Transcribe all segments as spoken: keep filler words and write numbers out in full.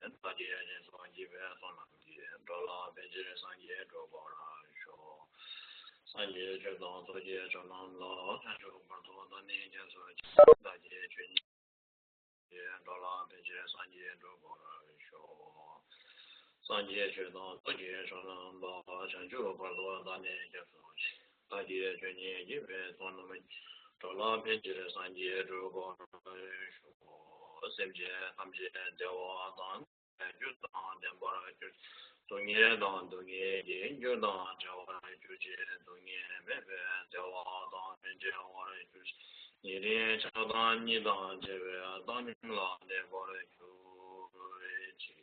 བདག་གིས་སྦྱིན་སོགས་བགྱིས་པའི་བསོད་ནམས་ཀྱིས། འགྲོ་ལ་ཕན་ཕྱིར་སངས་རྒྱས་འགྲུབ་པར་ཤོག། སངས་རྒྱས་ཆོས་དང་ཚོགས་ཀྱི་མཆོག་རྣམས་ལ། བྱང་ཆུབ་བར་དུ་བདག་ནི་སྐྱབས་སུ་མཆི། བདག་གིས་ཆོས་ཉན། འགྲོ་ལ་ཕན་ཕྱིར་སངས་རྒྱས་འགྲུབ་པར་ཤོག། སངས་རྒྱས་ཆོས་དང་ཚོགས་ཀྱི་མཆོག་རྣམས་ལ། བྱང་ཆུབ་བར་དུ་བདག་ནི་སྐྱབས་སུ་མཆི། བདག་གིས་ཆོས་ཉིད་བགྱིས་པའི་བསོད་ནམས་ཀྱིས། འགྲོ་ལ་ཕན་ཕྱིར་སངས་རྒྱས་འགྲུབ་པར་ཤོག། སེམས་ཅན་ཐམས་ཅད་བདེ་བ་དང་། རྒྱུ་དང་ལྡན་པར་གྱུར། སྡུག་བསྔལ་དང་སྡུག་བསྔལ་གྱི་རྒྱུ་དང་བྲལ་བར་གྱུར་ཅིག། སྡུག་བསྔལ་མེད་པའི་བདེ་བ་དང་མི་འབྲལ་བར་གྱུར་ཅིག། ཉེ་རིང་ཆགས་སྡང་གཉིས་དང་བྲལ་བའི་བཏང་སྙོམས་ལ་གནས་པར་གྱུར་ཅིག།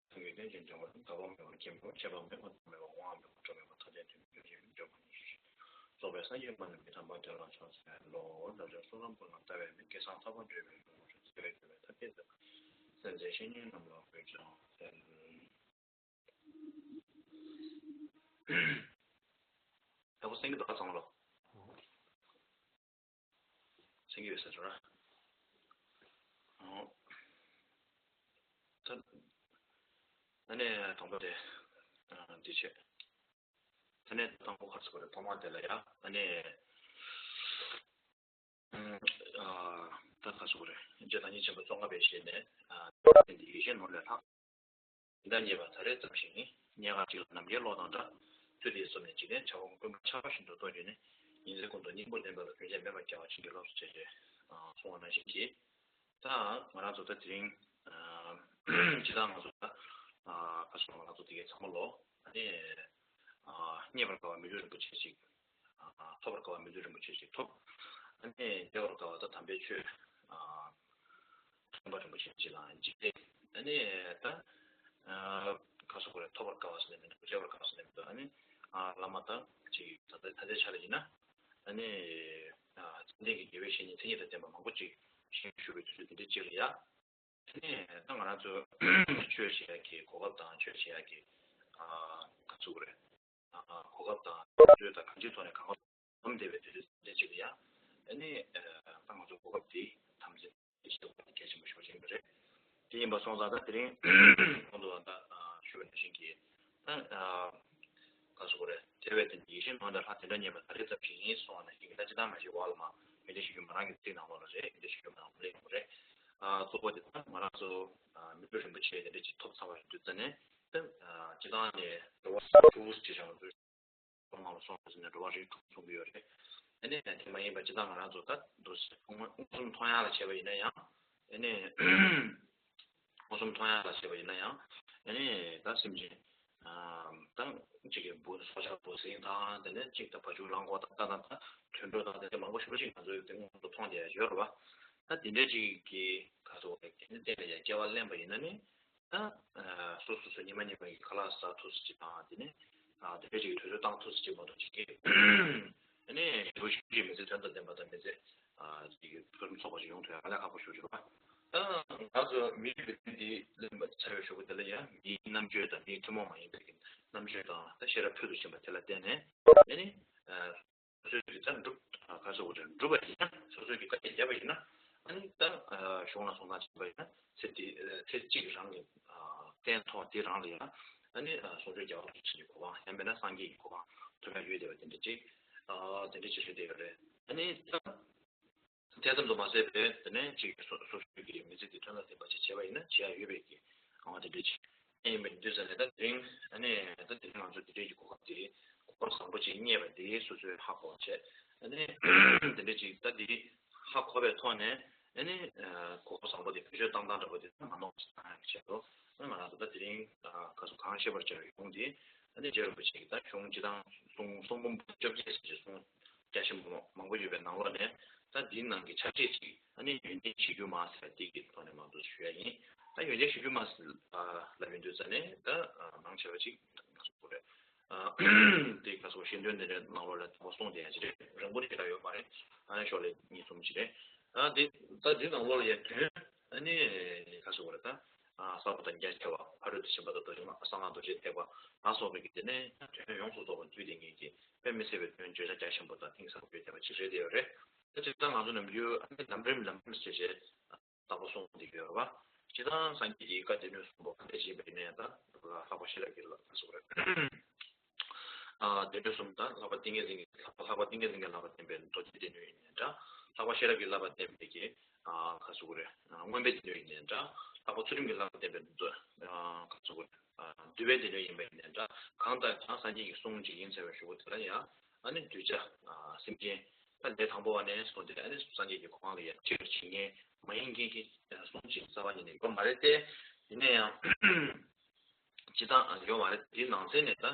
ཐུགས་ཀྱི་རྟེན་ཅིང་འབྲེལ་བར་འགག་པ་མེད་པར་མཁྱེན་པ། ཆད་པ་མེད་པ་ཐོགས་མེད་པ། དབང་མེད་པ་གྲོལ་མེད་པ། ཐར་ལམ་དོན་གྱི་རྒྱུ་ཆེན་པོ་འབྱོངས་པ་ཉིད་ཤེས་ཤིང་། རྫོགས་པའི་སངས་རྒྱས་མ་ནུ་མི་ཐམ་པ་དེ་ལ་ཕྱག་འཚལ་ལོ། བདག་ཅག་ཚོགས་ལམ་ཀུན་ལ་ལྟ་བའི་མིག་སྐལ་བཟང་ཐར་པ་འབྲས་བུའི་ལོངས་སྤྱོད་བརྩེ་བས་གྱུར་པའི་ཐབས་མཁས་བརྩེ་བ་སེམས་ཅན་བཤེས་གཉེན་རྣམས་ལ་གུས་ཕྱག་འཚལ། ད་གོ་སེང་གེ་ད་ག་ཚང་ལོ། སེང་གེ་ཡོད་ས་ཚོ་ར། ཨོ། ད། ད་ནས་དང་པོ་དེ། ཨ། འདི་བྱས། ད་ནས་དང་པོ་ཁ་ཚུགས་པ་རེད། ཐོག་མ་དེ་ལ་ཡ། ད་ནས། ཨ། ད་ཁ་ཚུགས་པ་རེད། རྗེ་བདག་ཉིད་ཆེན་པོ་ཙོང་ཁ་པའི་ཞལ་ནས། ཨ། འདི་ཡེ་ཤེས་ནོར་ལས་ལྷག། འདི་ལྟར་རྙེད་པ་ད་རེས་ཙམ་ཞིག་ཡིན། རྙེད་དཀའ་གཅིག་ལ་ནམ་མཁའི་གློག་དང་འདྲ། ཚུལ་དེས་བཟུང་ནས་འཇིག་རྟེན་བྱ་བ་ཀུན་པ་ཆར་པ་བཞིན་དུ་གཏོར་གྱུར་ནས། ཉིན་མཚན་ཀུན་ཏུ་སྙིང་པོ་ལྡན་པ་ལ་རྒྱུན་ཆད་མེད་པར་རྒྱལ་བ་བྱིན་གྱིས་རློབས་སོ་ཞེས་གསུངས་པ་ནང་བཞིན་གྱིས། ད་ང་རང་ཚོ་ད་དེ་རིང་། སྤྱིར་བཏང་ང་ཚོ་ད། ཁ་སང་ང་རང་ཚོ་དེ་གའི་ཚང་མ་ལོ། ཨ་ནི། རྙེད་པར་དཀའ་བ་མི་ལུས་རིན་པོ་ཆེ་ཞིག། ཐོབ་པར་དཀའ་བ་མི་ལུས་རིན་པོ་ཆེ་ཞིག་ཐོབ། ཨ་ནི་བདེ་བར་དཀའ་བ་ད་དམ་པའི་ཆོས། མཐོང་བ་རིན་པོ་ཆེ་ཅིག་ལའང་འཇིག་རྟེན། ཨ་ནི་ད། ཁ་སོགས་རེ་ཐོབ་པར་དཀའ་བ་ཟེར་ནས་མི་འདུག། བརྗེད་པར་དཀའ་བ་ཟེར་ནས་མི་འདུག། ཨ་ནི། བླ་མ་དང་ཅིག་ད་ལྟ་ད་ལྟའི་ཆ་ལ་ཡིན་ན། ཨ་ནི། ཙན་དན་གྱི་དགེ་བའི་བཤེས་གཉེན་མཚན་ཉིད་དང་ལྡན་པ་མང་པོ་ཅིག་ཞིག་བཞུགས་པའི་དུས་ཚོད་དེ་འདྲའི་ཅིག་ལ་ཡ། ཨ་ནི་ད་ང་རང་ཚོ་ཆོས་བྱེད་ཡག་གི་གོ་སྐབས་དང་ཆོས་བྱེད་ཡག་གི། ཨ། ག་ཚོད་རེད། ཨ། གོ་སྐབས་དང་དུས་ཚོད་དང་གང་ཅིའི་ཐོག་ནས་གང་ག་འཛོམས་བསྡད་པའི་དུས་ཚོད་དེ་ཅིག་ལ་ཡ། ཨ་ནི། ཨ། ད་ང་ཚོ་གོ་སྐབས་དེ་དམ་འཛིན་བྱེད་དགོས་པ་གལ་ཆེན་པོ་ཞེ་པོ་ཅིག་ཡིན་པ་རེད། དེ་ཡིན་པ་སོང་ཙང་ད་དེ་རིང་གོང་དུ་ད་ཞུས་པ་ནང་བཞིན་གྱི་ད། ཨ། ག་ཚོད་རེད། དེ་བས་ཏེ་ཡེ་ཤེས་ནོར་ལས་ལྷག་དེ་འདྲ་རྙེད་པ་ད་རེས་ཙམ་ཞིག་ཡིན་གསུངས་པ་ནང་བཞིན་གྱི་ད་ཅི་ལྟར་མ་ཞིག་བ་ལ་མ་མི་འདི་ཞིག་རྒྱུ་མ་རང་གི་ཚིག་ནང་ལོགས་ལ་རེད། མི་འདི་ཞིག་རྒྱུ་མ་རང་ལ་ཡོང་རེད། ཨ། གཙོ་བོ་དེ་ད་ང་རང་ཚོ། ཨ། མི་ལུས་རིན་པོ་ཆེ་དེ་འདྲ་ཅིག་ཐོབ་ཚར་བ་ཡིན་དུས་ཙ་ནས། ཨ། སྤྱིར་བཏང་ནས་འགྲོ་བ་དྲུག་ཅེས་བྱ་བ་ཚོའི་ནང་ལ་སོང་ཟེར་ནས་འགྲོ་བ་རིགས་དྲུག་གསུང་གི་ཡོད་རེད། ཨ་ནི་དེ་མ་ཡིན་པ་སྤྱིར་བཏང་ང་རང་ཚོ་ད་འདུག་སེ་མངོན་སུམ་མཐོང་ཡག་ལ་བྱས་པ་ཡིན་ན་ཡང་། ཨ་ནི་མངོན་སུམ་མཐོང་ཡག་ལ་བྱས་པ་ཡིན་ན་ཡང་། ཨ་ནི་ད་སེམས་ཅན། ཨ། ད་གཅིག་གི་འབུ་སྲོག་ཆགས་འབུ་སྲིན་དང་། དེ་ནས་གཅིག་ད་བ་ཕྱུགས་གླང་གོག་དང་། ད་ད་ད་དུད་འགྲོ་དང་། དེ་འདྲ་མང་པོ་ཞེ་པོ་ཅིག་ང་ཚོས་དེ་མངོན་དུ་མཐོང་བསྡད་ཡ་ཡོད་རེད་པ། ད་དེ་འདྲ་ཅིག་གི་ག་ཚོད་རེད། དེ་ནི་བསྟན་པའི་ཡ་སྐྱེ་བ་ལེན་པ་ཡིན་ན་ནི། ད། ཨ། སོ་སོ་སོ་ཉི་མ་ཉི་མ་ཡི་ཁ་ལག་ཟ་ཐུབ་ས་ཅིག་དང་། དེ་ནས། ཨ། དེ་འདྲ་ཅིག་གི་དུས་ཚོད་བཏང་ཐུབ་ས་ཅིག་མ་གཏོགས་ཅིག་གི། ཨ་ནི་ཞེ་པོ་ཞེ་པོ་ཅིག་མི་ཚེ་དོན་དང་ལྡན་པ་དང་མི་ཚེ། ཨ། ཅིག་གི་ཕུན་སུམ་ཚོགས་པ་ཅིག་ཡོང་ཐུབ་ཡ་དཀའ་ལས་ཁག་པོ་ཞེ་པོ་ཅིག་རེད་པ། ད་ང་ཚོ་མིའི་ལུས་རྟེན་འདི་ལེན་པར་བྱ་བའི་གཞུག་གུ་དེ་ལ་ཡང་མིའི་རྣམ་དཔྱོད་དང་མིའི་ཐུན་མོང་མ་ཡིན་པའི་རྣམ་དཔྱོད་དང་། ད་ཤེས་རབ་ཕུལ་དུ་ཕྱིན་པ་དེ་ལ་བརྟེན་ནས། ཨ་ནི། ཨ། སོ་སོའི་གི་ད་སྒྲུབ། ཨ། ག་ཚོད་རེད། སྒྲུབ་པ་ཡིན་ན། སོ་སོའི་གི་བཀའ་རྒྱ་བརྒྱབ་པ་ཡིན་ན། ཨ་ནི་ད། ཨ། གཞུང་ལ་སོང་ཙང་བྱས་པ་ཡིན་ན། ཚེ་འདི། ཨ། ཚེ་གཅིག་རང་གི། ཨ། རྟེན་ཐོག་འདི་རང་ལ་ཡང་། ཨ་ནི། ཨ། གསུང་ཆོས་རྒྱལ་བ་རིན་པོ་ཆེ་གི་གོ་འཕང་། ཡང་མིན་ན་སངས་རྒྱས་ཀྱི་གོ་འཕང་ཐོབ་ཡ་ཡོད་བསྡད་པ་དེ་འདྲ་ཅིག། ཨ། དེ་འདྲ་ཅིག་རེད་བསྡད་ཡོད་རེད། ཨ་ནི་ད། དེ་ཙམ་དུ་མ་ཟད་པའི། དེ་ནས་ཅིག་སོ་སོ་སོའི་གི་མི་ཚེ་འདི་དོན་དང་ལྡན་པ་ཅིག་བྱེད་པ་ཡིན་ན་བྱེད་ཡ་ཡོད་པའི་གི་ངང་བ་དེ་འདྲ་ཅིག་ཡིན་པའི་དུས་ཙམ་ནས། ད་དེ་རིང་། ཨ་ནི་ད་དེ་རིང་ང་ཚོ་དེ་འདྲའི་གི་གོ་སྐབས་དེ། གོ་སྐབས་བཟང་པོ་ཅིག་རྙེད་པ་དེ་སོ་སོས་ཧ་གོ་བྱས། ཨ་ནི་དེ་འདྲ་ཅིག་ད་དེ་ཧ་གོ་བའི་ཐོག་ནས། ཨ་ནི་གོ་སྐབས་བཟང་པོ་དེ་བེད་སྤྱོད་བཏང་སྟངས་འདྲ་པོ་དེ་ད་མ་གནང་བ་ཞིག་བཏང་ཡག་གི་ཆེད་དུ། ཨ་ནི་ང་རང་ཚོ་ད་དེ་རིང་ག་ཚོད་གང་ཤེས་པར་བྱ་བའི་གཞུང་དེ། ཨ་ནི་རྗེ་རིན་པོ་ཆེ་གིས་ད་གཞུང་སྤྱིར་བཏང་གསུང་གསུང་འབུམ་བཅོ་བརྒྱད་ཟེར་གྱི་གསུང་རྒྱ་ཆེན་པོ་མང་པོ་ཡོད་པའི་ནང་ལོགས་ནས། ད་འདིའི་ནང་གི་ཕྱག་བྲིས་ཅིག། ཨ་ནི་ཡོན་ཏན་གཞི་རྒྱུ་མ་ཟེར་བ་འདི་གི་ཐོག་ནས་མར་འདུག་ཞུ་ཡ་ཡིན། ད་ཡོན་ཏན་གཞི་རྒྱུ་མ་ཟེར་ལབ་ཡོང་དུས་ཙ་ནས། ད་མང་ཆེ་བ་ཅིག་ང་ཚོ་གོ་རེད། དེ་ག་ཚོད་ཤེས་འདོན་དེ་འདྲའི་ནང་ལོགས་ལ་དང་པོ་གསུངས་བསྡད་ཡ་ཅིག་རེད། རིང་པོ་ཞེ་དྲག་ཡོད་མ་རེད། ཨ་ནི་ཤོག་ལྷེ་གཉིས་གསུམ་ཅིག་རེད། ཨ། དེ་ད་འདི་ནང་ལོགས་ལ་ཡ་དོན། ཨ་ནི་ག་ཚོད་གོ་རེད། ད། ཨ། གསར་པ་དང་རྒྱ་ཆེ་བ། ཕ་རོལ་ཏུ་ཕྱིན་པ་དང་རྡོ་རྗེ་མ། གསང་སྔགས་རྡོ་རྗེ་ཐེག་པ་ལ་སོགས་པའི་གི། དེ་ནས་དོན་ཡོངས་སུ་རྫོགས་པ་འདུས་ཏེ་ངེས་ཀྱི་དཔེ་མི་སྲིད་པའི་དོན་བརྗོད་བྱ་རྒྱ་ཆེན་པོ་དང་གཏིང་ཟབ་པོ་ཡོད་བསྡད་པ་ཅིག་རེད་བསྡད་ཡོད་རེད། ད་སྤྱིར་བཏང་ང་ཚོ་ནམ་རྒྱུན་ཨ་ནི་ལམ་རིམ་ལམ་རིམ་ཟེར་བྱས་ལྷག་པ་གསུངས་བསྡད་ཀྱི་ཡོད་རེད་བ། སྤྱིར་བཏང་སངས་རྒྱས་ཀྱི་བཀའ་སྡེ་སྣོད་གསུམ་པོ་ག་འདྲ་ཞིག་ཡིན་པ་ཡིན་ནའི་ད་ལྷག་པ་ཤེས་རབ་ཀྱི་ལ་ད་གསུངས་རེད། ཨ་སྡེ་སྣོད་གསུམ་ད་ལྷག་པ་ཏིང་ངེ་འཛིན་གྱི་ལྷག་པ་ལྷག་པ་ཏིང་ངེ་འཛིན་གྱི་བསླབ་པ་བསྟན་པའི་མདོ་སྡེ་སྡེ་སྣོད་ཡིན་ནའི་འདྲ། ལྷག་པ་ཤེས་རབ་ཀྱི་བསླབ་པ་བསྟན་པའི་གི་ཨ་ག་ཟེར་དགོས་རེད། ཨ་མངོན་པའི་སྡེ་སྣོད་ཡིན་ནའི་འདྲ། ལྷག་པ་ཚུལ་ཁྲིམས་ཀྱི་བསླབ་པ་བསྟན་པའི་མདོ་ཨ་ག་ཟེར་དགོས་རེད། ཨ་འདུལ་བའི་སྡེ་སྣོད་ཡིན་པ་ཡིན་ནའི་འདྲ། གང་ལྟར་ཀྱང་སངས་རྒྱས་ཀྱི་གསུང་ཇི་ཡིན་ཟེར་བའི་གཞུག་གུ་དེ་ལ་ཡང་ཨ་ནི་གདུལ་བྱ་ཨ་སེམས་ཅན་ད་ལས་དང་པོ་བ་ནས་བཟུང་སྟེ་ཨ་ནི་སངས་རྒྱས་ཀྱི་གོ་འཕང་ལ་ཡང་ཁྲིད་པར་བྱེད་མཁན་མ་ཡིན་མཁན་གྱི་གསུང་ཅིག་རྩ་བ་ཉིད་ནས་ཡོད་མ་རེད་དེ། ཡིན་ན་ཡང་། སྤྱིར་བཏང་ཡོད་མ་རེད། དེའི་ནང་ཚན་ནས་ད་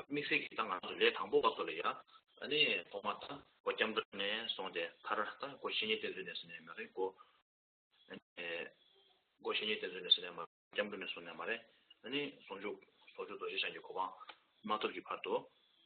དམིགས་བསལ་གྱི་ད་ང་ཚོ་ལས་དང་པོ་བ་ཚོ་ལ་ཡ་ཨ་ནི་ཐོག་མ་ད་སྒོ་སྐྱབས་འགྲོ་ནས་བཟུང་སྟེ་མཐར་ད་སྒོ་བཤེས་གཉེན་བསྟེན་ཚུལ་ནས་ཟེར་ནས་མ་རེད། སྒོ་སྒོ་བཤེས་གཉེན་བསྟེན་ཚུལ་ནས་ཟེར་ནས་མ་རེད། སྐྱབས་འགྲོ་ནས་བཟུང་ནས་མ་རེད། ཨ་ནི་ཟུང་འཇུག་ཟུང་འཇུག་རྡོ་རྗེ་འཆང་གི་གོ་འཕང་མ་ཐོབ་ཀྱི་བར་དུ་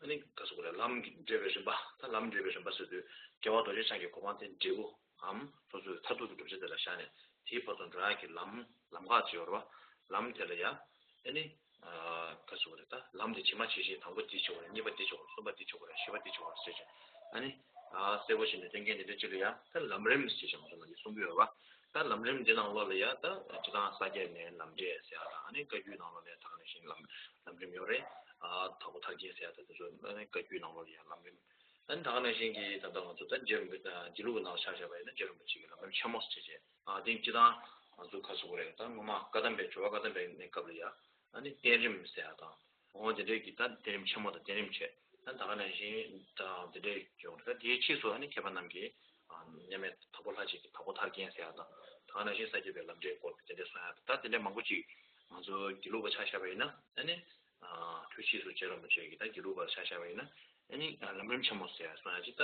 ཨ་ནི་ག་ཟེར་དགོས་རེད། ལམ་གྱི་འབྲེལ་བའི་རིམ་པ་ད་ལམ་འབྲེལ་བའི་རིམ་པ་ཟེར་དུས་རྒྱལ་བ་རྡོ་རྗེ་འཆང་གི་གོ་འཕང་དེ་འབྲས་བུ་འམ་སོ་སོའི་མཐར་ཐུག་གི་བསྒྲུབ་བྱ་དེ་ལ་བཞག་ནས་དེའི་བར་དུ་འགྲོ་ཡག་གི་ལམ་ལམ་ཁ་ཅིག་ཡོད་རེད་བ། ལམ་དེ་ལ་ཡ་ཨ་ནི་ག་ཟེར་དགོས་རེད། ད་ལམ་དེ་ཇི་མ་ཇི་བཞིན་དང་པོ་འདི་བྱེད་དགོས་རེད། གཉིས་པ་འདི་བྱེད་དགོས་རེད། གསུམ་པ་འདི་བྱེད་དགོས་རེད། བཞི་པ་འདི་བྱེད་དགོས་རེད་ཟེར་བྱས་ཨ་ནི་གསལ་པོ་བྱས་ནས་སྟོན་མཁན་དེ་འདྲ་ཅིག་ལ་ཡ་ད་ལམ་རིམ་ཟེར་བྱས་ང་ཚོ་ནང་གི་གསུང་གི་ཡོད་རེད་བ། ད་ལམ་རིམ་འདི་ནང་ལོགས་ལ་ཡ་ད་སྤྱིར་བཏང་ས་སྐྱ་ནས་ལམ་འབྲས་ཟེར་ཡ་དང་ཨ་ནི་བཀའ་བརྒྱུད་ནང་ལོགས་ནས་ད་ག་ནང་བཞིན་ལམ་ལམ་རིམ་ཡོད་རེད། ཨ་དྭགས་པོ་ཐར་རྒྱན་ཟེར་ཡ་ད་དེ་ཚོ་ཨ་ནི་བཀའ་བརྒྱུད་ནང་ལོགས་ལ་ཡ་ལམ་རིམ། ཨ་ནི་ད་ག་ནང་བཞིན་གྱི་ད་ལྟ་ང་ཚོ་ད་རྗེ་རིན་པོ་ཆེ་དགེ་ལུགས་ཀྱི་ནང་ལ་ཆ་བཞག་པ་ཡིན་ན་རྗེ་རིན་པོ་ཆེ་གི་ལམ་རིམ་ཆེན་མོ་ཟེར་བྱས་ཨ་དེ་སྤྱིར་བཏང་ང་ཚོ་ག་ཟེར་དགོས་རེད། ད་སྔོན་མ་བཀའ་གདམས་པའི་སྦྱོར་བ་བཀའ་གདམས་པའི་གནས་སྐབས་ལ་ཡ་ཨ་ནི་བསྟན་རིམ་ཟེར་ཡ་དང་འོ་དེ་འདྲའི་གི་ད་བསྟན་རིམ་ཆེན་མོ་དང་བསྟན་རིམ་ཆེ་ད་ད་ག་ནང་བཞིན་ད་དེ་འདྲའི་ཡོང་རེད། ད་དེའི་ཕྱིས་སུ་ཨ་ནི་མཁས་པ་རྣམས་ཀྱིས་མཉམ་མེད་དྭགས་པོ་ལྷ་གཅིག་གི་དྭགས་པོ་ཐར་རྒྱན་ཟེར་ཡ་དང་ད་ག་ནང་བཞིན་ས་སྐྱ་པའི་ལམ་འབྲས་སྐོར་དེ་འདྲ་གསུང་ཡ་ད་དེ་འདྲ་མང་པོ་ཅིག་ང་ཚོ་དགེ་ལུགས་པ་ཆ་བཞག་པ་ཡིན་ན་ཨ་ནི། དུས་ཕྱིས་སུ་རྗེ་རིན་པོ་ཆེ་གིས་ད་དགེ་ལུགས་པར་ཆ་བཞག་པ་ཡིན་ན་ཨ་ནི་ལམ་རིམ་ཆེན་མོ་ཟེར་ཡ་གསུང་ཡ་ཅིག་ད་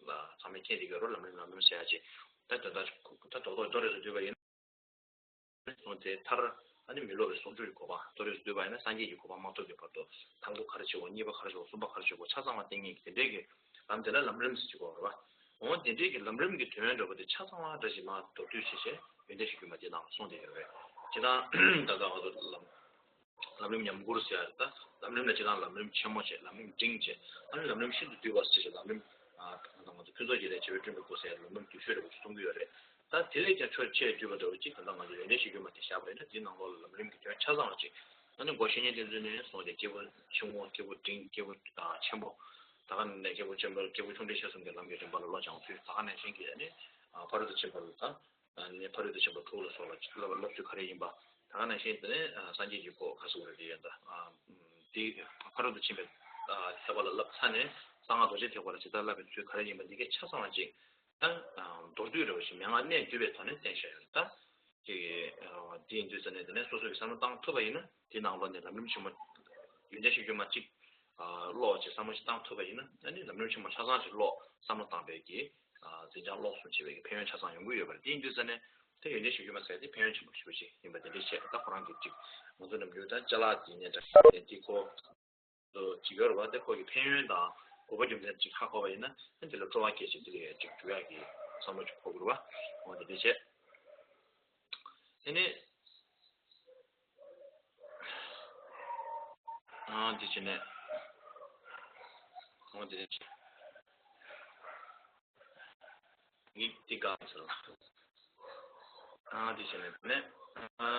ཚང་མས་མཁྱེན་བསྡད་ཀྱི་ཡོད་རེད། ལམ་རིམ་ལམ་རིམ་ཟེར་ཡ་ཅིག་ད་དོན་དག་ད་རྡོག་རྡོག་རྡོག་རེ་ཟེར་དུས་པ་ཡིན་ན་སོང་དེ་མཐར་ཨ་ནི་མི་སློབ་པའི་ཟུང་འཇུག་གི་གོ་འཕང་རྡོག་རེ་ཟེར་དུས་པ་ཡིན་ན་སངས་རྒྱས་ཀྱི་གོ་འཕང་མ་ཐོབ་ཀྱི་བར་དུ་དང་པོ་ག་རེ་བྱེད་དགོས། གཉིས་པ་ག་རེ་བྱེད་དགོས། གསུམ་པ་ག་རེ་བྱེད་དགོས། ཆ་ཚང་བ་བསྟན་མཁན་གྱི་དེ་འདྲའི་གི་ལམ་དེ་ལ་ལམ་རིམ་ཟེར་གྱི་ཡོད་རེད་བ། འོ་དེ་འདྲའི་གི་ལམ་རིམ་གྱི་དོན་འདྲ་པོ་དེ་ཆ་ཚང་བ་འདྲ་ཞིག་མར་མདོར་བསྡུས་བྱས་བྱས་ཡོན་ཏན་གཞིར་གྱུར་མ་དེ་ནང་ལ་གསུངས་བསྡད་ཡོད་རེད། སྤྱིར་བཏང་ད་ལྟ་ང་ཚོ་ལམ་ལམ་རིམ་ཉམས་མགུར་ཟེར་ཡ་རེད། ད་ལམ་རིམ་ལ་སྤྱིར་བཏང་ལམ་རིམ་ཆེན་མོ་བྱས། ལམ་རིམ་འབྲིང་བྱས། ཨ་ནི་ལམ་རིམ་ཤིན་ཏུ་བསྡུས་པ་ཟེར་བྱས། ལམ་རིམ་ཨ་ད་ང་ཚོ་ཕུན་ཚོགས་ཀྱི་ལས་བྱེ་བས་བསྐྲུན་པའི་སྐུ་ཟེར་ཡ་ལམ་རིམ་བསྡུས་ཤོས་རེད་པ་ཞིག་གསུང་གི་ཡོད་རེད། ད་དེ་ལས་ཀྱང་ཆེས་བསྡུས་པ་འདྲ་བོ་ཅིག་ད་ལྟ་ང་ཚོ་ཡོན་ཏན་གཞིར་གྱུར་མ་དེ་བཞག་པ་ཡིན་ན་དེའི་ནང་ལོགས་ལ་ལམ་རིམ་གྱི་དོན་ཆ་ཚང་བ་ཅིག་ཨ་ནི་སྒོ་བཤེས་གཉེན་བསྟེན་ཚུལ་ནས་བཟུང་སྟེ་སྐྱེས་བུ་ཆུང་ངུ་སྐྱེས་བུ་འབྲིང་སྐྱེས་བུ་ཆེན་པོ་ད་ག་ནས་སྐྱེས་བུ་ཆེན་པོ་སྐྱེས་བུ་ཆུང་འབྲིང་ཆེ་གསུམ་གྱི་ལམ་གྱི་རིམ་པ་ལ་བློ་སྦྱང་ཚུལ། ད་ག་ནང་བཞིན་གྱི་ཨ་ནི་ཕ་རོལ་ཏུ་ཕྱིན་པ་ལ་ད། ནས་ཕ་རོལ་ཏུ་ཕྱིན་པ་དྲུག་ལ་སོགས་ལ་བསླབ་བསླབ་ཚུལ་ག་རེ་ཡིན་པ། ད་ག་ནང་བཞིན་དེ་ནས་སངས་རྒྱས་ཀྱི་གོ་ག་ཟེར་དགོས་རེད། དེ་ཡོད་ད། དེ་ཕ་རོལ་ཏུ་ཕྱིན་པའི་ཐེག་པ་ལ་བསླབ་ཚར་ནས་གསང་སྔགས་རྡོ་རྗེ་ཐེག་པ་ལ་ཇི་ལྟར་བསླབ་པའི་ཚུལ་ག་རེ་ཡིན་པ་འདི་གའི་ཆ་ཚང་བ་ཅིག་ད་མདོར་བསྡུས་རེ་བ་ཞིག་མན་ངག་གནད་བསྡུས་པའི་ཐོག་ནས་བསྟན་བཞག་ཡོད་ད། ཅིག་དེ་ཡིན་དུས་ཙ་ནས་དེ་ནས་སོ་སོ་གི་བསམ་བློ་བཏང་ཐུབ་པ་ཡིན་ན་དེ་ནང་ལོགས་ནས་ལམ་རིམ་ཆེན་མོ་ཡོན་ཏན་གཞིར་གྱུར་མ་གཅིག་ཀློག་བྱས་བསམ་བློ་ཞིག་བཏང་ཐུབ་པ་ཡིན་ན་ཨ་ནི་ལམ་རིམ་ཆེན་མོ་ཆ་ཚང་ཞིག་ཀློག་བསམ་བློ་བཏང་པའི་གི། འཛིན་སྐྱོང་ལོགས་སུ་བྱེད་པའི་ཕན་ཡོན་ཆ་ཚང་ཡོང་གི་ཡོད་པ་རེད། དེ་ཡིན་དུས་ཙ་ནས་དེ་ཡོན་ཏན་གཞིར་གྱུར་མ་ཟེར་དེ་ཕན་ཡོན་ཆེན་པོ་ཞེ་པོ་ཅིག་ཡིན་པ་དེ་འདྲའི་བཤད། ད་ཁོ་རང་གི་ཅིག་ང་ཚོ་ནམ་རྒྱུན་ད་ཅ་ལག་དེ་ནས་འདྲ་ཞིག་དེ་ཁོ་ཅིག་ཡོད་རེད་བ། དེ་ཁོ་གི་ཕན་ཡོན་དང་དགོས་པ་རྒྱུ་མཚན་ཅིག་ཧ་གོ་བ་ཡིན་ན་ཨ་དེ་ལ་སྤྲོ་བ་སྐྱེད་བྱེད་དེ་ལ་ཅིག་འཇུག་ཡག་གི་བསམ་བློ་ཅིག་འཁོར་དགོས་རེད་བ། འོ་དེ་འདྲ་བྱས། དེ་ནས། ཨ་འདི་བྱས་ནས། འོ་འདི་འདྲ་བྱས། ངས་འདི་ག་ཟེར་ལ། ཨ་འདི་བྱས་ནས་དེ་ནས། ཨ་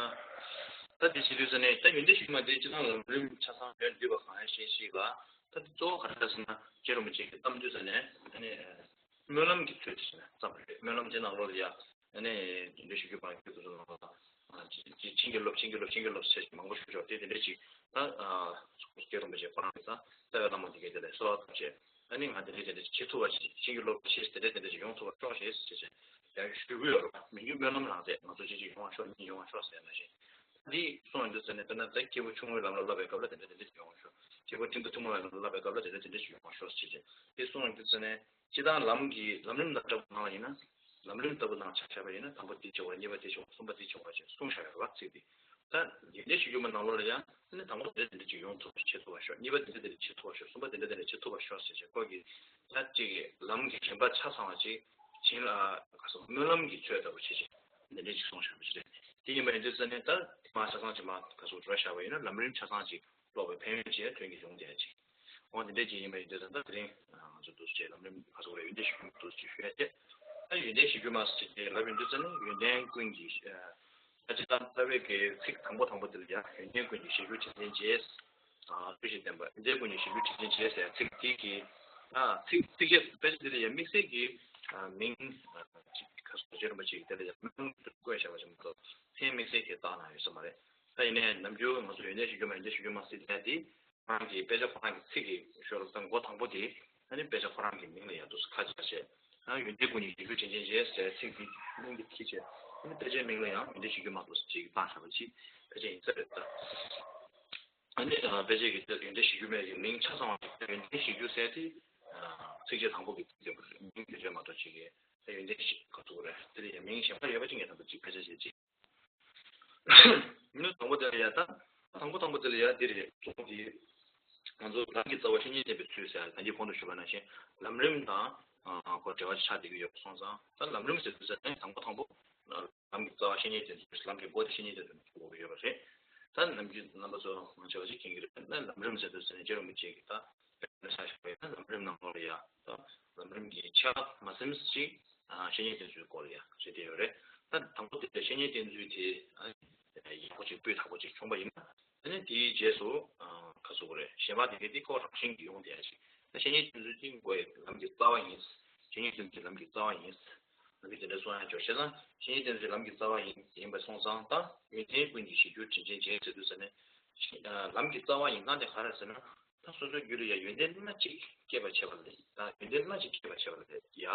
ད་འདི་བྱེད་དུས་ཙ་ནས་ད་ཡོན་ཏན་གཞིར་གྱུར་མ་འདི་སྤྱིར་བཏང་ལམ་རིམ་ཆ་ཚང་ཡོད་འདུས་པ་གང་ཡང་ཤེས་ཤེས་པ། ད་འདི་གཙོ་བོ་ག་རེ་རེད་ཟེར་ན་རྗེ་རིན་པོ་ཆེ་གིས་གཏམ་དུས་ཙ་ནས་ཨ་ནི། སྨོན་ལམ་གྱི་ཚུལ་དུ་བྱས་ནས་བརྩམས་པ་རེད། སྨོན་ལམ་དེ་ནང་ལོགས་ལ་ཡ། ཨ་ནི་དེ་འདྲའི་ཞུ་རྒྱུ་མང་རྒྱུ་དེ་ཚོ་ནང་ལ། ཨ་ཅི་ཅི་བྱིན་གྱིས་རློབས་བྱིན་གྱིས་རློབས་བྱིན་གྱིས་རློབས་ཟེར་མང་པོ་ཞུ་ཆོག་དེ་དེ་འདྲའི་ཅིག་ད་ཨ་རྗེ་རིན་པོ་ཆེ་ཁོ་རང་གིས་ད་རྩ་བའི་བླ་མ་དེ་གས་དེ་ལ་གསོལ་བ་བཏབ་བྱས། ཨ་ནི་ང་དེ་འདྲའི་དེ་འདྲ་ཅིག་བྱེད་ཐུབ་པ་ཞིག་བྱིན་གྱིས་རློབས་པ་ཞིག་དེ་འདྲའི་དེ་འདྲ་ཅིག་ཡོང་ཐུབ་པ་ཤོག་ཞེས་ཟེར་བྱས་ཡང་ཞུ་གི་ཡོད་རེད་པ། མི་འགྱུར་སྨོན་ལམ་རང་རེད། ང་ཚོ་ཅི་ཅིག་ཡོང་བ་ཤོག་གཉིས་ཡོང་བ་ཤོག་ཟེར་ན་བཞིན། འདི་གསུངས་ཡོང་དུས་ཙ་ནས་དཔེར་ན་ད་སྐྱེས་བུ་ཆུང་ངུའི་ལམ་ལ་བསླབ་པའི་སྐབས་ལ་དེ་འདྲ་དེ་འདྲ་ཅིག་ཡོང་བ་ཤོག་སྐྱེས་བུ་ཁྲི་འདུ་ཐུན་མོང་བའི་ལམ་ལ་བསླབ་པའི་སྐབས་ལ་དེ་འདྲ་དེ་འདྲ་ཅིག་ཡོང་བ་ཤོག་ཟེར་བྱས་འདི་གསུངས་ཡོང་དུས་ཙ་ནས། སྤྱིར་བཏང་ལམ་གྱི་ལམ་རིམ་དང་འདྲ་བོ་ནང་ལ་ཡིན་ན། ལམ་རིམ་ལྟ་བུ་ནང་ཆ་བཞག་པ་ཡིན་ན་དང་པོ་འདི་བྱེད་དགོས། གཉིས་པ་འདི་བྱེད་དགོས། གསུམ་པ་འདི་བྱེད་དགོས་ཅེས་གསུངས་བཞག་ཡོད་རེད་བ། ཚིག་འདི། ད་ཡོན་ཏན་གཞིར་གྱུར་མ་ནང་ལོགས་ལ་ཡང་ཨ་ནི་དང་པོ་འདི་འདྲ་འདི་འདྲ་ཅིག་ཡོང་ཐུབ་པ་བྱེད་ཐུབ་པ་ཤོག་གཉིས་པ་འདི་འདྲ་འདི་འདྲ་བྱེད་ཐུབ་པ་ཤོག་གསུམ་པ་འདི་འདྲ་འདི་འདྲ་བྱེད་ཐུབ་པ་ཤོག་ཟེར་བྱས་ཁོ་གིས་ད་ཅིག་གི་ལམ་གྱི་རིམ་པ་ཆ་ཚང་བ་ཅིག་བྱིན་ལ་ག་སོ་སྨོན་ལམ་གྱི་ཚུལ་ལྟ་བུ་བྱེད་ཅིག་འདི་འདྲ་ཅིག་གསུངས་བཞག་པ་ཅིག་རེད། དེ་ཡིན་པ་ཡིན་དུས་ཙ་ནས་ད་དེ་མ་ཆ་ཚང་ཅིག་མ་ག་སོ་འགྲོ་བཞག་པ་ཡིན་ན་ལམ་རིམ་ཆ་ཚང་ཅིག་ཀློག་པའི་ཕན་ཡོན་ཅིག་དོན་གྱིས་ཡོང་བསྡད་ཅིག་འོ་དེ་འདྲས་ཅིག་ཡིན་པ་ཡིན་དུས་ད་ལྟ་དེ་རིང་ང་ཚོ་འདུག་སེ་ལམ་རིམ་ཁ་སོགས་རེ་ཡོན་ཏན་ཞུ་འདུག་སེ་ཞུ་ཡ་དེ་ ཡོན་ཏན་གཞིར་གྱུར་མ་ཟེར་ཏེ་ལབ་ཡོང་དུས་ཙམ་ནས་ཡོན་ཏན་ཀུན་གྱི་ཨ་ཅི་ལྟར་ལྟ་བའི་གི་ཚིག་དང་པོ་དང་པོ་དེ་ལ་ཡང་ཡོན་ཏན་ཀུན་གྱི་གཞིར་གྱུར་དྲིན་ཅན་རྗེ། ཨ་ཚུལ་བཞིན་བསྟན་པ། ཡོན་ཏན་ཀུན་གྱི་གཞིར་གྱུར་དྲིན་ཅན་རྗེ་ཟེར་ཚིག་དེ་གི་ཨ་ཚིག་ཚིགས་བཅད་དཔེ་ཆ་འདི་ལ་ཡང་དམིགས་བསལ་གྱི་ཨ་མིང་ཨ་ཅིག་ཁ་སོ་རྗེ་རིན་པོ་ཆེ་གི་དེ་ལ་ཡང་མིང་དུ་བཀོད་བཞག་པ་ཞིག་མ་གཏོགས་མཚན་དམིགས་བསལ་གྱི་བཏགས་གནང་ཡོད་ས་མ་རེད། ད་ཡིན་ནའི་ནམ་རྒྱུན་ང་ཚོ་ཡོན་ཏན་གཞིར་གྱུར་མ་ཡོན་ཏན་གཞིར་གྱུར་མ་ཟེར་དེ་དེ། ཁོ་རང་གི་དཔེ་ཆ་ཁོ་རང་གི་ཚིག་གི་ཞོར་དང་མགོ་དང་པོ་དེ་ཨ་ནི་དཔེ་ཆ་ཁོ་རང་གི་མིང་ལ་ཡང་དུས་སུ་ཁ་ཆག་བྱས། ཨ་ཡོན་ཏན་ཀུན་གྱི་གཞིར་གྱུར་དྲིན་ཅན་རྗེ་ཟེར་ཚིག་འདི་མིང་གི་ཁྱི་བྱས། ཨ་ནི་དཔེ་ཆའི་མིང་ལ་ཡང་ཡོན་ཏན་གཞིར་གྱུར་མ་དུས་སུ་ཅིག་བཏགས་བཞག་པ་ཅིག་དཔེ་ཆ་ཡིན་ས་རེད་ད། ཨ་ནི་ཨ་དཔེ་ཆའི་གི་ཡོན་ཏན་གཞིར་གྱུར་མའི་གི་མིང་ཆ་ཚང་བ་ཡོན་ཏན་གཞིར་གྱུར་ཟེར་དེ་ཨ་ཚིགས་བཅད་དང་པོ་གི་ཚིག་དེ་མིང་དེ་བརྗོད་མ་གཏོགས་ཅིག་གི་ཡོན་ཏན་གཞིར་གྱུར་ཟེར་དེ་ལ་ཡང་མིང་གཞན་པ་ཡོད་པ་ཅིག་ངས་ད་ལྟ་ཅིག་དཔེ་ཆ་བྱས་ཅིག་མི་དང་པོ་དེ་ལ་ཡ་ད། དང་པོ་དང་པོ་དེ་ལ་ཡ་འདི་རེད། གཙོ་བོ་དེ། ང་ཚོ་ལམ་གྱི་རྩ་བ་བཤེས་གཉེན་བསྟེན་པའི་ཚུལ་ཟེར་ཡ་ད་གིན་གོང་དུ་ཞུས་པ་ནང་བཞིན་ལམ་རིམ་དང་ཁོ་འབྲེལ་བ་ཆགས་བསྡད་ཀྱི་ཡོད་པ་སོང་ཙང་ད་ལམ་རིམ་ཟེར་དུས་ཙང་ནས་དང་པོ་དང་པོ་ལམ་གྱི་རྩ་བ་བཤེས་གཉེན་བསྟེན་ཚུལ། ལམ་གྱི་སྒོ་དེ་བཤེས་གཉེན་བསྟེན་ཚུལ་ཞུ་དགོས་ཀྱི་ཡོད་པ་རེད། ད་ནམ་རྒྱུན་རྣམ་པ་ཚོ་མང་ཆེ་བ་ཞིག་མཁྱེན་གྱི་རེད། ད་ལམ་རིམ་ཟེར་དུས་ཙང་ནས་རྗེ་རིན་པོ་ཆེ་གིས་ད། དཔེར་ན་ཆ་བཞག་པ་ཡིན་ན་ལམ་རིམ་ནང་ལོགས་ལ་ཡ། ལམ་རིམ་གྱི་ཆ་མ་ཟིན་ཞིག་བཤེས་གཉེན་བསྟེན་ཚུལ་སྐོར་ལ་ཡ་བཤད་བསྡད་ཡོད་རེད། ད་དང་པོ་དེ་བཤེས་གཉེན་བསྟེན་ཚུལ་དེ་ཡག་པོ་ཅིག་སྤུས་དག་པོ་ཅིག་བྱུང་པ་ཡིན་ན། ཨ་ནི་དེའི་རྗེས་སུ་ག་ཟེར་དགོས་རེད། གཞན་པ་དེ་གའི་དེ་ཁོ་རང་བཞིན་གྱིས་ཡོང་བསྡད་ཡ་ཞིག་ད་བཤེས་གཉེན་བསྟེན་ཚུལ་དེ་མགོ་ཡི་ལམ་གྱི་རྩ་བ་ཡིན། བཤེས་གཉེན་བསྟེན་ཚུལ་ལམ་གྱི་རྩ་བ་ཡིན། ལམ་གྱི་དེ་འདྲ་གསུང་ཡ་འབྱོར་བྱས་ཙང་བཤེས་གཉེན་བསྟེན་ཚུལ་ལམ་གྱི་རྩ་བ་ཡིན་ཡིན་པ་སོང་ཙང་ད་ཡོན་ཏན་ཀུན་གྱི་གཞིར་གྱུར་དྲིན་ཅན་རྗེ་ཟེར་དུས་ཙ་ནས། ལམ་གྱི་རྩ་བ་ཡིན་ན་དེ་ག་རེ་ཟེར་ན། ད་སོ་སོའི་རྒྱུད་ལ་ཡ་ཡོན་ཏན་སྣ་གཅིག་སྐྱེས་པ་བྱས་པ་ལས། ད་ཡོན་ཏན་སྣ་གཅིག་སྐྱེས་པ་བྱས་པ་ལས་ཡ།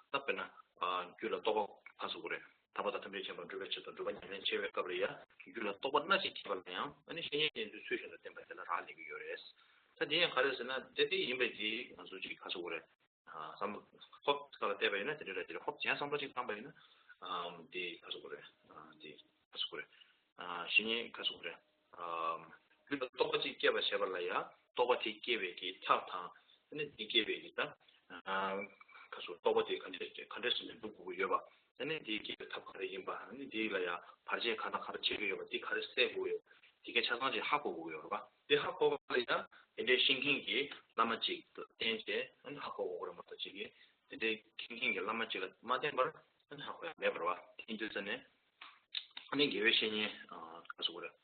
ད་དཔེར་ན། རྒྱུད་ལ་རྟོགས་པ་ག་ཟེར་དགོས་རེད། ཐར་པ་དང་ཐམས་ཅད་མཁྱེན་པ་སྒྲུབ་པའི་ཆེད་དུ་སྒྲུབ་པ་ཉམས་ལེན་བྱེད་པའི་སྐབས་ལ་ཡ། རྒྱུད་ལ་རྟོགས་པ་སྣ་གཅིག་སྐྱེས་པ་ལ་ཡང་ཨ་ནི་བཤེས་གཉེན་བསྟེན་ཚུལ་ཚུལ་བཞིན་དུ་བསྟེན་པ་དེ་ལ་རག་ལས་ཀྱི་ཡོད་རེད། ད་དེ་ཡང་ག་རེ་ཟེར་ན་དེ་དེ་ཡིན་པའི་དེ་ང་ཚོ་ཅིག་ག་ཟེར་དགོས་རེད། བསམ་བློ་ཧོབ་ཁ་ལ་བལྟས་པ་ཡིན་ན་དེ་འདྲ་རེད། དེ་རེད་ཧོབ་རྒྱན་བསམ་བློ་ཅིག་བཏང་པ་ཡིན་ན། དེ་ག་ཟེར་དགོས་རེད། དེ་ག་ཟེར་དགོས་རེད། བཤེས་གཉེན་ག་ཟེར་དགོས་རེད། རྒྱུད་ལ་རྟོགས་པ་གཅིག་སྐྱེས་པ་བྱས་པ་ལ་ཡང་རྟོགས་པ་དེ་སྐྱེ་བའི་གི་ཐབས་དང་། ཨ་ནི་དེ་སྐྱེ་བའི་གི་ད། ག་ཟེར་རྟོགས་པ་དེ་ག་འདྲས་ག་འདྲས་བྱས་ནས་འགྲུབ་དགོས་ཀྱི་ཡོད་པ། ཨ་ནི་དེ་སྐྱེ་བའི་ཐབས་ག་རེ་ཡིན་པ། ཨ་ནི་དེ་ལ་ཡང་བར་ཆད་གང་དང་ག་རེ་བྱེད་ཀྱི་ཡོད་པ། དེ་ག་རེ་སེལ་དགོས་ཡོད་པ། དེ་གའི་ཆ་ཚང་ཅིག་ཧ་གོ་དགོས་ཀྱི་ཡོད་རེད་པ། དེ་ཧ་གོ་བ་ལ་ཡང་དེ་འདྲའི་ཤེས་མཁན་གྱི་བླ་མ་ཅིག་ཏུ་བསྟེན་བྱས་ཨ་ནི་ཧ་གོ་དགོས་ཀྱི་རེད་མ་གཏོགས་ཅིག་གིས་དེ་འདྲའི་མཁྱེན་མཁན་གྱི་བླ་མ་ཅིག་ལ་མ་བསྟེན་པར་ཨ་ནི་ཧ་གོ་ཡ་མེད་པ་རེད་པ། དེ་ཡིན་དུས་ཙ་ནས་ཨ་ནི་དགེ་བའི་བཤེས་གཉེན་ག་ཟེར་དགོས་རེད།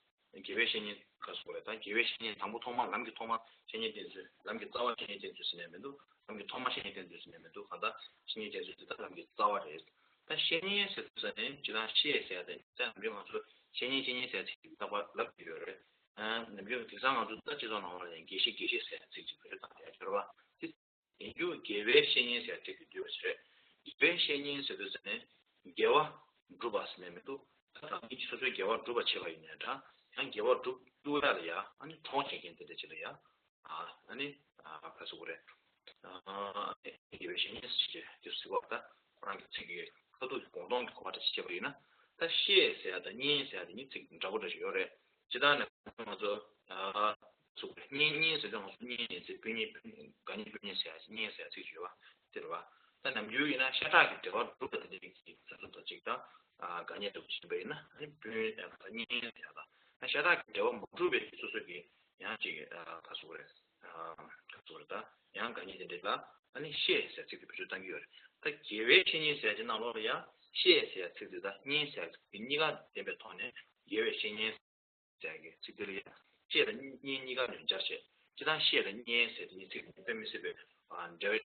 དགེ་བའི་བཤེས་གཉེན་ག་ཟེར་དགོས་རེད། ད་དགེ་བའི་བཤེས་གཉེན་དང་པོ་ཐོག་མ་ལམ་གྱི་ཐོག་མ་བཤེས་གཉེན་བསྟེན་ཚུལ། ལམ་གྱི་རྩ་བ་བཤེས་གཉེན་བསྟེན་ཚུལ་ཟེར་ནས་མི་འདུག་ལམ་གྱི་ཐོག་མ་བཤེས་གཉེན་བསྟེན་ཚུལ་ཟེར་ནས་མི་འདུག་གང་ལྟར་བཤེས་གཉེན་བསྟེན་ཚུལ་དེ་ད་ལམ་གྱི་རྩ་བ་རེད། ད་བཤེས་གཉེན་ཟེར་དུས་ཙ་ནས་སྤྱིར་བཏང་བཤེས་ཟེར་ཡ་དེ་ད་ནམ་རྒྱུན་ང་ཚོ་བཤེས་གཉེན་བཤེས་གཉེན་ཟེར་ཡ་ཚིག་རྟག་པར་ལབ་ཀྱི་ཡོད་རེད། ནམ་རྒྱུན་དེང་སང་ང་ཚོ་ད་སྤྱི་ཚོགས་ནང་ལ་ཡང་དགེ་བཤེས་དགེ་བཤེས་ཟེར་ཡ་ཚིག་ཅིག་བེད་སྤྱོད་བཏང་བསྡད་ཡ་ཡོད་རེད་པ། དེ་ཡིན་རྒྱུ་དགེ་བའི་བཤེས་གཉེན་ཟེར་ཚིག་དེ་འདུས་པ་ཞིག་རེད། དགེ་བའི་བཤེས་གཉེན་ཟེར་དུས་ཙ་ནས་དགེ་བ་སྒྲུབ་པ་ཟེར་ནས་མི་འདུག་ད་རང་ཉིད་ཀྱིས་སོ་སོའི་དགེ་བ་སྒྲུབ་པ་བྱས་པ་ཡིན་ནའི་འདྲ། ཡང་དགེ་བ་སྒྲུབ་ཐུབ་ཡ་ལ་ཡ་ཨ་ནི་གྲོགས་བྱེད་མཁན་དེ་འདྲ་ཅིག་ལ་ཡ། ཨ་ནི་ག་ཟེར་དགོས་རེད། དགེ་བའི་བཤེས་གཉེན་ཟེར་ཅིག་དེ་ཟེར་བ་ད་ཁོ་རང་གི་ཚིག་གི་ཁ་ཐུག་གི་དགོངས་དོན་གྱི་གོ་བ་འདྲ་ཞིག་བྱས་པ་ཡིན་ན། ད་བཤེས་ཟེར་ཡ་དང་གཉེན་ཟེར་ཡ་དེ་གཉིས་ཚིག་འདྲ་པོ་འདྲ་ཞིག་ཡོད་རེད། སྤྱིར་བཏང་ནས་ང་ཚོ་ཨ་ཚུགས་གཉེན་གཉེན་ཟེར་དུས་ང་ཚོ་གཉེན་ཟེར་སྤུན་གཉེན་སྤུན་གཉེན་དགའ་གཉེན་སྤུན་གཉེན་ཟེར་ཡ་གཉེན་ཟེར་ཡ་ཚིག་ཅིག་ཡོད་པ་དེ་རེད་པ། ད་ནམ་རྒྱུན་ཡིན་ན་ཤ་ཁྲག་གི་འབྲེལ་བ་གྲུབ་པ་དེ་འདྲའི་གི་སོ་སོ་དང་གཅིག་དང་། དགའ་གཉེན་འདྲ་པོ་ཅིག་ཡིན་པ་ཡིན་ན་ཨ་ནི་སྤུན་གཉེན་ཟེར་ཡ་དང་། ཤ་ཁྲག་གི་འབྲེལ་བ་མ་གྲུབ་པའི་སོ་སོ་གི་ཡང་ཅིག་ག་ཟེར་དགོས་རེད། ག་ཟེར་དགོས་རེད། ད་ཡང་དགའ་གཉེན་དེ་འདྲ་ལ་ཨ་ནི་བཤེས་ཟེར་ཚིག་དེ་བེད་སྤྱོད་གཏང་གི་ཡོད་རེད། ད་དགེ་བའི་བཤེས་གཉེན་ཟེར་གྱི་ནང་ལོགས་ལ་ཡང་བཤེས་ཟེར་ཚིག་དེ་དང་གཉེན་ཟེར་ཚིག་དེ་གཉིས་ཀ་ལྡན་པའི་ཐོག་ནས་དགེ་བའི་བཤེས་གཉེན་ཟེར་གྱི་ཚིག་དེ་ལ་ཡང་བཤེས་དང་གཉེན་གཉིས་ཀ་ལ་སྦྱར་བྱས། སྤྱིར་བཏང་བཤེས་དང་གཉེན་ཟེར་དེ་གཉིས་ཚིག་དེ་དཔེ་མི་སྲིད་པའི་འབྲེལ་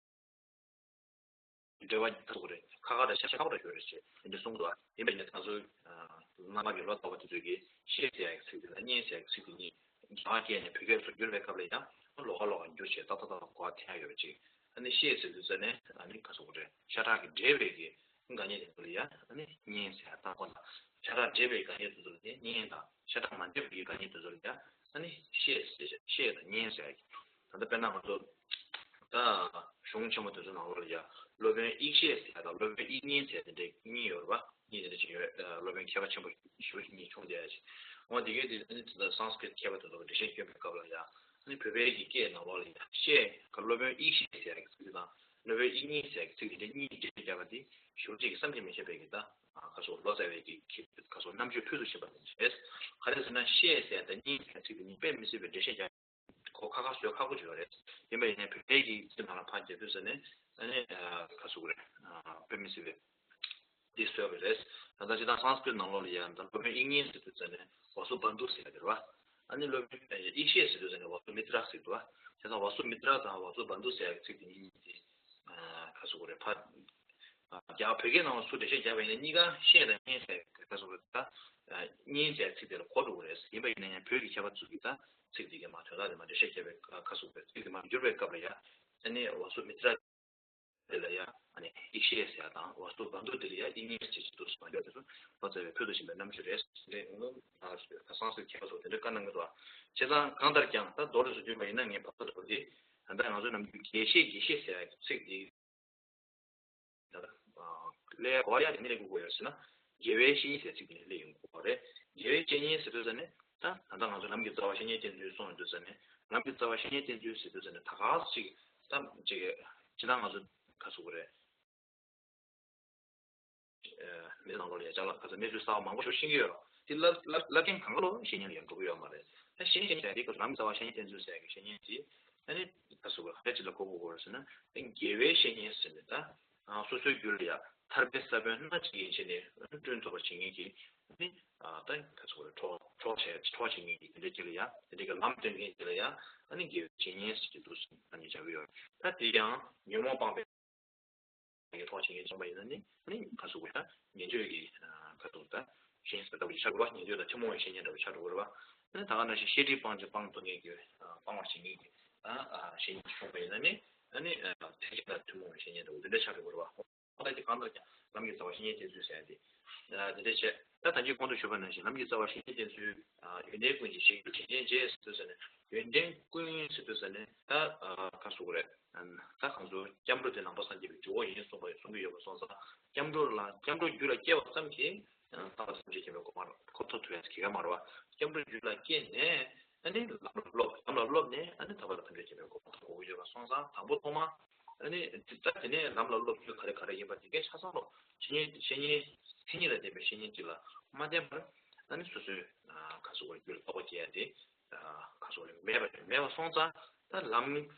བ། འབྲེལ་བ་ཐུག་རེད། ཁ་ཁ་དང་ཤ་ཤ་ཁ་བ་ཡོད་རེད་ཅེས་དེ་འདྲ་གསུངས་འདུག་ཡིན་པ་ཡིན་ན་ད་གཟོད་རྣམ་པ་གི་བློ་ལྟ་བ་དེ་ཚོས་ཀྱི་བཤེས་ཟེར་ཡག་ཚིག་དེ་དང་གཉེན་ཟེར་ཡག་ཚིག་དེ་གཉིས་རྒྱ་གར་སྐད་ནས་བོད་སྐད་དུ་བསྒྱུར་བའི་སྐབས་ལ་ཡང་ལོགས་ཀ་ལོགས་ཀ་འགྱུར་བྱས་ཏག་ཏག་ཏག་གོ་བ་འཐེན་ཡག་ཡོད་པ་ཅིག་ཨ་ནི་བཤེས་ཟེར་དུས་ཙ་ནས་ཨ་ནི་ག་ཟེར་དགོས་རེད། ཤ་ཁྲག་གི་འབྲེལ་བའི་གི་དགའ་གཉེན་དེ་ཚོ་ལ་ཡང་ཨ་ནི་གཉེན་ཟེར་ཡག་ད་གོ་ལ། ཤ་ཁྲག་འབྲེལ་བའི་དགའ་གཉེན་དེ་ཚོ་ལ་ནི་གཉེན་དང་། ཤ་ཁྲག་མ་འབྲེལ་བའི་དགའ་གཉེན་དེ་ཚོ་ལ་ཡང་ཨ་ནི་བཤེས་ཟེར་བཤེས་དང་གཉེན་ཟེར་ཡག་གི། ད་ལྟ་དཔེར་ན་ང་ཚོ་ད་གཞུང་ཆེན་མོ་དེ་ཚོ་ནང་ལོགས་ལ་ཡ་སློབ་དཔོན་དབྱིག་བཤེས་ཟེར་ཡག་དང་སློབ་དཔོན་དབྱིག་གཉེན་ཟེར་དེ་འདྲའི་གཉིས་ཡོད་རེད་པ། གཉིས་དེ་འདྲ་ཅིག་ཡོད། སློབ་དཔོན་མཁས་པ་ཆེན་པོ་ཞེ་པོ་ཅིག་གཉིས་བྱུང་བསྡད་ཡག་ཅིག་འོ་དེ་གའི་དེ་ནི་ད་སཾ་སྐྲྀཏ་མཁས་པ་དེ་ཚོ་གི་འགྲེལ་བཤད་སྐྱོན་པའི་སྐབས་ལ་ཡ་ཨ་ནི་བོད་པའི་གི་སྐད་ནང་ལོགས་ལ་ཡ་བཤེས་ག་སློབ་དཔོན་དབྱིག་བཤེས་ཟེར་ཡག་གི་ཚིག་དེ་དང་སློབ་དཔོན་དབྱིག་གཉེན་ཟེར་ཡག་གི་ཚིག་དེ་འདྲ་གཉིས་འགྲེལ་བརྒྱབ་པ་དེ་ཞེ་པོ་ཅིག་གི་བསམ་གྱིས་མི་ཁྱབ་པའི་གི་ད་ག་ཟེར་ལོ་ཙཱ་བའི་གི་ཁྱེད་ག་ཟེར་རྣམ་དཔྱོད་ཕུལ་དུ་ཕྱིན་པ་དེ་འདྲ་རེད། ག་རེ་ཟེར་ན་བཤེས་ཟེར་ཡག་དང་གཉེན་ཟེར་ཡག་ཚིག་དེ་གཉིས་དཔེ་མི་སྲིད་པའི་འགྲེལ་བཤད་རྒྱག་གོ་ཁ་ཁ་བཟོས་ཁག་པོ་ཅིག་ཡོད་རེད། ཡིན་པ་ཡིན་ནའི་བོད་སྐད་ཀྱི་ཚིག་ནང་ལ་ཕར་འགྱེད་དུས་ཙ་ནས་ཨ་ནི་ག་ཟེར་དགོས་རེད། དཔེ་མི་སྲིད་པའི་ དེ་བཟོས་པ་རེད། ད་ལྟ་སྤྱིར་བཏང་སཾ་སྐྲྀཏ་ནང་ལོགས་ལ་ཡང་ད་སློབ་དཔོན་དབྱིག་གཉེན་ཟེར་དུས་ཙམ་ནས་ཝ་སུ་བནྡྷུ་ཟེར་ཡ་དེ་རེད་བ། ཨ་ནི་སློབ་དཔོན་ཡེ་ཤེས་ཟེར་དུས་ཙམ་ནས་ཝ་སུ་མི་ཏྲ་ཟེར་འདུག་བ། བྱས་ཙང་ཝ་སུ་མི་ཏྲ་དང་ཝ་སུ་བནྡྷུ་ཟེར་ཡ་གི་ཚིག་དེ་གཉིས་དེ་ག་ཟེར་དགོས་རེད། ཕ་རྒྱ་བོད་སྐད་ནང་ལ་སུ་འགྲེལ་བཤད་བརྒྱབ་པ་ཡིན་ན་གཉིས་ཀ་ཤེས་དང་གཉེན་ཟེར་ག་ཟེར་དགོས་རེད། ད་གཉེན་ཟེར་ཡ་ཚིག་དེ་ལ་གོ་འགྲོ་གི་རེད། ཡིན་པ་ཡིན་ན་ཡང་བོད་ཀྱི་མཁས་པ་ཚོ་གིས་ད་ཚིག་དེ་གའི་མ་དོན་དག་དེ་མ་འགྲེལ་བཤད་བརྒྱབ་པའི་ག་ཟེར་དགོས་རེད། ཚིག་དེ་མ་བསྒྱུར་བའི་སྐབས་ལ་ཡ་ཨ་ནི་ཝ་སུ་མི་ཏྲ་དེ་ལ་ཡ་ཨ་ནི་ཡེ་ཤེས་ཟེར་ཡ་དང་ཝ་སུ་བནྡྷུ་དེ་ལ་ཡ་དབྱིག་གཉེན་ཟེར་གྱི་འདུག་ཟེར་མ་བརྗོད་དེ་ཚོ་ལོ་ཙཱ་བས་ཕུལ་དུ་ཕྱིན་པའི་རྣམ་དཔྱོད་རེད། དེ་ནས་ད་སང་སྲིད་མཁས་པ་ཚོ་དེ་འདྲ་བཀའ་གནང་གི་འདུག་བྱས་ཙང་གང་ལྟར་ཀྱང་ད་མདོ་ལས་སུ་བརྗོད་པ་ཡིན་ན་ངས་བབ་ས་འདྲ་པོ་དེ་ད་ལྟ་ང་ཚོ་ནམ་རྒྱུན་དགེ་བཤེས་དགེ་བཤེས་ཟེར་ཡ་ཚིག་དེ་ད་ལྟ་ལས་གོ་ཡ་དེ་ནི་ལས་དགོས་ཡོད་ཟེར་ན་དགེ་བའི་བཤེས་གཉེན་ཟེར་ཚིག་དེ་ནི་ལས་ཡོང་དགོས་པ་རེད། དགེ་བའི་བཤེས་གཉེན་ཟེར་དུས་ཙམ་ནས་ད་ད་ལྟ་ང་ཚོ་ལམ་གྱི་རྩ་བ་བཤེས་གཉེན་བསྟེན་ཚུལ་གསུངས་ཡོང་དུས་ཙམ་ནས་ལམ་གྱི་རྩ་བ་བཤེས་གཉེན་བསྟེན་ཚུལ་ཟེར་དུས་ཙམ་ནས་ད་ག་ཟེ་ཅིག་ད་ཅིག་ཅི་ད་ང་ཚོ་ག་ཟེར་དགོས་རེད། མི་ནང་ལོགས་ལ་ཡ་ཅག་ལ་ག་ཚོད་གནས་ཚུལ་གསར་བ་མང་པོ་ཞིག་ཤེས་ཀྱི་ཡོད་རེད། དེ་བསླབ་བསླབ་བསླབ་མཁན་གང་ག་ལོ་བཤེས་གཉེན་ལ་ཡང་འགྲོ་གི་ཡོད་མ་རེད། ད་བཤེས་གཉེན་བཤེས་གཉེན་དེ་ག་ཚོད་ལམ་རྩ་བ་བཤེས་གཉེན་བསྟེན་ཚུལ་ཟེར་ཡ་གི་བཤེས་གཉེན་དེ་ཨ་ནི་ག་ཚོད་ག་རེ་ཅིག་ལ་གོ་དགོས་རེད་ཟེར་ན། དགེ་བའི་བཤེས་གཉེན་ཟེར་ནས་ད་སོ་སོའི་རྒྱུད་ལ་ཡ་ཐར་པའི་ས་བོན་སྣ་གཅིག་ཡན་ཆད་ནས་བསྐྲུན་ཐུབ་པ་བྱེད་མཁན་གྱི་ཨ་ནི་ད་ག་ཚོད་ག་རེ་གྲོགས་གྲོགས་བྱས་གྲོགས་བྱེད་མཁན་གྱི་དེ་འདྲ་ཅིག་ལ་ཡ་དེ་འདྲ་གི་ལམ་སྟོན་མཁན་ཅིག་ལ་ཡ་ཨ་ནི་དགེ་བའི་བཤེས་གཉེན་ཟེར་གྱི་འདུག་ཟེར་ནས་ཨ་ནི་བྱ་གི་ཡོད་རེད། ད་དེ་ཡང་ཉོན་མོངས་སྤངས་པའི་གི་ཐོག་ཆེན་གྱི་བྱུང་བ་ཡིན་ན་ནི་ནི་ག་ཟེར་དགོས་ཡ་ཉན་ཐོས་ཀྱི་ཁ་ཐུག་ད་བཤེས་གཉེན་ཟེར་ལྟ་བུ་ཞིག་ཆགས་དགོས་པ། ཉན་ཐོས་དང་ཐུན་མོང་བའི་བཤེས་གཉེན་འདྲ་བོ་ཆགས་འགྲོ་དགོས་རེད་པ། ནི་ད་ག་ནང་བཞིན་ཤེས་སྒྲིབ་སྤང་ཅིང་སྤང་ཐུབ་མཁན་གྱི་སྤང་བར་བྱེད་མཁན་གྱི་ད་བཤེས་གཉེན་བྱུང་བ་ཡིན་ན་ནི་ནི་ཐེག་ཆེན་དང་ཐུན་མོང་བའི་བཤེས་གཉེན་འདྲ་བོ་འདི་འདྲ་ཆགས་འགྲོ་དགོས་རེད་པ། ད་ཅི་གང་ལྟར་ཀྱང་ལམ་གྱི་རྩ་བ་བཤེས་གཉེན་བསྟེན་ཚུལ་ཟེར་ཡ་དེ་འདི་འདྲ་བྱས། ད་ད་གིན་གོང་དུ་ཞུས་པ་ནང་བཞིན་ལམ་གྱི་རྩ་བ་བཤེས་གཉེན་བསྟེན་ཚུལ་ཡོན་ཏན་ཀུན་གྱི་གཞིར་གྱུར་དྲིན་ཅན་རྗེ་ཟེར་དུས་ཟེར་ནས་ཡོན་ཏན་ཀུན་ཟེར་དུས་ཟེར་ནས་ད་ག་ཟེར་དགོས་རེད། ད་ང་ཚོ་སྐྱབས་འགྲོ་དེ་ནང་པ་སངས་རྒྱས་པའི་འཇུག་སྒོ་ཡིན་གསུངས་པ་གསུང་གི་ཡོད་པ་སོང་ཙང་སྐྱབས་འགྲོ་ལ་སྐྱབས་འགྲོ་རྒྱུད་ལ་སྐྱེ་བ་ཙམ་གྱིས་ཐར་པ་ཐམས་ཅད་མཁྱེན་པའི་གོ་འཕང་ཁོ་ཐོབ་ཐུབ་ཡ་གི་ག་མ་རེད་པ། སྐྱབས་འགྲོ་རྒྱུད་ལ་སྐྱེས་ནས་ཨ་ནི་ལམ་ལ་སློབ་ལམ་ལ་སློབ་ནས་ཨ་ནི་ཐར་པ་ཐམས་ཅད་མཁྱེན་པའི་གོ་འཕང་ཐོབ་དགོས་ཀྱི་ཡོད་པ་སོང་ཙང་དང་པོ་ཐོག་མ་ཨ་ནི་ད་དེ་ནས་ལམ་ལ་སློབ་ཚུལ་ག་རེ་ག་རེ་ཡིན་པ་དེ་གའི་ཆ་ཚང་ལོ་བཤེས་གཉེན་བཤེས་གཉེན་མཚན་ཉིད་ལ་ལྡན་པའི་བཤེས་གཉེན་ཅིག་ལ་མ་བསྟེན་པར་ཨ་ནི་སོ་སོའི་ག་ཟེར་དགོས་རེད་རྒྱུད་ལ་རྟོགས་པ་སྐྱེ་ཡ་དེ། ཁ་སོགས་ལས་མེད་པ་རེད། མེད་པ་སོང་ཙང་ད་ལམ་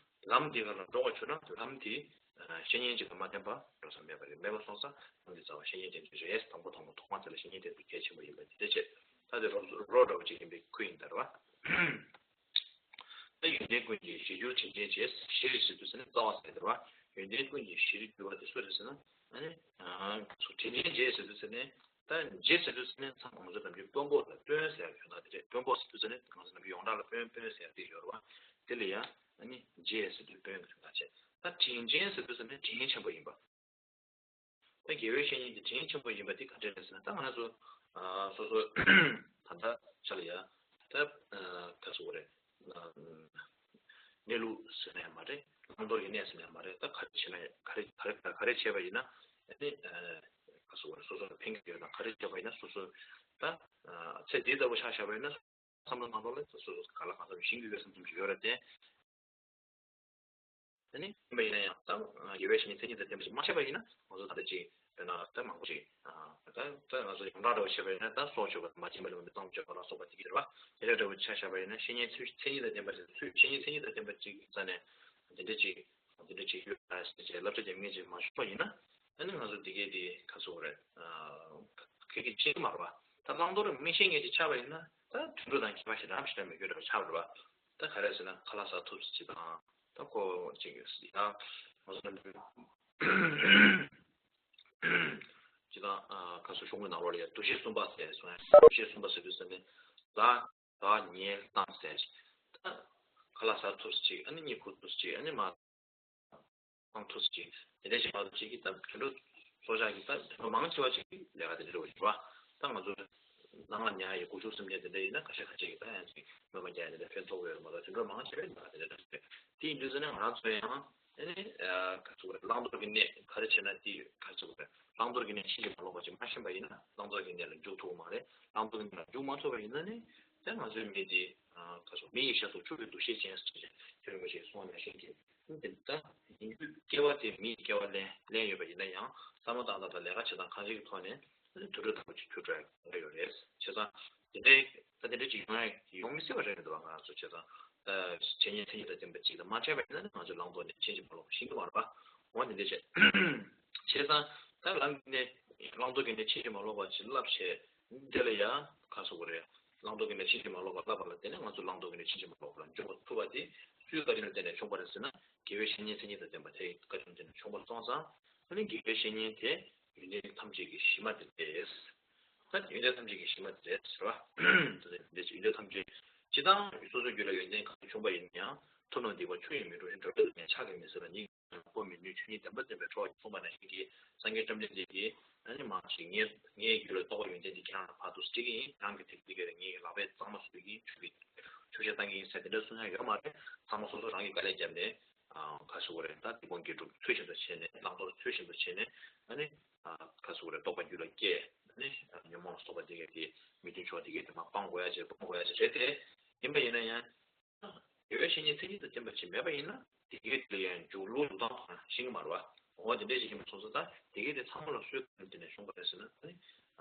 ལམ་འདི་ག་ལ་འགྲོ་བ་བྱུང་ན་ལམ་དེ་བཤེས་གཉེན་ཅིག་ལ་མ་བརྟེན་པ་འགྲོ་ས་མེད་པ་རེད། མེད་པ་སོང་ཙང་ལམ་གྱི་རྩ་བ་བཤེས་གཉེན་བསྟེན་ཚུལ་རེད། དང་པོ་དང་པོ་ཐོག་མ་དེ་ལ་བཤེས་གཉེན་བསྟེན་ཚུལ་གལ་ཆེན་པོ་ཡིན་པ་འདི་འདྲ་བྱས། ད་དེ་རོ་རོ་འདྲ་བོ་ཅིག་ཡིན་པའི་ཁུལ་ཡིན་ད་རེད་བ། ད་ཡོན་ཏན་ཀུན་གྱི་གཞིར་གྱུར་དྲིན་ཅན་རྗེ། གཞིར་ཟེར་དུས་ཟེར་ན་རྩ་བ་ཟེར་ད་རེད་བ། ཡོན་ཏན་ཀུན་གྱི་གཞིར་གྱུར་པ་དེ་སུ་རེད་ཟེར་ན་ཨ་ནི་དྲིན་ཅན་རྗེ་ཟེར་དུས་ཟེར་ནས། ད་རྗེ་ཟེར་དུས་ཟེར་ནས་ཚང་མ་ང་ཚོ་ནམ་རྒྱུན་དཔོན་པོ་ལ་དཔོན་ཟེར་ཡག་ཡོད་ན་དེ་རེད། དཔོན་པོ་ཟེར་དུས་ཟེར་ནས་ང་ཚོ་ནམ་རྒྱུན་ཡོངས་གྲགས་ལ་དཔོན་དཔོན་ཟེར་ཡག་དེ་ཡོད་རེད་བ། དེ་ལ་ཡང་ཨ་ནི་རྗེ་ཟེར་དུས་དཔོན་གྱི་དོན་དག་བྱས། ད་དྲིན་ཅན་ཟེར་དུས་ཟེར་ནས་དྲིན་ཆེན་པོ་ཡིན་པ། ད་དགེ་བའི་བཤེས་གཉེན་དེ་དྲིན་ཆེན་པོ་ཡིན་པ་དེ་ག་འདྲས་རེད་ཟེར་ན་ད་ང་ཚོ་སོ་སོ་ད་ལྟ་ཆ་ལ་ཡ་ད་ག་ཟེར་དགོས་རེད། གནས་ལུགས་ཟེར་ན་ཡང་མ་རེད། བླང་དོར་གྱི་གནས་ཟེར་ན་ཡང་མ་རེད། ད་ག་རེ་བྱས་ན་ག་རེ་ག་རེ་ག་རེ་བྱས་པ་ཡིན་ན་ཨ་ནི་ག་ཟེར་དགོས་རེད། སོ་སོ་ལ་ཕན་གྱི་ཡོད་ན་ག་རེ་བྱས་པ་ཡིན་ན་སོ་སོ་ད་ཚེ་འདི་ལྟ་བུ་ཆ་བཞག་པ་ཡིན་ན་བསམ་བློ་ནང་ལོགས་ལ་སོ་སོ་ག་ལ་གང་འཚམ་ཤེས་ཀྱི་ཡོད་བསམ་བསམ་ཞིག་ཡོད་རེད་དེ། ཨ་ནི་ཡིན་པ་ཡིན་ན་ཡང་ད་དགེ་བའི་བཤེས་གཉེན་མཚན་ཉིད་དང་ལྡན་པ་ཞིག་མ་བྱས་པ་ཡིན་ན་ང་ཚོ་ད་ལྟ་ཅིག་དཔེར་ན་ད་མང་པོ་ཅིག་ད་ད་ང་ཚོ་ཡོངས་གྲགས་འདྲ་བོ་བྱས་པ་ཡིན་ན་ད་སྲོག་གཅོད་པ་མ་བྱིན་པ་ལས་མི་གཙང་བཅོས་པ་ལ་སོགས་པ་དེ་ག་རེད་བ། དེ་འདྲ་འདྲ་བོ་ཆ་བཞག་པ་ཡིན་ན་བཤེས་གཉེན་ཚུལ་མཚན་ཉིད་དང་ལྡན་པ་ཞིག་ཚུལ་བཤེས་གཉེན་མཚན་ཉིད་དང་ལྡན་པ་ཅིག་རྩ་ནས་དེ་འདྲ་ཅིག་དེ་འདྲ་ཅིག་ཡོད་ཟེར་བྱས་བསླབ་བྱ་རྒྱབ་མཁན་ཅིག་མ་བྱུང་བ་ཡིན་ན་ཨ་ནི་ང་ཚོ་འདི་གའི་དེ་ག་ཟེར་དགོས་རེད། གལ་གྱི་ཅིག་མ་རེད་བ། ད་བླང་དོར་མི་ཤེས་མཁན་ཅིག་ཆགས་པ་ཡིན་ན་ད་དུད་འགྲོ་དང་ཁྱད་པར་ཞེ་དྲག་ཞེ་དྲག་མི་དགོས་འདྲ་བ་ཆགས་པ་རེད་བ། ད་ག་རེ་ཟེར་ན་ཁ་ལག་ཟ་ཐུབ་ཟེར་ཅིག་དང་ད་ཁོ་ཅིག་ཡང་ང་ཚོ་ནམ་རྒྱུན་ཅིག་དང་ཁ་སོ་གཞུང་གི་ནང་ལོགས་ལ་ཡང་འདུ་ཤེས་གསུམ་པ་ཟེར་སོང་ཡང་འདུ་ཤེས་གསུམ་པ་ཟེར་དུས་ཟེར་ནས་ཟ་ཟ་ཉལ་བཏང་ཟེར། ད་ཁ་ལག་ཟ་ཐུབ་ཟེར་ཅིག་ཨ་ནི་གཉིད་ཁུག་ཐུབ་ཟེར་ཅིག་ཨ་ནི་མ། གཏོང་ཐུབ་ཅིག་དེ་འདྲ་ཞིག་མ་གཏོགས་ཅིག་གིས་ད་དུད་འགྲོ་སྲོག་ཆགས་ཀྱི་ད་དུད་འགྲོ་མང་ཆེ་བ་ཅིག་ལས་ཀ་དེ་འདྲ་འདྲ་བོ་ཞིག་རེད་བ། ད་ང་ཚོ་ནང་ལ་ཉལ་ཡ་སྒོ་ཕྱུགས་སེམས་ཅན་དེ་འདྲ་ཡིན་ན་ཁ་ཤས་ཁ་ཤས་ཀྱིས་ད་ཡང་ཅིག་སྨྱོན་པ་རྒྱག་ཡ་དེ་འདྲ་ཕན་ཐོགས་ཡོད་རེད་མ་གཏོགས་དུད་འགྲོ་མང་ཆེ་བས་ལས་ཀ་དེ་འདྲ་འདྲ་ཞིག་རེད། དེ་ཡིན་དུས་ཙང་ནས་ང་རང་ཚོ་ཡང་ཨ་ནི་ག་ཚོད་རེད་བླང་དོར་གྱི་གནས་ག་རེ་བྱས་ན་དེ་ག་ཚོད་རེད་བླང་དོར་གྱི་གནས་ཕྱིན་ཅི་མ་ལོག་པ་ཅིག་མ་ཤེས་པ་ཡིན་ན་བླང་དོར་གྱི་གནས་ལ་འཇུག་ཐུབ་ཀྱི་མ་རེད། བླང་དོར་གྱི་གནས་ལ་འཇུག་མ་ཐུབ་པ་ཡིན་ན་ནི་ད་ང་ཚོའི་མི་དེ་ག་ཚོད་མི་ཡི་ཞབས་ཏོག་ཕྱུག་པའི་འདུ་ཤེས་ཅན་ཟེར་བྱས་དེ་རིང་མ་ཞིག་གསུངས་ནས་ཤེས་ཀྱི། འདི་ལྟ་ཡིན་རྒྱུ་སྐྱེ་བ་དེ་མིའི་སྐྱེ་བ་ལེན་ལེན་ཡོད་པ་ཡིན་ན་ཡང་བསམ་བློ་བཏང་སྟངས་དང་ལས་ཀ་བྱེད་སྟངས་གང་ཅིའི་ཐོག་ནས་དུད་འགྲོ་ལྟ་བུ་ཅིག་གྱུར་འགྲོ་ཡ་ཡོད་རེད། བྱས་ཙང་དེ་འདྲའི་ད་དེ་འདྲ་ཅིག་ཡོང་ཡ་ཡོང་མི་སྲིད་པ་རེད་འདུག་བ། ང་ཚོ་བྱས་ཙང་ད་བྱས་ཉེས་མཚན་ཉིད་དང་ལྡན་པ་ཅིག་དང་མ་འཕྲད་པ་ཡིན་ན་ནི་ང་ཚོ་བླང་དོར་ནས་ཕྱིན་ཅི་མ་ལོག་པ་ཤེས་ཀྱི་མ་རེད་པ། འོ་དེ་འདྲ་བྱས་བྱས་ཙང་ ད་ལམ་གྱི་གནས་བླང་དོར་གྱི་གནས་ཕྱིན་ཅི་མ་ལོག་པ་ཅིག་བསླབ་བྱས། དེ་ལ་ཡང་ག་རེ་ཟེར་དགོས་རེད། བླང་དོར་གྱི་གནས་ཕྱིན་ཅི་མ་ལོག་པ་བསླབ་པ་ལ་བརྟེན་ནས་ང་ཚོ་བླང་དོར་གྱི་གནས་ཕྱིན་ཅི་མ་ལོག་པ་ལ་འཇུག་པར་ཐུབ་པ་དེ་སུའི་བཀའ་དྲིན་ལ་བརྟེན་ནས་བྱུང་བ་རེད་ཟེར་ན། དགེ་བའི་བཤེས་གཉེན་མཚན་ཉིད་དང་ལྡན་པ་དེའི་བཀའ་དྲིན་ལ་བརྟེན་ནས་བྱུང་བ་སོང་ཙང་། ཨ་ནི་དགེ་བའི་བཤེས་གཉེན་དེ་ཡོན་ཏན་ཐམས་ཅད་ཀྱི་གཞི་མ་དེ་རེད། ད་ཡོན་ཏན་ཐམས་ཅད་ཀྱི་གཞི་མ་དེ་རེད་ཟེར་བ། ད་ཡོན་ཏན་ཐམས་ཅད་སྤྱིར་བཏང་སོ་སོའི་རྒྱུད་ལ་ཡོན་ཏན་གང་བྱུང་བ་ཡིན་ན་ཡང་། མཐོ་རྣོ་སྡིག་པ་ཆུ་ཡིས་མི་འཁྲུ་ཞིང་། འགྲོ་བའི་སྡུག་བསྔལ་ཕྱག་གིས་མི་སེལ་བ་ཉིད། དབང་པོ་མི་ནུས་ཆོས་ཉིད་བདེན་པ་བསྟན་པའི་ཁྲོ་བོ་གསུངས་པ་ནང་བཞིན་གྱི། སངས་རྒྱས་བཅོམ་ལྡན་འདས་ཀྱིས་ཨ་ནི་མ་ཅིག་ངའི་ངའི་རྒྱུད་ལ་རྟོགས་པ་ཡོན་ཏན་འདི་ཁྱེད་རང་ལ་ཕར་ཚུར་སྤྲད་ཀྱི་ཡིན། རང་གི་ཐེག་པ་འདི་ག་རེ་ངའི་ལག་པས་གཙང་མ་བཟོས་ཀྱི་ཡིན། ཆུ་གིས་ཆུ་བཤལ་བཏང་གི་ཡིན་ཟེར་དེ་འདྲ་གསུང་ཡ་ཡོད་མ་རེད། ཚང་མ་སོ་སོ་རང་གིས་དཀའ་ལས་བརྒྱབ་ནས། ཨ་ག་རེ་ཟེར་དགོས་རེད། ད་སྡིག་སྤོང་དགེ་སྒྲུབ་ཚུལ་བཞིན་དུ་བྱས་ནས། བླང་དོར་ཚུལ་བཞིན་དུ་བྱས་ནས། ཨ་ནི་ཨ་ག་རེ་ཟེར་དགོས་རེད། རྟོགས་པ་རྒྱུད་ལ་སྐྱེས། ཨ་ནི་ཨ་ཉོན་མོངས་ལ་སོགས་པ་འདི་ག་དེ་མི་མཐུན་ཕྱོགས་འདི་ག་དེ་མར་སྤང་དགོས་ཡ་ཅིག་སྤོང་དགོས་ཡ་ཅིག་རེད་དེ། ཡིན་པ་ཡིན་ན་ཡང་། དགེ་བའི་བཤེས་གཉེན་མཚན་ཉིད་དང་ལྡན་པ་ཅིག་མེད་པ་ཡིན་ན། དེ་གའི་དེ་ལ་ཡང་འཇུག་ལུགས་འཇུག་སྟངས་དང་ཤེས་ཀྱི་མ་རེད་པ། འོ་དེ་འདྲ་ཞིག་ཡིན་པ་སོང་ཙང་། ད་དེ་གའི་དེ་ཚང་མ་ལ་སུའི་བཀའ་དྲིན་ལ་བརྟེན་ནས་བྱུང་བ་རེད་ཟེར་ན། ཨ་ནི་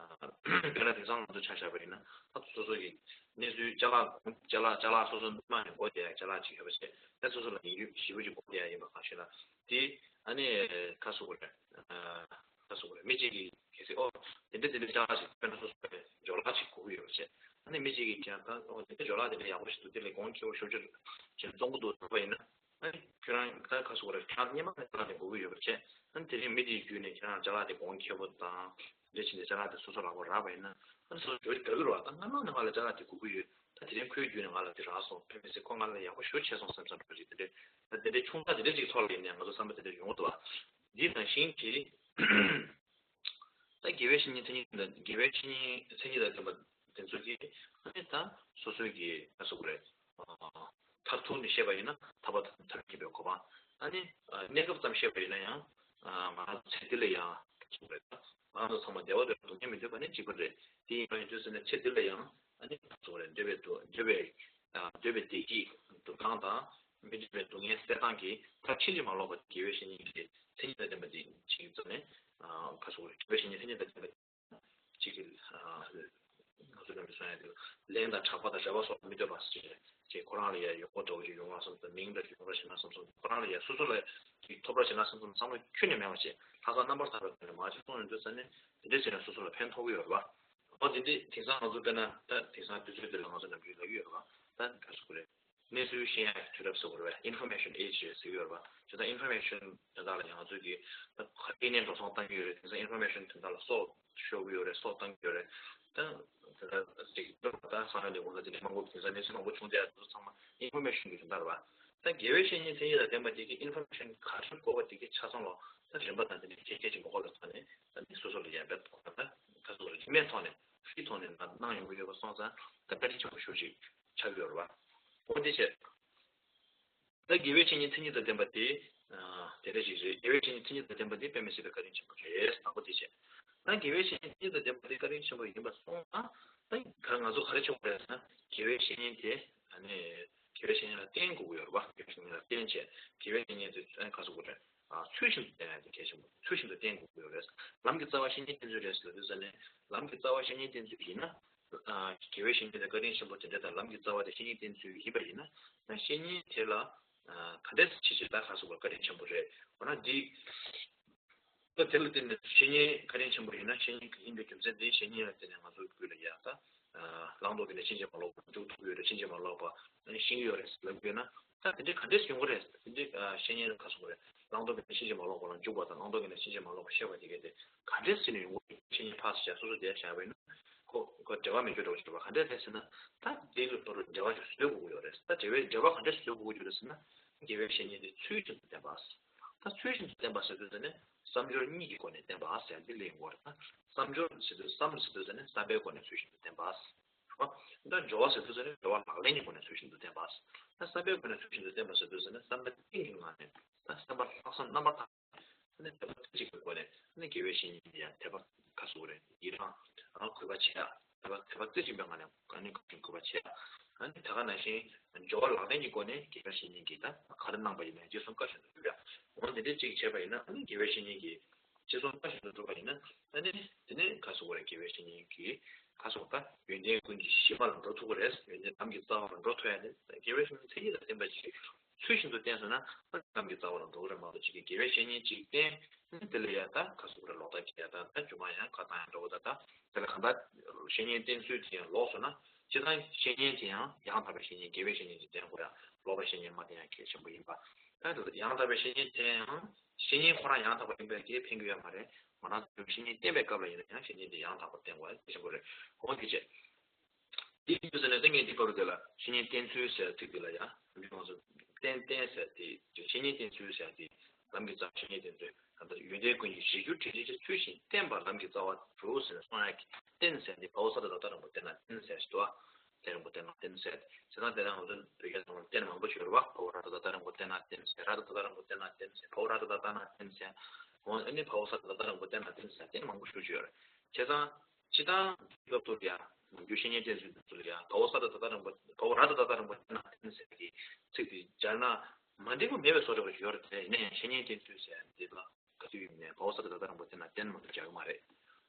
ཨ་དཔེར་ན་དེང་སང་ང་ཚོ་ཆ་བཞག་པ་ཡིན་ན། ད་སོ་སོ་གི་གནས་ཚུལ་ཅ་ལག་ཅ་ལག་ཅ་ལག་སོ་སོ་མ་ནས་མགོ་བདེ་ཡ་ཅ་ལག་ཅིག་ཡོད་པ་བྱས། ད་སོ་སོ་ལ་ཉིན་རྒྱུན་ཞེ་པོ་ཅིག་མགོ་བདེ་ཡ་ཡིན་པ་གང་ཤེས་ན། དེ་ཨ་ནི་ག་རེ་ཟེར་དགོས་རེད། ཨ་ག་རེ་ཟེར་དགོས་རེད། མི་གཅིག་གིས་གལ་སྲིད་ཨོ་དེ་འདྲ་དེ་འདྲ་ཅ་ལག་ཅིག་དཔེར་ན་སོ་སོ་ལ་ཇོ་ལགས་ཅིག་དགོས་ཀྱི་ཡོད་པ་བྱས། ཨ་ནི་མི་གཅིག་གིས་ཀྱང་ད་ཨོ་དེ་འདྲ་ཇོ་ལགས་དེ་འདྲ་ཡག་པོ་ཞིག་འདུག་དེ་ལ་གོང་ཁེ་པོ་ཞེ་པོ་ཅིག་ཅིག་བཙོང་གི་འདུག་ཟེར་བ་ཡིན་ན། ཨ་ནི་ཁྱོད་རང་ད་ག་རེ་ཟེར་དགོས་རེད། ཁྱེད་རང་སྔོན་མ་ནས་ཇ་ལག་དེ་དགོས་ཀྱི་ཡོད་པ་བྱས། ཨ་ནི་དེ་རིང་མི་དེའི་བརྒྱུད་ནས་ཁྱེད་རང་ཇ་ལག་དེ་གོང་ཁེ་པོ་དང་དེ་འདྲ་བྱས་ནས་ཇ་ལག་དེ་སོ་སོ་ལག་པར་རག་པ་ཡིན་ན། ཨ་ནི་སོ་སོ་ཇོ་ལགས་དགའ་གི་རེད་པ། ད་སྔོན་མ་ནས་ང་ལ་ཇ་ལག་དེ་དགོས་ཀྱི་ཡོད། ད་དེ་རིང་ཁོའི་བརྒྱུད་ནས་ང་ལ་དེ་རག་སོང་། དཔེ་མི་སྲིད་ཁོ་ང་ལ་ཡག་པོ་ཞེ་པོ་བྱས་སོང་བསམ་བསམ་འདྲ་ཞིག་དེ་འདྲ། ད་དེ་འདྲའི་ཆུང་ཙག་དེ་འདྲ་ཅིག་ཐོག་ལ་ཡིན་ནའི་ང་ཚོ་བསམ་པ་དེ་འདྲ་ཡོང་གི་འདུག་པ། འདི་ནང་བཞིན་གྱི། ད་དགེ་བའི་བཤེས་གཉེན་མཚན་ཉིད་དང་། དགེ་བའི་བཤེས་གཉེན་མཚན་ཉིད་དང་ལྡན་པ་དེ་ཚོ་གིས་ཨ་ནི་ད་སོ་སོའི་གི་ག་རེ་ཟེར་དགོས་རེད། ཨ་མཐར་ཐུག་ནས་བཤད་པ་ཡིན་ན་ཐར་པ་དང་ཐར་པའི་གོ་འཕང་། ཨ་ནི་ཨ་གནས་སྐབས་ཙམ་བཤད་པ་ཡིན་ན་ཡང་། ཨ་ང་ཚེ་འདི་ལ་ཡང་ག་རེ་ཟེར་དགོས་རེད། ང་ཚོ་ཚང་མ་བདེ་བ་འདོད་ལ་སྡུག་བསྔལ་མི་འདོད་པ་ནི་གཅིག་པ་རེད། དེ་ཡིན་པ་ཡིན་དུས་ཙམ་ནས་ཚེ་འདི་ལ་ཡང་ཨ་ནི་ག་རེ་ཟེར་དགོས་རེད། འདོད་པའི་སྡུག་འདོད་པའི་ཨ་འདོད་པའི་བདེ་སྐྱིད་སྡུག་བསྔལ་དང་། མི་འདོད་པའི་སྡུག་བསྔལ་སེལ་སྟངས་ཀྱི་མཐར་ཕྱིན་ཅི་མ་ལོག་པ་དགེ་བའི་བཤེས་གཉེན་གྱི་མཚན་ཉིད་དང་ལྡན་པ་འདི་ཅིག་ཙམ་ནས། ཨ་ག་རེ་ཟེར་དགོས་རེད། དགེ་བའི་བཤེས་གཉེན་མཚན་ཉིད་དང་ལྡན་པ་ཅིག་གི་ཨ་ང་ཚོ་རྣམ་པས་གསུང་ཡ་དེ་ལན་དང་གྲགས་པ་དང་རེ་བ་སོགས་མི་འདོད་པ་ཞིག་རེད། ཅིག་ཁོ་རང་ལ་ཡ་ཡོང་སྒོ་འདྲ་བོ་ཅིག་ཡོང་བ་བསམ་སོང་། མིང་འདྲ་ཅིག་ཡོང་བ་ཞིག་ན་བསམ་སོང་། ཁོ་རང་ལ་ཡ་སོ་སོ་ལ་ཅིག་ཐོབ་ར་ཞིག་ན་བསམ་སོང་། བསམ་བློ་ཁྱོན་ནས་མེད་པ་བྱས། ལྷག་བསམ་རྣམ་པར་དག་པའི་ཐོག་ནས་མར་ཅིག་གསུངས་ཡོང་དུས་ཙམ་ནས། དེ་འདྲ་བྱས་ན་སོ་སོ་ལ་ཕན་ཐོགས་ཀྱི་ཡོད་རེད་པ། འོ་དེ་འདྲ་དེང་སང་ང་ཚོ་དཔེར་ན་ད་དེང་སང་དུས་ཚོད་འདི་ལ་ང་ཚོ་ནམ་རྒྱུན་ལབ་ཀྱི་ཡོད་རེད་པ། ད་ག་རེ་ཟེར་དགོས་རེད། གནས་ཚུལ་ཤེས་ཡག་གི་དུས་རབས་ཟེར་དགོས་རེད་པས། Information Age ཟེར་གྱི་ཡོད་རེད་པ། བྱས་ཙང་Information དོན་དག་ལ་ཡང་ང་ཚོས་ཀྱི་ཨི་མེལ་འགྲོ་སོང་བཏང་གི་ཡོད་རེད། དེང་སང་Information དོན་དག་ལ་སྲོག་ཤོར་གྱི་ཡོད་རེད། སྲོག་བཏང་གི་ཡོད་རེད། ད་དེ་ལྟར་ཅིག་ད་ས་ཡོམ་ལས་འགོ་ལ་དེ་འདྲ་མང་པོ་དེང་སང་གནས་ཚུལ་མང་པོ་བྱུང་བསྡད་ཡ་དེ་ཚོ་ཚང་མ་Information གི་དོན་དག་རེད་པ། ད་དགེ་བའི་བཤེས་གཉེན་མཚན་ཉིད་དང་ལྡན་པ་དེ་གིས་Information ག་རེ་དགོས་པ་དེ་གི་ཆ་ཚང་ལ་ད་རིམ་པ་དང་དེ་འདྲ་ཁྱད་ཁྱད་ཅིག་མ་གོ་ལ་ཐོག་ནས་ད་ནི་སོ་སོ་ལ་ཡང་དཔེ་ད་ད་སོ་སོ་ལ་རིན་མེད་ཐོག་ནས་ཧྲིལ་ཐོག་ནས་གནང་ཡོང་གི་ཡོད་པ་སོང་ཙང་ད་བཀའ་དྲིན་ཆེན་པོ་ཞེ་པོ་ཅིག་ཆགས་ཀྱི་ཡོད་རེད་པ། འོ་དེ་བྱས། ད་དགེ་བའི་བཤེས་གཉེན་མཚན་ཉིད་དང་ལྡན་པ་དེ། ཨ་དེ་འདྲ་ཞིག་རེད། དགེ་བའི་བཤེས་གཉེན་མཚན་ཉིད་དང་ལྡན་པ་དེ་དཔེ་མི་སྲིད་པའི་བཀའ་དྲིན་ཆེན་པོ་རེད། དང་པོ་དེ་བྱས། ད་དགེ་བའི་བཤེས་གཉེན་མཚན་ཉིད་དང་ལྡན་པ་དེ་བཀའ་དྲིན་ཆེན་པོ་ཡིན་པ་སོང་ཙང་། ད་ག་ང་ཚོ་ག་རེ་བྱེད་དགོས་རེད་ཟེར་ན། དགེ་བའི་བཤེས་གཉེན་དེ་ཨ་ནི་དགེ་བའི་བཤེས་གཉེན་ལ་བསྟེན་དགོས་ཀྱི་ཡོད་རེད་པ། དགེ་བའི་བཤེས་གཉེན་ལ་བསྟེན་བྱས། དགེ་བའི་བཤེས་གཉེན་དེ་ཨ་ནི་ག་རེ་ཟེར་དགོས་རེད། ཨ་ཚུལ་བཞིན་དུ་བསྟེན་ཡ་དེ་གལ་ཆེན་པོ། ཚུལ་བཞིན་དུ་བསྟེན་དགོས་ཀྱི་ཡོད་རེད། ལམ་གྱི་རྩ་བ་བཤེས་གཉེན་བསྟེན་ཚུལ་རེད་ཟེར་དུས་ཙམ་ནས། ལམ་གྱི་རྩ་བ་བཤེས་གཉེན་བསྟེན་ཚུལ་ཡིན་ན། ཨ་དགེ་བའི་བཤེས་གཉེན་དེ་བཀའ་དྲིན་ཆེན་པོ་དེ་འདྲ་དང་། ལམ་གྱི་རྩ་བ་དེ་བཤེས་གཉེན་བསྟེན་ཚུལ་ཡིན་པ་ཡིན་ན། ད་བཤེས་གཉེན་དེ་ལ་ཨ་ག་འདྲས་བྱེད་བྱེད་ད་ག་རེ་ཟེར་དགོས་རེད། བཀའ་དྲིན་ཆེན་པོ་རེད། འོ་ན་འདི་ད་དེ་ལ་བརྟེན་ནས་བཤེས་གཉེན་བཀའ་དྲིན་ཆེན་པོ་ཡིན་ན། བཤེས་གཉེན་ཡིན་པའི་རྒྱུ་མཚན་དེ་བཤེས་གཉེན་ལ་བརྟེན་ནས་ང་ཚོའི་རྒྱུད་ལ་ཡ་ད་ཨ་བླང་དོར་གྱི་གནས་ཕྱིན་ཅི་མ་ལོག་པ་འཇུག་ཐུབ་ཀྱི་ཡོད་རེད། ཕྱིན་ཅི་མ་ལོག་པ་ཤེས་ཀྱི་ཡོད་རེད་ལབ་ཀྱི་ཡོད་ན། ད་དེ་འདྲའི་ག་འདྲས་ཡོང་གི་རེད། དེ་འདྲའི་ཨ་བཤེས་གཉེན་ག་རེ་ཟེར་དགོས་རེད། བླང་དོར་གྱི་གནས་ཕྱིན་ཅི་མ་ལོག་པ་ལ་འཇུག་པ་དང་། བླང་དོར་གྱི་གནས་ཕྱིན་ཅི་མ་ལོག་པ་བཤད་པ་དེ་ག་དེ་ག་འདྲས་ཟེར་ནས་ཡོང་གི་རེད། བཤེས་གཉེན་ཕར་བཞག་སོ་སོ་དེ་བཞག་པ་ཡིན་ན། ཁོ་ཁོ་འབྲེལ་བ་མེད་ཆོག་འདྲ་བོ་ཞིག་རེད་པ། ག་འདྲས་རེད་ཟེར་ན། ད་དེ་ལ་བར་དུ་འབྲེལ་བ་ཞིག་བཟོ་དགོས་ཀྱི་ཡོད་རེད། ད་འབྲེལ་བའི་འབྲེལ་བ་ག་འདྲས་བཟོ་དགོས་ཀྱི་ཡོད་རེད་ཟེར་ན། དགེ་བའི་བཤེས་གཉེན་དེ་ཚུལ་བཞིན་དུ་བསྟེན་པ། ད་ཚུལ་བཞིན་དུ་བསྟེན་པ་ཟེར་དུས་ཙམ་ནས་བསམ་སྦྱོར་གཉིས་ཀྱི་སྒོ་ནས་བསྟེན་པ་ཟེར་འདི་ལ་ཡིན་དགོས་རེད། ད་བསམ་སྦྱོར་ཟེར་དུས། བསམ་ཟེར་དུས་ཙམ་ནས་བསམ་པའི་སྒོ་ནས་ཚུལ་བཞིན་དུ་བསྟེན་པ། ད་སྦྱོར་བ་ཟེར་དུས་ཙམ་ནས་སྦྱོར་བ་ལག་ལེན་གྱི་སྒོ་ནས་ཚུལ་བཞིན་དུ་བསྟེན་པ། ད་བསམ་པའི་སྒོ་ནས་ཚུལ་བཞིན་དུ་བསྟེན་པ་ཟེར་དུས་ཙམ་ནས་བསམ་པ་གཏིང་གི་ངང་ནས། ད་བསམ་པ་ལྷག་བསམ་རྣམ་པར་དག་ནས་དད་པ་ཐེག་གཅིག་གི་སྒོ་ནས་ནི་དགེ་བའི་བཤེས་གཉེན་ལ་ཡང་དད་པ་ག་རེ་ཟེར་དགོས་རེད། ཡི་རང་། ཨ་གུས་པ་བྱེད་ཡ། དད་པ་དད་པ་རྩེ་གཅིག་པའི་ངང་ནས་ཨ་ནི་གུས་པ་བྱེད་ཡ། ཨ་ནི་དེ་ག་ནང་བཞིན་སྦྱོར་བ་ལག་ལེན་གྱི་སྒོ་ནས་དགེ་བའི་བཤེས་གཉེན་གྱིས་ད་ག་རེ་གནང་པ་ཡིན་ནའི་རྗེས་སུ་བཀའ་བཞིན་དུ་སྒྲུབ་ཡ། འོ་དེ་འདྲ་གཅིག་བྱས་པ་ཡིན་ན། ཨ་ནི་དགེ་བའི་བཤེས་གཉེན་གྱིས་རྗེས་སུ་བཀའ་བཞིན་དུ་སྒྲུབ་པ་ཡིན་ན། ཨ་ནི་དེ་ནས་ག་རེ་ཟེར་དགོས་རེད། དགེ་བའི་བཤེས་གཉེན་གྱིས་ག་རེ་ཟེར་དགོས། ད་ཡོན་ཏན་ཀུན་གྱི་གཞི་མ་ལ་འགྲོ་ཐུབ་ཀྱི་རེད། ཡོན་ཏན་ལམ་གྱི་རྩ་བ་ལ་འགྲོ་ཐུབ་ཡ་རེད། དགེ་བའི་བཤེས་གཉེན་མཚན་ཉིད་དང་ལྡན་པ་ཞིག་ཚུལ་བཞིན་དུ་བསྟན་སོང་ན་ལམ་གྱི་རྩ་བ་ལ་འགྲོ་གི་རེད་མ་གཏོགས་གཅིག་གིས་དགེ་བའི་བཤེས་གཉེན་གཅིག་བསྟེན། དེ་ལ་ཡང་ད་ག་ཟེར་དགོས་རེད། ལོག་ལྟ་སྐྱེ་ཡ་ད་ད་སྒྱུ་མ་ཡང་ཁ་བཏང་ཡ་འགྲོ་གི་ད་ད་དེ་ལ་གང་ལྟར་བཤེས་གཉེན་བསྟེན་ཚུལ་དེ་ཡང་ལོག་སོང་ན་སྤྱིར་བཏང་བཤེས་གཉེན་དེ་ཡང་ཡང་དག་པའི་བཤེས་གཉེན་དགེ་བའི་བཤེས་གཉེན་གྱིས་བསྟེན་དགོས་ཡ། ལོག་པའི་བཤེས་གཉེན་མ་བསྟེན་ཡ་གལ་ཆེན་པོ་ཡིན་པ། ད་ཡང་དག་པའི་བཤེས་གཉེན་དེ་ཡང་བཤེས་གཉེན་ཁོ་རང་ཡང་དག་པ་ཡིན་པའི་གིས་ཕན་གྱི་ཡོད་མ་རེད། ང་རང་ཚོས་བཤེས་གཉེན་བསྟེན་པའི་སྐབས་ལ་ཡིན་ན་ཡང་བཤེས་གཉེན་དེ་ཡང་དག་པར་བསྟེན་དགོས་ཡ་གལ་ཆེན་པོ་རེད། འོ་དེ་བྱས། དེ་ཡིན་དུས་ཙམ་ནས་ད་ངས་འདི་སྐོར་དེ་ལ་བཤེས་གཉེན་བསྟེན་ཚུལ་ཟེར་ཚིག་འདི་ལ་ཡང་ང་ཚོ་བསྟེན་བསྟེན་ཟེར་དེ་བཤེས་གཉེན་བསྟེན་ཚུལ་ཟེར་དེ་ལམ་གྱི་རྩ་བ་བཤེས་གཉེན་བསྟེན་ཚུལ་ད་ལྟ་ཡོན་ཏན་ཀུན་གྱི་གཞིར་གྱུར་དྲིན་ཅན་ཚུལ་བཞིན་བསྟེན་པ་ལམ་གྱི་རྩ་བ་དྲུག་ཟེར་ནས་གསུང་ཡག་གི་བསྟེན་ཟེར་འདི་བ་འོ་ས་ད་ད་ལྟ་རིང་པོ་བསྟེན་ན་བསྟེན་ཟེར་ཞིག་འདུག་བ། དེ་རིང་པོ་བསྟེན་ན་བསྟེན་ཟེར། བྱས་ཙང་དེ་རིང་ང་ཚོ་བོད་སྐད་ནང་ལ་བསྟེན་མང་པོ་ཞིག་ཡོད་རེད་བ། བ་འོ་ས་ད་ད་ལྟ་རིང་པོ་བསྟེན་ན་བསྟེན་ཟེར། ར་ད་ད་ལྟ་རིང་པོ་བསྟེན་ན་བསྟེན་ཟེར། བ་འོ་ས་ད་ད་ལྟ་ན་བསྟེན་ཟེར། འོ་ཨ་ནི་བ་འོ་ས་ད་ད་ལྟ་རིང་པོ་བསྟེན་ན་བསྟེན་ཟེར་བསྟེན་མང་པོ་ཞིག་ཡོད་རེད། བྱས་ཙང་། སྤྱིར་བཏང་དེའི་སྐབས་སུ་ཡང་ནམ་རྒྱུན་བཤེས་གཉེན་བསྟེན་ཚུལ་དེ་ཚོ་ལ་ཡང་བ་འོ་ས་ད་ད་ལྟ་རིང་པོ་བ་འོ་ར་ད་ད་ལྟ་རིང་པོ་བསྟེན་ན་བསྟེན་ཟེར་གྱི་ཚིག་དེ་སྦྱར་ན་མ་འགྲིག་པ་མེད་པའི་བཟོ་འདྲ་པོ་ཞིག་ཡོད་རེད་དེ། ཡིན་ན་ཡང་བཤེས་གཉེན་བསྟེན་ཚུལ་ཟེར་ཡ་འདི་ལ་ག་དུས་ཡིན་ནའི་བ་འོ་ས་ད་ད་ལྟ་རིང་པོ་བསྟེན་ན་བསྟེན་མ་གཏོགས་སྦྱར་གི་མ་རེད།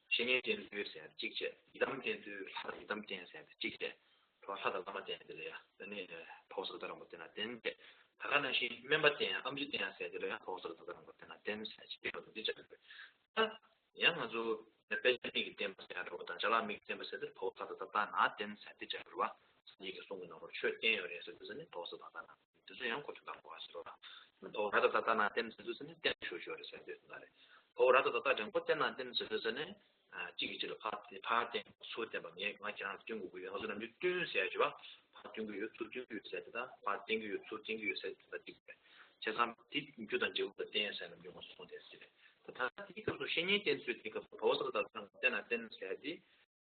བཤེས་གཉེན་བསྟེན་ཚུལ་ཟེར་ཡ་གཅིག་བྱས། ཡི་དམ་བསྟེན་ཚུལ་ལྷ་དང་ཡི་དམ་བསྟེན་ཟེར་ཡ་དེ་གཅིག་བྱས། ལྷ་དང་བླ་མ་བསྟེན་ཡ་དེ་ལ་ཡང་དེ་ནས་བ་འོ་ས་ད་ད་རིང་པོ་བསྟེན་ན་བསྟེན་བྱས། ད་ག་ནང་བཞིན་སྨན་པ་བསྟེན་ཡ་ཨེམ་ཆི་བསྟེན་ཡ་ཟེར་ཡ་དེ་ལ་ཡང་བ་འོ་ས་ད་ད་རིང་པོ་བསྟེན་ན་བསྟེན་ཟེར་ཡ་གཅིག་བསྟེན་པ་དང་འདི་སྦྱར་དགོས། ད། ཡང་ང་ཚོ་དཔེ་ཆ་མིག་གིས་བསྟན་པ་ཟེར་ཡ་འདྲ་པོ་དང་ཅ་ལག་མིག་གིས་བསྟན་པ་ཟེར་དུས་བ་འོ་ས་ད་ད་ལྟ་ན་བསྟེན་ཟེར་དེ་སྦྱར་དགོས་རེད་བ། སངས་རྒྱས་ཀྱི་གསུང་གི་ནང་ལོགས་ཆོས་བསྟན་ཡོད་རེད་ཟེར་དུས་ཙམ་ནས་བ་འོ་ས་ད་ད་ན་དེ་ཚོ་ཡང་གོ་ཆོད་དང་གོ་བ་ཟེར་བ། བ་འོ་ད་ད་ལྟ་ན་བསྟེན་ཟེར་དུས་ཙམ་ནས་བསྟེན་ཞུ་ཞུ་རེད་ཟེར་དུས་ཙམ་རེད། བ་འོ་ད་ད་ལྟ་དྲང་པོ་བསྟེན་ན་བསྟེན་ཟེར་དུས་ཙམ་ནས་གཅིག་གིས་གཅིག་ལ་ཕར་ཕར་བསྟེན་ཚུར་བསྟེན་པ་ངས་ང་ཁྱེད་རང་ལ་བསྟེན་དགོས་ཀྱི་ཡོད། ང་ཚོ་ནམ་རྒྱུན་བསྟུན་ཟེར་ཡ་ཅིག་བ། ཕར་བསྟུན་གྱི་ཡོད་ཚུར་བསྟུན་གྱི་ཡོད་ཟེར་དེ་དང་ཕར་བསྟེན་གྱི་ཡོད་ཚུར་བསྟེན་གྱི་ཡོད་ཟེར་དེ་དང་གཅིག་རེད། བྱས་ཙང་དེ་རྒྱུ་དང་འབྲས་བུ་ལ་བརྟེན་ཟེར་ནམ་རྒྱུན་ང་ཚོ་གསུངས་བསྡད་ཟེར་རེད། ད་ད་དེའི་སྐབས་སུ་བཤེས་གཉེན་བསྟེན་ཚུལ་དེའི་སྐབས་སུ་བ་འོ་ས་ད་ད་རང་བསྟེན་ན་བསྟེན་ཟེར་ཡ་དེ་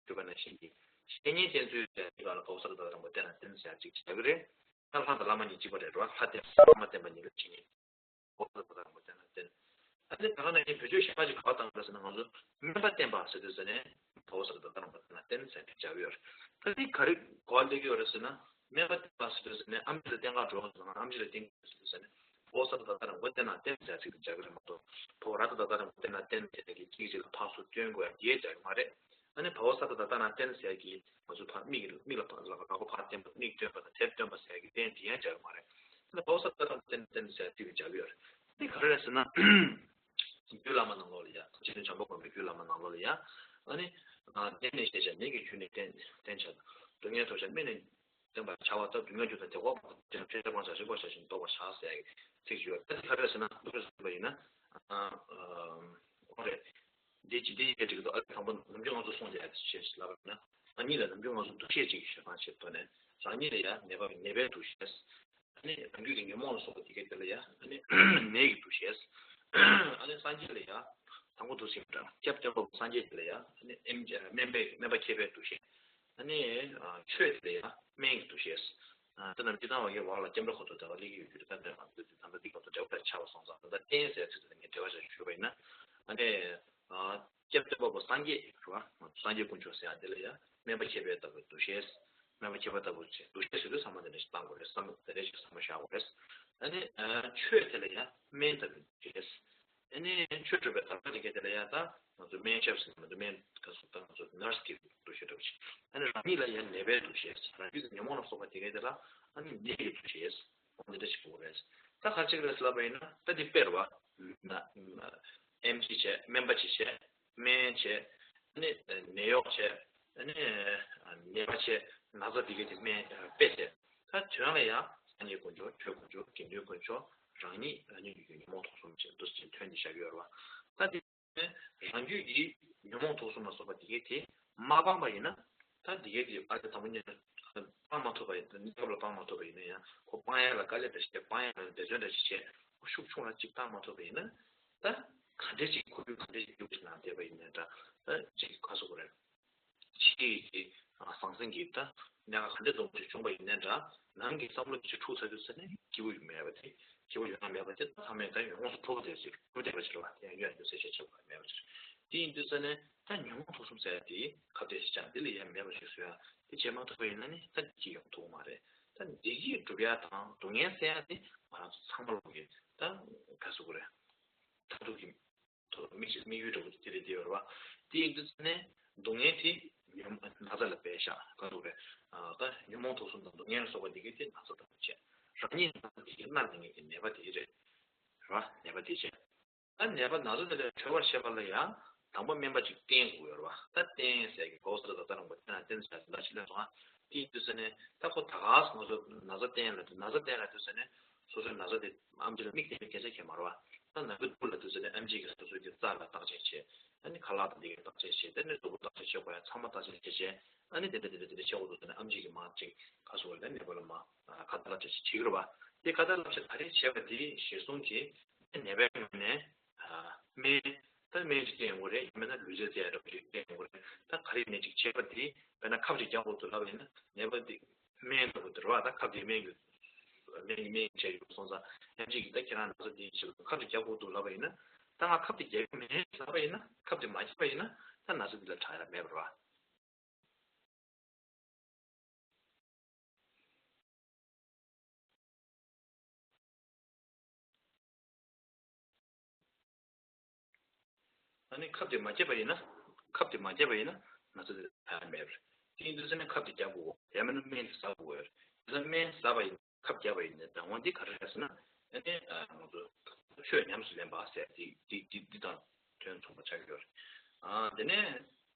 གྲུབ་པ་ནང་བཞིན་གྱི་བཤེས་གཉེན་བསྟེན་ཚུལ་ཟེར་ཡ་དེ་ག་ལ་བ་འོ་ས་ད་ད་རང་བསྟེན་ན་བསྟེན་ཟེར་ཡ་གཅིག་བྱ་གི་རེད། ད་ལྷ་དང་བླ་མ་གཉིས་གཅིག་པ་རེད་རོ། ལྷ་བསྟེན་པ་བླ་མ་བསྟེན་པ་གཉིས་ལ་བཤེས་གཉེན། བ་འོ་ས་ད་ད་རང་བསྟེན་ན་བསྟེན། ཨ་ནི་ད་ག་ནང་བཞིན་བེད་སྤྱོད་གཞན་པ་ཅིག་ག་པར་བཏང་ཡོད་ཟེར་ན་ང་ཚོ་སྨན་པ་བསྟེན་པ་ཟེར་དུས་ཙམ་ནས་བ་འོ་ས་ད་ད་རང་བསྟེན་ན་བསྟེན་ཟེར་དེ་སྦྱར་གྱི་ཡོད་རེད། ད་འདི་ག་རེ་གོ་བ་སླེབས་ཀྱི་ཡོད་རེད་ཟེར་ན་སྨན་པ་བསྟེན་པ་ཟེར་དུས་ཙམ་ནས་ཨེམ་ཆི་ལ་བསྟེན་ག་འགྲོ་ཟེར་ན་ཨེམ་ཆི་ལ་བསྟེན་གྱི་ཡོད་ཟེར་དུས་ཙམ་ནས་བ་འོ་ས་ད་ད་རང་བསྟེན་ན་བསྟེན་ཟེར་ཚིག་དེ་སྦྱར་གྱི་རེད་མ་གཏོགས་བ་འོ་ར་ད་ད་རང་བསྟེན་ན་བསྟེན་ཟེར་གྱི་གཅིག་གཅིག་ལ་ཕར་ཚུར་སྟོན་དགོས་ཡ་དེ་སྦྱར་གྱི་མ་རེད། ཨ་ནི་བ་འོ་ས་ད་ད་ལྟ་ན་བསྟེན་ཟེར་གྱི་ང་ཚོ་ཕར་མིག་གི་མིག་ལ་ཕར་ལག་པ་ཕར་བསྟན་པ་མིག་སྟོན་པ་དང་དེབ་སྟོན་པ་ཟེར་གྱི་བསྟན་དེ་ཡང་སྦྱར་གྱི་མ་རེད། ཨ་ནི་བ་འོ་ས་ད་ལྟ་ན་བསྟེན་བསྟེན་ཟེར་དེ་གི་སྦྱར་གྱི་ཡོད་རེད། དེ་ག་རེ་རེད་ཟེར་ན། རྒྱུད་བླ་མ་ནང་ལོགས་ལ་ཡ་རྗེ་བཙུན་བྱམས་པ་མགོན་པོའི་རྒྱུད་བླ་མ་ནང་ལོགས་ལ་ཡ། ཨ་ནི། བསྟེན་ནས་བཤད་བྱ་ནད་ཀྱི་རྒྱུ་ནི་བསྟེན་བསྟེན་བྱ། སྡུག་བསྔལ་ཐོབ་བྱ་སྨན་ནི། བསྟེན་པར་བྱ་བ་ལྟར་སྡུག་བསྔལ་རྒྱུ་དང་དེ་འགོག་པ་དང་དེ་ལ་འཕྲལ་སྤང་བྱ་རིག་པར་བྱ་ཞིང་བཟློག་པར་བྱ་ཟེར་ཡག་ཚིག་ཅིག་ཡོད། ད་དེ་ག་རེ་ཟེར་ན་སློབ་དཔོན་ཟེར་བ་ཡིན་ན། ཨོ་རེད། འདི་ཅི་འདི་ཡི་འགྲིག་འདུག་ཨ་ནི་དང་པོ་ནམ་རྒྱུན་ང་ཚོ་གསུངས་བསྡད་ཡག་ཅིག་ལབ་པ་ཡིན་ན། རང་ཉིད་ལ་ནམ་རྒྱུན་ང་ཚོ་འདུ་ཤེས་ཅིག་ཞེ་སྡང་བྱེད་ཐོག་ནས་རང་ཉིད་ལ་ཡང་ནད་པ་ནད་པའི་འདུ་ཤེས། ཨ་ནི་རང་རྒྱུད་ཀྱི་ཉོན་མོངས་ལ་སོགས་པ་དེ་གའི་དེ་ལ་ཡང་ཨ་ནི་ནད་ཀྱི་འདུ་ཤེས། ཨ་ནི་སངས་རྒྱས་ལ་ཡང་དང་པོ་འདུ་ཤེས་དང་སྐྱབས་སྟོན་པ་སངས་རྒྱས་དེ་ལ་ཡང་ཨ་ནི་ཨེམ་སྨན་པའི་སྨན་པ་མཁས་པའི་འདུ་ཤེས། ཨ་ནི་ཆོས་དེ་ལ་ཡང་སྨན་གྱི་འདུ་ཤེས། ད་ནམ་རྒྱུན་ད་བ་གའི་བར་ལ་སྐྱབས་འགྲོ་ཁོ་ཐག་འབྲེལ་བ་སླེབས་ཀྱི་ཡོད་རྒྱུ་རེད། ད་འདྲ་མ་འདུག་ད་འདྲ་འདི་ཁོ་ཐག་འབྲེལ་བ་ཆགས་པ་སོང་ཙང་ད་བསྟེན་ཟེར་ཚིག་དེ་ངས་འགྲེལ་བ་ཞིག་ཞུས་པ་ཡིན་ན། ཨ་ནི། སྐྱབས་སྟོན་པ་པོ་སངས་རྒྱས་རེད་བ། སངས་རྒྱས་དཀོན་མཆོག་ཟེར་ཡང་དེ་ལ་ཡང་སྨན་པ་མཁས་པའི་ལྟ་བུའི་འདུ་ཤེས། སྨན་པ་མཁས་པ་ལྟ་བུ་ཅིག་འདུ་ཤེས་ཟེར་དུས་བསམ་བློ་དེ་འདྲ་ཞིག་བཏང་དགོས་རེད། བསམ་བློ་དེ་འདྲ་ཞིག་བསམ་བློ་བཞག་དགོས་རེད། ཨ་ནི་ཆོས་དེ་ལ་ཡང་སྨན་ལྟ་བུའི་འདུ་ཤེས། ཨ་ནི་ཆོས་སྒྲུབ་པའི་དམ་པ་དེ་གའི་དེ་ལ་ཡང་ད་ང་ཚོ་སྨན་ཞབས་ཟེར་ན་མི་འདུག་སྨན་ག་ཚོད་ད་ང་ཚོ་ནར་སི་གི་འདུ་ཤེས་འདྲ་བོ་ཅིག་ཨ་ནི་རང་ཉིད་ལ་ཡང་ནད་པའི་འདུ་ཤེས། རང་རྒྱུད་ཀྱི་ཉོན་མོངས་ལ་སོགས་པ་དེ་གའི་དེ་ལ་ཨ་ནི་ནད་ཀྱི་འདུ་ཤེས། འོ་འདི་འདྲ་ཞིག་དགོས་རེད། ད་ག་ཅིག་རེད་ལབ་པ་ཡིན་ན་ད་འདི་དཔེར་བ། ན་ཨེམ་ཆི་བྱས་སྨན་པ་ཅིག་བྱས་སྨན་བྱས། ཨ་ནི་ནད་གཡོག་བྱས། ཨ་ནི་ནད་པ་བྱས་ན་ཚ་འདི་གའི་དེ་སྨན་དཔེ་བྱས། ད་དོན་ལ་ཡང་སངས་རྒྱས་དཀོན་མཆོག་ཆོས་དཀོན་མཆོག་དགེ་འདུན་དཀོན་མཆོག་རང་ཉིད་རང་ཉིད་ཀྱི་ཉོན་མོངས་དུག་གསུམ་བྱས་འདུ་བྱེད་ཐོན་ནས་བཞག་གི་ཡོད་རེད་བ། ད་འདི་རང་རྒྱུད་ཀྱི་ཉོན་མོངས་དུག་གསུམ་ལ་སོགས་པ་འདི་གའི་དེ་མ་སྤངས་པ་ཡིན་ན། ད་འདི་གའི་དེ་ཨ་ཅེ་དང་པོ་ཉིད་ལ་སྤང་མ་ཐུབ་པ་ཡིན། གནས་སྐབས་ལ་སྤང་མ་ཐུབ་པ་ཡིན་ན་ཡང་ཁོ་སྤང་ཡ་ལ་དཀའ་ལས་འདྲ་ཞིག་བྱས། སྤང་ཡ་ལ་འབད་བརྩོན་འདྲ་ཞིག་བྱས། ཁོ་ཤུགས་ཆུང་ལ་ཅིག་བཏང་མ་ཐུབ་པ་ཡིན་ན། ད་ག་འདྲས་ཅིག་ཁོར་ཡུག་ག་འདྲས་ཅིག་སྐྱིད་པོ་ཞིག་ནང་བསྡད་པ་ཡིན་ནའི་འདྲ། ད་ཅིག་ག་ཟེར་དགོས་རེད། ཕྱི་ཡི་ཟང་ཟིང་གི་ད་གནད་འགག་ག་འདྲས་འཛོམས་ཤིག་བྱུང་བ་ཡིན་ནའི་འདྲ། ནང་གི་བསམ་བློ་ཅིག་འཁྲུག་ཚར་དུས་ཙ་ནས་སྐྱིད་པོ་ཡོད་མེད་པ་དེ། སྐྱིད་པོ་ཡོད་དང་མེད་པ་དེ་ད་ཚང་མས་ད་ཉོན་མོངས་སུ་འཁྲུལ་བསྡད་ཅིག་འཁྲུལ་བསྡད་པ་ཅིག་རེད་བ། དེ་ཡང་གཡོ་ཡ་འདུག་ཟེར་བཤད་ཆོག་པ་མེད་པ་ཅིག་དེ་ཡིན་དུས་ཙ་ནས་ད་ཉོན་མོངས་དུག་གསུམ་ཟེར་ཡ་དེ་ཁ་གཏད་ཞིག་བཅག་འདི་ལ་ཡང་མེད་པ་ཞིག་བཟོ་ཡ་དེ་བྱེད་མ་ཐུབ་པ་ཡིན་ན་ནི་ད་འདི་གཅིག་ཡོང་ཐུབ་ཀྱི་མ་རེད། ད་བདེ་སྐྱིད་སྒྲུབ་ཡ་དང་སྡུག་བསྔལ་སེལ་ཡ་དེ་ང་རང་ཚོ་ཚང་མ་ལོག་གི་ད་ག་ཟེར་དགོས་རེད། མཐར་ཐུག་གི་ཐོག་དམིགས་དམིགས་ཡུལ་འདྲ་བོ་དེ་རེད་དེ་ཡོད་རེད་བ། དེ་ཡིན་དུས་ཙ་ནས་སྡུག་བསྔལ་དེ་ཉོན་ན་ཚ་ལ་བས་བཞག་ག་འདུག་རེད། ད་ཉོན་མོངས་དུག་གསུམ་དང་སྡུག་བསྔལ་ལ་སོགས་པ་འདི་གའི་དེ་ན་ཚ་ལྟ་བུ་བྱས། རང་ཉིད་ན་ཚ་དེ་གི་མནར་ལེན་མཁན་གྱི་ནད་པ་དེ་རེད། རེད་བ། ནད་པ་དེ་བྱས། ད་ནད་པ་ན་ཚ་དེ་ལས་གྲོལ་བར་བྱེད་པ་ལ་ཡང་དང་པོ་སྨན་པ་ཅིག་བསྟེན་དགོས་ཡོད་རེད་བ། ད་བསྟེན་ཟེར་གི་གོ་ས་ད་ལྟ་རང་པོ་བསྟེན་ལ་བསྟེན་ཟེར་ད་ལྟ་ཕྱི་ལ་སོང་ང་། དེའི་དུས་ཚོད་ནས་ད་ཁོ་ད་ག་སེ་ང་ཚོ་ན་ཚ་བསྟེན་ལ་དུས་ན་ཚ་བསྟེན་ལ་དུས་ཚོད་ནས་སོ་སོའི་ན་ཚ་དེ་ཨེམ་ཆི་ལ་དམིགས་བསྟེན་པའི་སྐད་ཆ་གང་ཡང་མ་རེད་བ། ད་ན་གི་དུས་ལ་དུས་ཚོད་ནས་ཨེམ་ཆི་གིས་སོ་སོའི་གི་རྩ་ལ་བརྟག་དཔྱད་བྱས། ཨ་ནི་ཁ་ལག་དང་དེ་གའི་བརྟག་དཔྱད་བྱས། དེ་ནས་གཟུགས་པོ་བརྟག་དཔྱད་བྱེད་དགོས་ཡ་ཚང་མ་བརྟག་དཔྱད་བྱས་བྱས། ཨ་ནི་དེ་འདྲ་དེ་འདྲ་དེ་འདྲ་བྱེད་དགོས་འདུག་ཟེར་ནས་ཨེམ་ཆི་གིས་མར་ཅིག་ག་སོ་ལ་ནད་པ་ལ་མར་ཁ་ཏ་ལ་བྱས་བྱེད་ཀྱི་རེད་བ། དེ་ཁ་ཏ་ལ་བྱས་ད་རེས་བྱས་པ་དེ་གཞིར་བཟུང་གིས་ནད་པའི་ངོས་ནས་སྨན། ད་སྨན་ཅིག་བསྟེན་དགོས་རེད། ཡང་མིན་ན་ལུས་རྩལ་རྩེད་ཡ་འདྲ་པོ་ཅིག་བསྟེན་དགོས་རེད། ད་ག་རེ་ནས་ཅིག་བྱས་པ་དེ་དཔེར་ན་ཁབ་ཅིག་རྒྱག་དགོས་འདུག་ལབ་པ་ཡིན་ན་ནད་པ་དེ་སྨན་ལྟ་བུ་དེ་རེད་བ། ད་ཁབ་དེ་སྨན་གྱི་སྨན་གྱི་སྨན་བྱས་ཡོད་སོང་ཙང་ཨེམ་ཆི་གིས་ད་ཁྱེད་རང་ན་ཚ་དེ་ཡིན་ཕྱིར་ཁབ་ཅིག་རྒྱག་དགོས་འདུག་ལབ་པ་ཡིན་ན། ད་ང་ཁབ་དེ་རྒྱག་གི་མིན་ལབ་པ་ཡིན་ན། ཁབ་དེ་མ་བརྒྱབ་པ་ཡིན་ན་ད་ན་ཚ་འདི་ལ་དྲག་ཡ་མེད་པ་རེད་བ། ཨ་ནི་ཁབ་དེ་མ་བརྒྱབ་པ་ཡིན་ན། ཁབ་དེ་མ་བརྒྱབ་པ་ཡིན་ན་ན་ཚ་དེ་ད་ཡང་མེད་པ་རེད། དེ་ཡིན་དུས་ཙམ་ནས་ཁབ་དེ་རྒྱག་དགོས། ཡང་མིན་ན་སྨན་དེ་ཟ་དགོས་ཡོད་རེད། དེ་ཚོ་སྨན་ཟ་བ་ཡིན་ན་ཁབ་བརྒྱབ་པ་ཡིན་ན་རང་དབང་འདི་ག་རེ་རེད་ཟེར་ན། ཨ་ནི་ང་ཚོ་ཆོས་ཉམས་སུ་ལེན་པ་ཟེར་དེ་དེ་དེ་དེ་དང་དོན་མཚུངས་པ་ཆགས་ཀྱི་ཡོད་རེད། ཨ་དེ་ནས་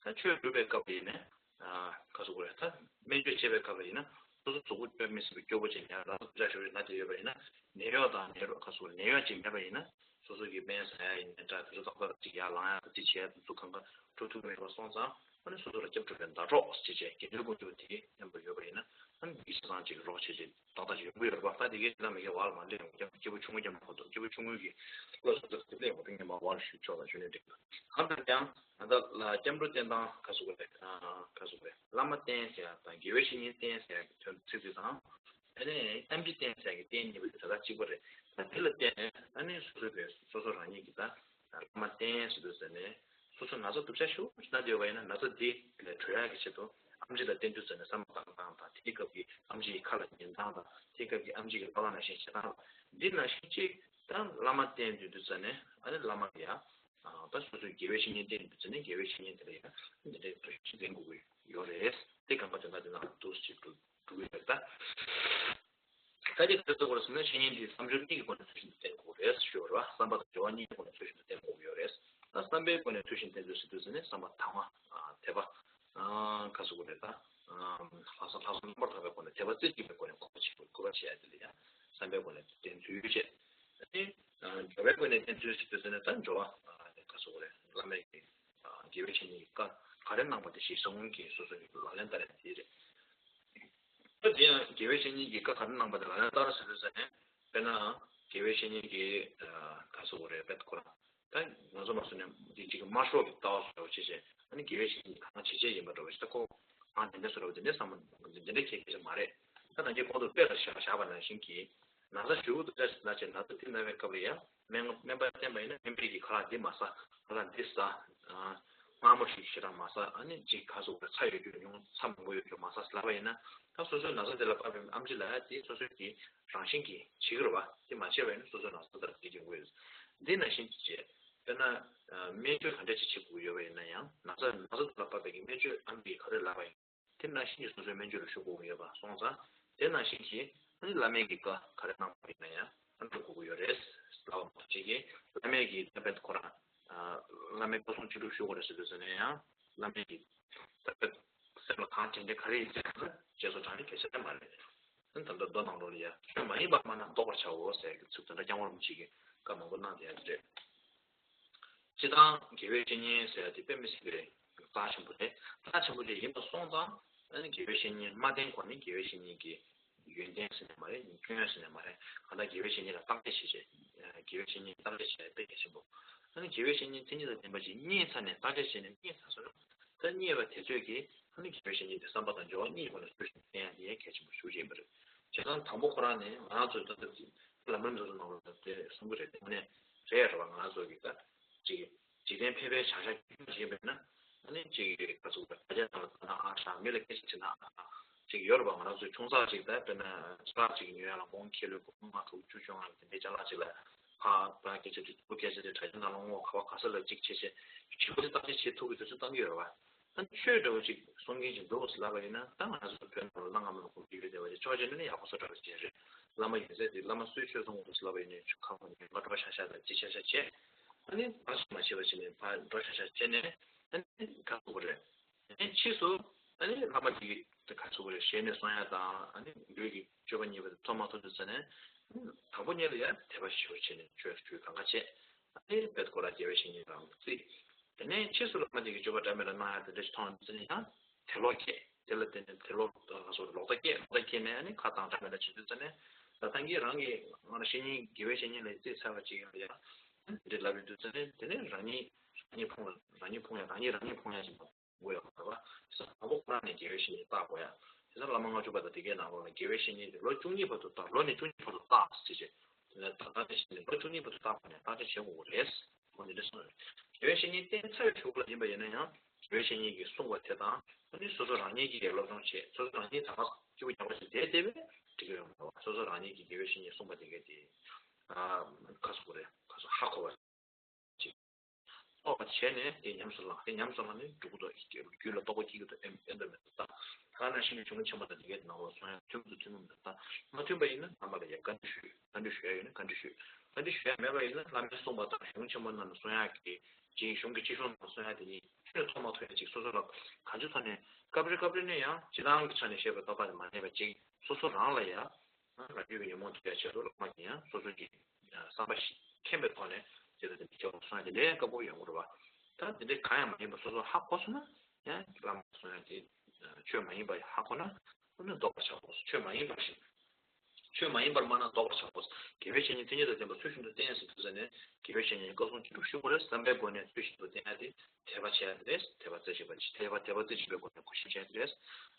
ད་ཆོས་སྒྲུབ་པའི་སྐབས་ཡིན་ནས། ཨ་ག་སོ་གོ་རེད། ད་སྨན་བཅོས་བྱེད་པའི་སྐབས་ལ་ཡིན་ན་སོ་སོ་གཟུགས་པོ་སྐྱོན་མི་སྲིད་པའི་སྐྱོ་པོ་ཅིག་ཉར་ལ་སོ་སོ་ཅག་ཞོ་རེ་ན་དེ་ཡོད་པ་ཡིན་ན་ནད་གཡོག་དང་ནད་རོགས་ག་སོ་གོ་ནད་གཡོག་ཅིག་མེད་པ་ཡིན་ན་སོ་སོ་གི་སྨན་ཟ་ཡ་ཡིན་ནའི་འདྲ། དེ་ཚོ་ཏག་ཏག་ཅིག་ཡར་ལངས་ཡ་དང་དེ་བྱས་དེ་ཚོ་གང་ག་འགྲོ་ཐུབ་མེད་པ་སོང་ཙང་ཨ་ནི་སོ་སོ་ལ་སྐྱབས་སྒྲུབ་པའི་ཟླ་གྲོགས་བྱས་བྱས་དགེ་འདུན་དཀོན་མཆོག་དེ་མཉམ་དུ་ཡོད་པ་ཡིན་ན་ཨ་ནི་དེ་ཆ་ཚང་ཅིག་རོགས་བྱས་བྱས་ཏག་ཏག་ཅིག་ཡོང་གི་ཡོད་རེད་པ། ད་དེ་གའི་ད་མི་གའི་བར་ལ་མ་སླེབས་ཡོང་། སྐྱབས་སྐྱེས་བུ་ཆུང་ངུ་རྐྱང་མ་གོ་འདུག་སྐྱེས་བུ་ཆུང་ངུ་གི་སློབ་གསོ་དེ་སླེབས་ཡོང་དུས་ངས་མ་བར་ལ་ཞུས་ཆོག་ལ་ཞུ་ནས་འགྲིག་གམ། ད་ལྟ་ཡང་ད་ལྟ་ལ་སྐྱབས་འགྲོ་བསྟེན་སྟངས་ག་སོ་གོ་རེད། ག་སོ་གོ་རེད། བླ་མ་བསྟེན་ཟེར་ཡ་དང་དགེ་བའི་བཤེས་གཉེན་བསྟེན་ཟེར་ཡ་གི་དོན་ཚིག་དེ་དང་། ཨ་ནི་ཨེམ་ཆི་བསྟེན་ཟེར་ཡ་གི་བསྟེན་གཉིས་པོ་དེ་ད་ལྟ་གཅིག་པ་རེད། ད་དེ་ལ་བརྟེན་ནས་ཨ་ནི་སོ་སོའི་བས་སོ་སོ་རང་ཉིད་ཀྱི་ད་བླ་མ་བསྟེན་ཟེར་དུས་ཟེར་ནས་སོ་སོ་ན་ཚ་སྡུག་ཅག་ཞེ་པོ་ཅིག་ན་བསྡད་པ་ཡིན་ན་ན་ཚ་དེ་ལས་གྲོལ་ཡག་གི་ཆེད་དུ་ཨེམ་ཆི་ལ་བསྟེན་དུས་ཟེར་ནས་བསམ་བློ་བཏང་སྟངས་དང་། དེའི་སྐབས་ཀྱི་ཨེམ་ཆི་ཡི་ཁ་ལ་ཉན་སྟངས་དང་། དེའི་སྐབས་ཀྱི་ཨེམ་ཆི་གི་ལྟ་བ་ནང་བཞིན་བྱེད་སྟངས་དང་། འདི་ནང་བཞིན་གཅིག་ད་བླ་མ་བསྟེན་དུས་དུས་ཟེར་ནས་ཨ་ནི་བླ་མ་གི་ཡ། ད་སོ་སོའི་དགེ་བའི་བཤེས་གཉེན་བསྟེན་དུས་ཙམ་ནས་དགེ་བའི་བཤེས་གཉེན་དེ་ལ་ཡང་འདི་འདྲའི་ཐུགས་ཞིབ་འཛིན་དགོས་ཀྱི་ཡོད་རེད། དེ་གང་ག་དོན་དག་དེ་ནང་འདུག་ཅིག་འགྲོ་འགྲོ་གི་ཡོད་ད། ད་ཅིག་ག་རེ་ཟེར་དགོས་རེད་ཟེར་ན་བཤེས་གཉེན་དེ་བསམ་སྦྱོར་གཉིས་ཀྱི་སྒོ་ནས་ཚུལ་བཞིན་དུ་བསྟེན་དགོས་རེད་ཞུ་བ་རེད་བ། བསམ་པ་དང་སྦྱོར་བ་གཉིས་ཀྱི་སྒོ་ནས་ཚུལ་བཞིན་དུ་བསྟེན་དགོས་ཀྱི་ཡོད་རེད། ད་བསམ་པའི་སྒོ་ནས་ཚུལ་བཞིན་བསྟེན་དགོས་ཟེར་དུས་ཙམ་ནས་བསམ་པ་དང་བ་དད་པ། ག་ཟེར་དགོས་རེད་ད། ལྷག་བསམ་ལྷག་བསམ་རྣམ་པར་དག་པའི་སྒོ་ནས་དད་པ་རྩེ་གཅིག་པའི་སྒོ་ནས་གུས་པ་བྱེད་དགོས། གུས་པ་བྱེད་ཡ་དེ་ལ་ཡང་བསམ་པའི་སྒོ་ནས་བསྟེན་ཚུལ་བྱེད། ཨ་ནི། སྦྱོར་བའི་སྒོ་ནས་བསྟེན་ཚུལ་ཞིག་ཏུ་ཟེར་ན་ད་སྦྱོར་བ་ག་ཟེར་དགོས་རེད། བླ་མའི་གི་དགེ་བའི་བཤེས་གཉེན་གྱི་བཀའ་ག་རེ་གནང་པ་དེ་གཞིར་བཟུང་གིས་སོ་སོ་ཡི་ལག་ལེན་བསྟར་ཡ་དེ་རེད། ད་དེ་ཡང་དགེ་བའི་བཤེས་གཉེན་གྱི་བཀའ་ག་རེ་གནང་པ་དེ་ལག་ལེན་བསྟར་ཟེར་དུས་ཟེར་ནས་དཔེར་ན་དགེ་བའི་བཤེས་གཉེན་གྱི་ག་ཟེར་དགོས་རེད། དཔེ་ཁོ་རང་ད་ང་ཚོ་མ་སུ་ནས་འདི་གཅིག་གི་དམར་ཤོག་གི་ལྟ་བ་བཟོ་བྱེད་བྱེད་ཨ་ནི་དགེ་བའི་བཤེས་གཉེན་གྱི་གང་བྱེད་བྱེད་ཡིན་པ་འདྲ་བ་ཞིག་ད་ཁོ་གང་དེ་འདྲ་བཟོ་འདྲ་བ་དེ་འདྲ་བསམ་བློ་དེ་འདྲ་ཁྱེད་ཁྱེད་ཅེས་མ་རེད། ད་ད་གིན་གོང་དུ་དཔེ་ལ་བཞག་བཞག་པ་ནང་བཞིན་གྱི། ན་ཚ་ཞེ་པོ་འདུག་ཅག་ཅིག་ན་བྱས་ན་ཚ་དེ་ན་བའི་སྐབས་ལ་ཡང་སྨན་སྨན་པ་བསྟེན་པ་ཡིན་ན་སྨན་པས་ཀྱི་ཁ་ལག་འདི་མ་ཟ། ཁ་ལག་འདི་ཟ། མངར་མོ་ཞིག་ཞེ་དྲག་མ་ཟ། ཨ་ནི་ཅིག་ག་ཟེར་དགོས་རེད། ཚྭ་ཡོད་རྒྱུ་ཉུང་། ཚྭ་མང་པོ་ཡོད་རྒྱུ་མ་ཟ་ཟེར་ལབ་པ་ཡིན་ན། ད་སོ་སོའི་ན་ཚ་དེ་ལ་བབས་པའི་ཨེམ་ཆི་ལ་ཡང་དེ་སོ་སོའི་གི་རང་བཞིན་གྱིས་བྱེད་ཀྱི་རེད་བ། དེ་མ་བྱས་པ་ཡིན་ན་སོ་སོའི་ན་ཚ་དེ་ལ་དེ་འབྱུང་གི་ཡོད། འདི་ནང་བཞིན་གྱི་བྱས། དཔེར་ན། སྨན་བཅོས་ག་འདྲ་ཅིག་བྱེད་དགོས་ཡོད་པ་ཡིན་ན་ཡང་ན་ཚ་ན་ཚ་དེ་ལ་བབས་པའི་གི་སྨན་བཅོས་ཨེམ་ཆི་གིས་ག་རེ་ལབ་པ་ཡིན། དེ་ནང་བཞིན་གྱི་སོ་སོའི་སྨན་བཅོས་ལ་ཞུགས་དགོས་ཀྱི་ཡོད་པ་སོང་ཙང་། དེ་ནང་བཞིན་གྱི་ཨ་ནི་བླ་མའི་གི་བཀའ་ག་རེ་གནང་བ་ཡིན་ན་ཡང་ཨ་འགྲོ་དགོས་ཀྱི་ཡོད་རེད། ལབ་པ་མ་གཏོགས་ཅིག་གིས་བླ་མའི་གི་ད་དཔེ་ཁོ་རང་བླ་མའི་བཀའ་གསུང་ཅི་སྒྲུབ་ཞུ་དགོས་རེད་ཟེར་དུས་ཟེར་ན་ཡང་བླ་མའི་གི་ད་དཔེ་སེམས་ལ་གང་དྲན་དྲན་ག་རེ་ཡིན་ཟེར་ན་བྱས་སོ་དྲང་ནས་གལ་ཆེ་མ་རེད། ཨ་ནི་ད་ལྟ་མདོ་ནང་ལོགས་ལ་ཡ་ཆོས་མ་ཡིན་པ་སྨྲ་ན་བཟློག་པར་བྱའོ་ཟེར་གི་ཚིག་དེ་འདྲ་སྐྱབས་མགོན་རིན་པོ་ཆེ་གིས་བཀའ་མང་པོ་གནང་བསྡད་ཡ་རེད། སྤྱིར་བཏང་དགེ་བའི་བཤེས་གཉེན་ཟེར་ཡ་དེ་དཔེ་མི་སྲིད་པའི་རྩ་ཆེན་པོ་རེད། རྩ་ཆེན་པོ་དེ་ཡིན་པ་སོང་ཙང་ཨ་ནི་དགེ་བའི་བཤེས་གཉེན་མ་བསྟེན་གོང་ནས་དགེ་བའི་བཤེས་གཉེན་གྱི་ཡོན་ཏན་ཟེར་ནས་མ་རེད། སྐྱོན་ཟེར་ནས་མ་རེད། གང་ལྟར་དགེ་བའི་བཤེས་གཉེན་ལ་བརྟག་དཔྱད་བྱེད་བྱེད། དགེ་བའི་བཤེས་གཉེན་བརྟག་དཔྱད་བྱེད་ཡ་དཔེ་གལ་ཆེན་པོ། ཨ་ནི་དགེ་བའི་བཤེས་གཉེན་མཚན་ཉིད་དང་ལྡན་པ་ཅིག་རྙེད་ཚར་ནས་བརྟག་དཔྱད་བྱས་ནས་རྙེད་ཚར་སོང་ན། ད་རྙེད་པ་དེ་ཚོས་ཀྱིས་ཨ་ནི་དགེ་བའི་བཤེས་གཉེན་དེ་བསམ་པ་དང་སྦྱོར་བ་གཉིས་ཀྱི་སྒོ་ནས་ཚུལ་བཞིན་བསྟེན་ཡ་དེ་ཡང་གལ་ཆེན་པོ་ཞེ་པོ་ཅིག་ཡིན་པ་རེད། བྱས་ཙང་དང་པོ་ཁོ་རང་ནས་ང་རང་ཚོའི་ད་ལྟ་ལམ་རིམ་དེ་ཚོ་ནང་ལ་དེ་གསུང་གི་རེད། དེ་ནས་རེད་རེད་བ། ང་རང་ཚོ་གི་ད་ཅིག་འཇིག་རྟེན་ཕལ་པའི་བྱ་བཞག་རྒྱུན་བྱེད་པས་ན་ཨ་ནི་ཅིག་ག་ཚོད་དྲ་རྒྱ་ནང་ལ་ད་ན་ཨ་ཧྲ་མི་ལ་སྐད་ཆ་དྲིས་ན་ཨ་ཅིག་ཡོད་རེད་བ། ང་རང་ཚོའི་ཆུང་ཙག་ཅིག་ད་དཔེར་ན་ཅ་ལག་ཅིག་ཉོ་ཡ་ལ་སྒོང་ཁྱེར་ལོས་སྒོང་ལྔ་དྲུག་བཅུ་བཅོ་ལྔ་དེ་འདྲའི་ཅ་ལག་ཅིག་ལ་ཕ་ཕ་སྐད་ཆ་དྲིས། སྤུ་སྐད་ཆ་དྲིས། དྲ་རྒྱ་ནང་ལ་སྔོན་ག་བ་ག་ས་ལ་ཅིག་བྱེད་བྱེད་བྱེད་པོ་དེ་བརྟག་དཔྱད་བྱེད་ཐུབ་ཀྱི་དུས་ཚོད་བཏང་གི་ཡོད་རེད་བ། ད་ཆོས་འདྲ་བོ་ཅིག་གསུང་མཁན་ཅིག་འདུག་ཟེར་ལབ་པ་ཡིན་ན། ད་ང་ཚོ་བོད་ནང་ལ་གནའ་སྔ་མོ་ལ་གོམས་འདྲིས་ཡོད་བསྡད་པ་ཅིག་ཆོས་བྱེད་ནི་ནི་ཡག་པོ་བཟོ་འདྲ་བ་ཅིག་རེད། བླ་མ་ཡོད་ཚད་དེ་བླ་མ་སུའི་ཆོས་གསུང་དགོས་འདུག་ཟེར་ལབ་པ་ཡིན་ནའི་ཁ་ཁོ་ནས་མ་འགྲོ་ཤག་ཤག་དང་ཅི་ཤག་ཤག་བྱས། ཨ་ནི་བར་ཆད་མ་བྱས་པ་བྱས་ནས་ཕར་འགྲོ་ཤག་ཤག་བྱས་ནས། ཨ་ནི་ག་ཟེར་དགོས་རེད། ཨ་ནི་ཕྱིས་སུ་ཨ་ནི་བླ་མ་དེ་གི་དེ་ག་ཟེར་དགོས་རེད། ཞལ་ནས་གསུང་ཡ་དང་ཨ་ནི་ལུས་ཀྱི་སྤྱོད་པ་གཉིས་པ་དེ་ཐོབ་མ་ཐུབ་དུས་ཙ་ནས། ཨ་ནི་དང་པོ་ཉིད་ལ་ཡ་དད་པ་ཞེ་པོ་བྱས་ནས་ཆོས་ཞུ་གང་ག་བྱས། ཨ་ནི་དཔེ་ཁོ་རང་དགེ་བའི་བཤེས་གཉེན་རང་བརྩིས། དེ་ནས་ཕྱིས་སུ་བླ་མ་དེ་གི་སྤྱོད་པ་འདྲ་མི་འདྲ་གནང་ཡ་དེ་འདྲ་ཞིག་མཐོང་ཙ་ནས་ཡང་དད་ལོག་སྐྱེས། དེ་ལ་བརྟེན་ནས་དད་ལོག་ལོག་ལྟ་སྐྱེས། ལོག་ལྟ་སྐྱེས་ནས་ཨ་ནི་ཁ་གཏང་འདྲ་མི་འདྲ་བྱེད་དུས་ཙ་ནས། ད་ཐང་གིས་རང་གི་ང་ལ་བཤེས་གཉེན་དགེ་བའི་བཤེས་གཉེན་ལ་བརྩིས་ཚར་བ་ཅིག་ཡོད་ཡ། དེ་འདྲ་ལབ་ཡོང་དུས་ཙ་ནས་དེ་ནས་རང་ཉིད་རང་ཉིད་ཕུང་ལ་རང་ཉིད་ཕུང་ཡ་རང་ཉིད་རང་ཉིད་ཕུང་ཡ་ཞིག་དགོས་ཡོད་པ་རེད་བ། དེ་ས་དང་པོ་ཁོ་རང་ནས་དགེ་བའི་བཤེས་གཉེན་བརྟག་དགོས་ཡ། དེ་ས་བླ་མ་ལྔ་བཅུ་པ་དང་དེ་གའི་ནང་ལོགས་ལ་དགེ་བའི་བཤེས་གཉེན་དེ་ལོ་བཅུ་གཉིས་བར་དུ་བརྟག་ལོ་ནས་བཅུ་གཉིས་བར་དུ་བརྟག་ཟེར་བྱས། དེ་ནས་ད་ལྟ་ནས་བཤད་ནས་ལོ་བཅུ་གཉིས་བར་དུ་བརྟག་པ་ནས་བརྟག་དཔྱད་བྱེད་དགོས་རེད། ཁོང་ནས་འདི་གསུངས་ཡོད། དགེ་བའི་བཤེས་གཉེན་བསྟེན་ཚར་བའི་གཞུག་ལ་ཡིན་པ་ཡིན་ན་ཡང་དགེ་བའི་བཤེས་གཉེན་གྱིས་གསུངས་པ་དེ་དང་ཨ་ནི་སོ་སོ་རང་ཉིད་ཀྱིས་སློབ་སྦྱོང་བྱེད། སོ་སོ་རང་ཉིད་ད་ག་སྐྱིད་པོ་རྒྱག་པ་ཞིག་བསྡད་བསྡད་པས་འགྲིག་གི་ཡོད་མ་རེད་བ། སོ་སོ་རང་ཉིད་ཀྱིས་དགེ་བའི་བཤེས་གཉེན་གསུངས་པ་དེ་གས་དེ་ཨ་ཁ་སོ་གོ་རེད། ཁ་སོ་ཧ་གོ་བ་ཅིག་རྟོགས་པ་བྱས་ནས་དེ་ཉམས་སུ་བླངས། དེ་ཉམས་སུ་བླངས་ནས་འགྲོ་གི་འདུག་རྒྱུད་ལ་རྟོགས་པ་སྐྱེ་གི་འདུག་ཨེ་ཨེ་འདྲ་མེད་འདུག་ད་ད་ག་ནང་བཞིན་གྱི་གཞུང་ཆེན་པོ་དང་དེ་གའི་ནང་ལོགས་གསུང་ཡ་མཐུན་གྱི་འདུག་མཐུན་གྱི་མི་འདུག་ད་མ་མཐུན་པ་ཡིན་ན་རྣམ་པ་ལ་ཡ་བཀའ་འདྲི་ཞུས། བཀའ་འདྲི་ཞུ་ཡ་ཡོད་ན་བཀའ་འདྲི་ཞུས། བཀའ་འདྲི་ཞུ་ཡ་མེད་པ་ཡིན་ན་བླ་མས་གསུངས་པ་དང་གཞུང་ཆེན་པོ་ནང་ལ་གསུང་ཡ་གི་ཅིག་གཞུང་གི་སྤྱི་གཞུང་ནང་གསུང་ཡ་དེ་ཉིད་ཁྱོན་ནས་ཐོག་མ་ཐོག་ཡ་ཅིག་སོ་སོ་ལ་གང་ཅི་ཐོག་ནས་སྐབས་རེ་སྐབས་རེ་ནས་ཡང་སྤྱིར་བཏང་གི་ཆ་ནས་བཤད་པའི་ལྟ་བ་དེ་མ་གནས་པ་ཅིག་སོ་སོ་རང་ལ་ཡ། རང་རྒྱུད་ཀྱི་ཉོན་མོངས་སྟོན་ཡ་ཆེད་དུ་བླ་མ་གིས་ཡང་སོ་སོ་གི་བསམ་པ་ཞིག་མཁྱེན་པའི་ཐོག་ནས་དེ་ལ་དེ་འདྲ་བྱེད་དགོས་གསུང་ཡ་དེ་ལས་དཀའ་པོ་ཡོང་གི་རེད་བ། ད་དེ་འདྲའི་གང་ཡང་མ་ཡིན་པ་སོ་སོ་ཧ་གོ་སོང་ན་ཡང་བླ་མ་གསུང་ཡ་དེ་ཆོས་མ་ཡིན་པ་ཧ་གོ་ན་ཨ་ནི་ལྡོག་པར་བྱ་དགོས། ཆོས་མ་ཡིན་པ་ཞིག་ཆོས་མ་ཡིན་པར་སྨྲ་ན་ལྡོག་པར་བྱ་དགོས། དགེ་བའི་བཤེས་གཉེན་མཐུ་ཉིད་དང་ལྡན་པ་ཚུལ་བཞིན་དུ་བསྟེན་ཟེར་དུས་ཙ་ནས་དགེ་བའི་བཤེས་གཉེན་བཀའ་གསུང་ཅི་སྒྲུབ་ཞུ་དགོས་རེད། བསམ་པའི་སྒོ་ནས་ཚུལ་བཞིན་དུ་བསྟེན་ཡ་དེ་དད་པ་བྱེད་ཡ་དེ་རེད། དད་པ་རྩེ་གཅིག་པ་དད་པ་དད་པ་རྩེ་གཅིག་པའི་སྒོ་ནས་གུས་ཞབས་བྱེད་ཡ་དེ་རེད།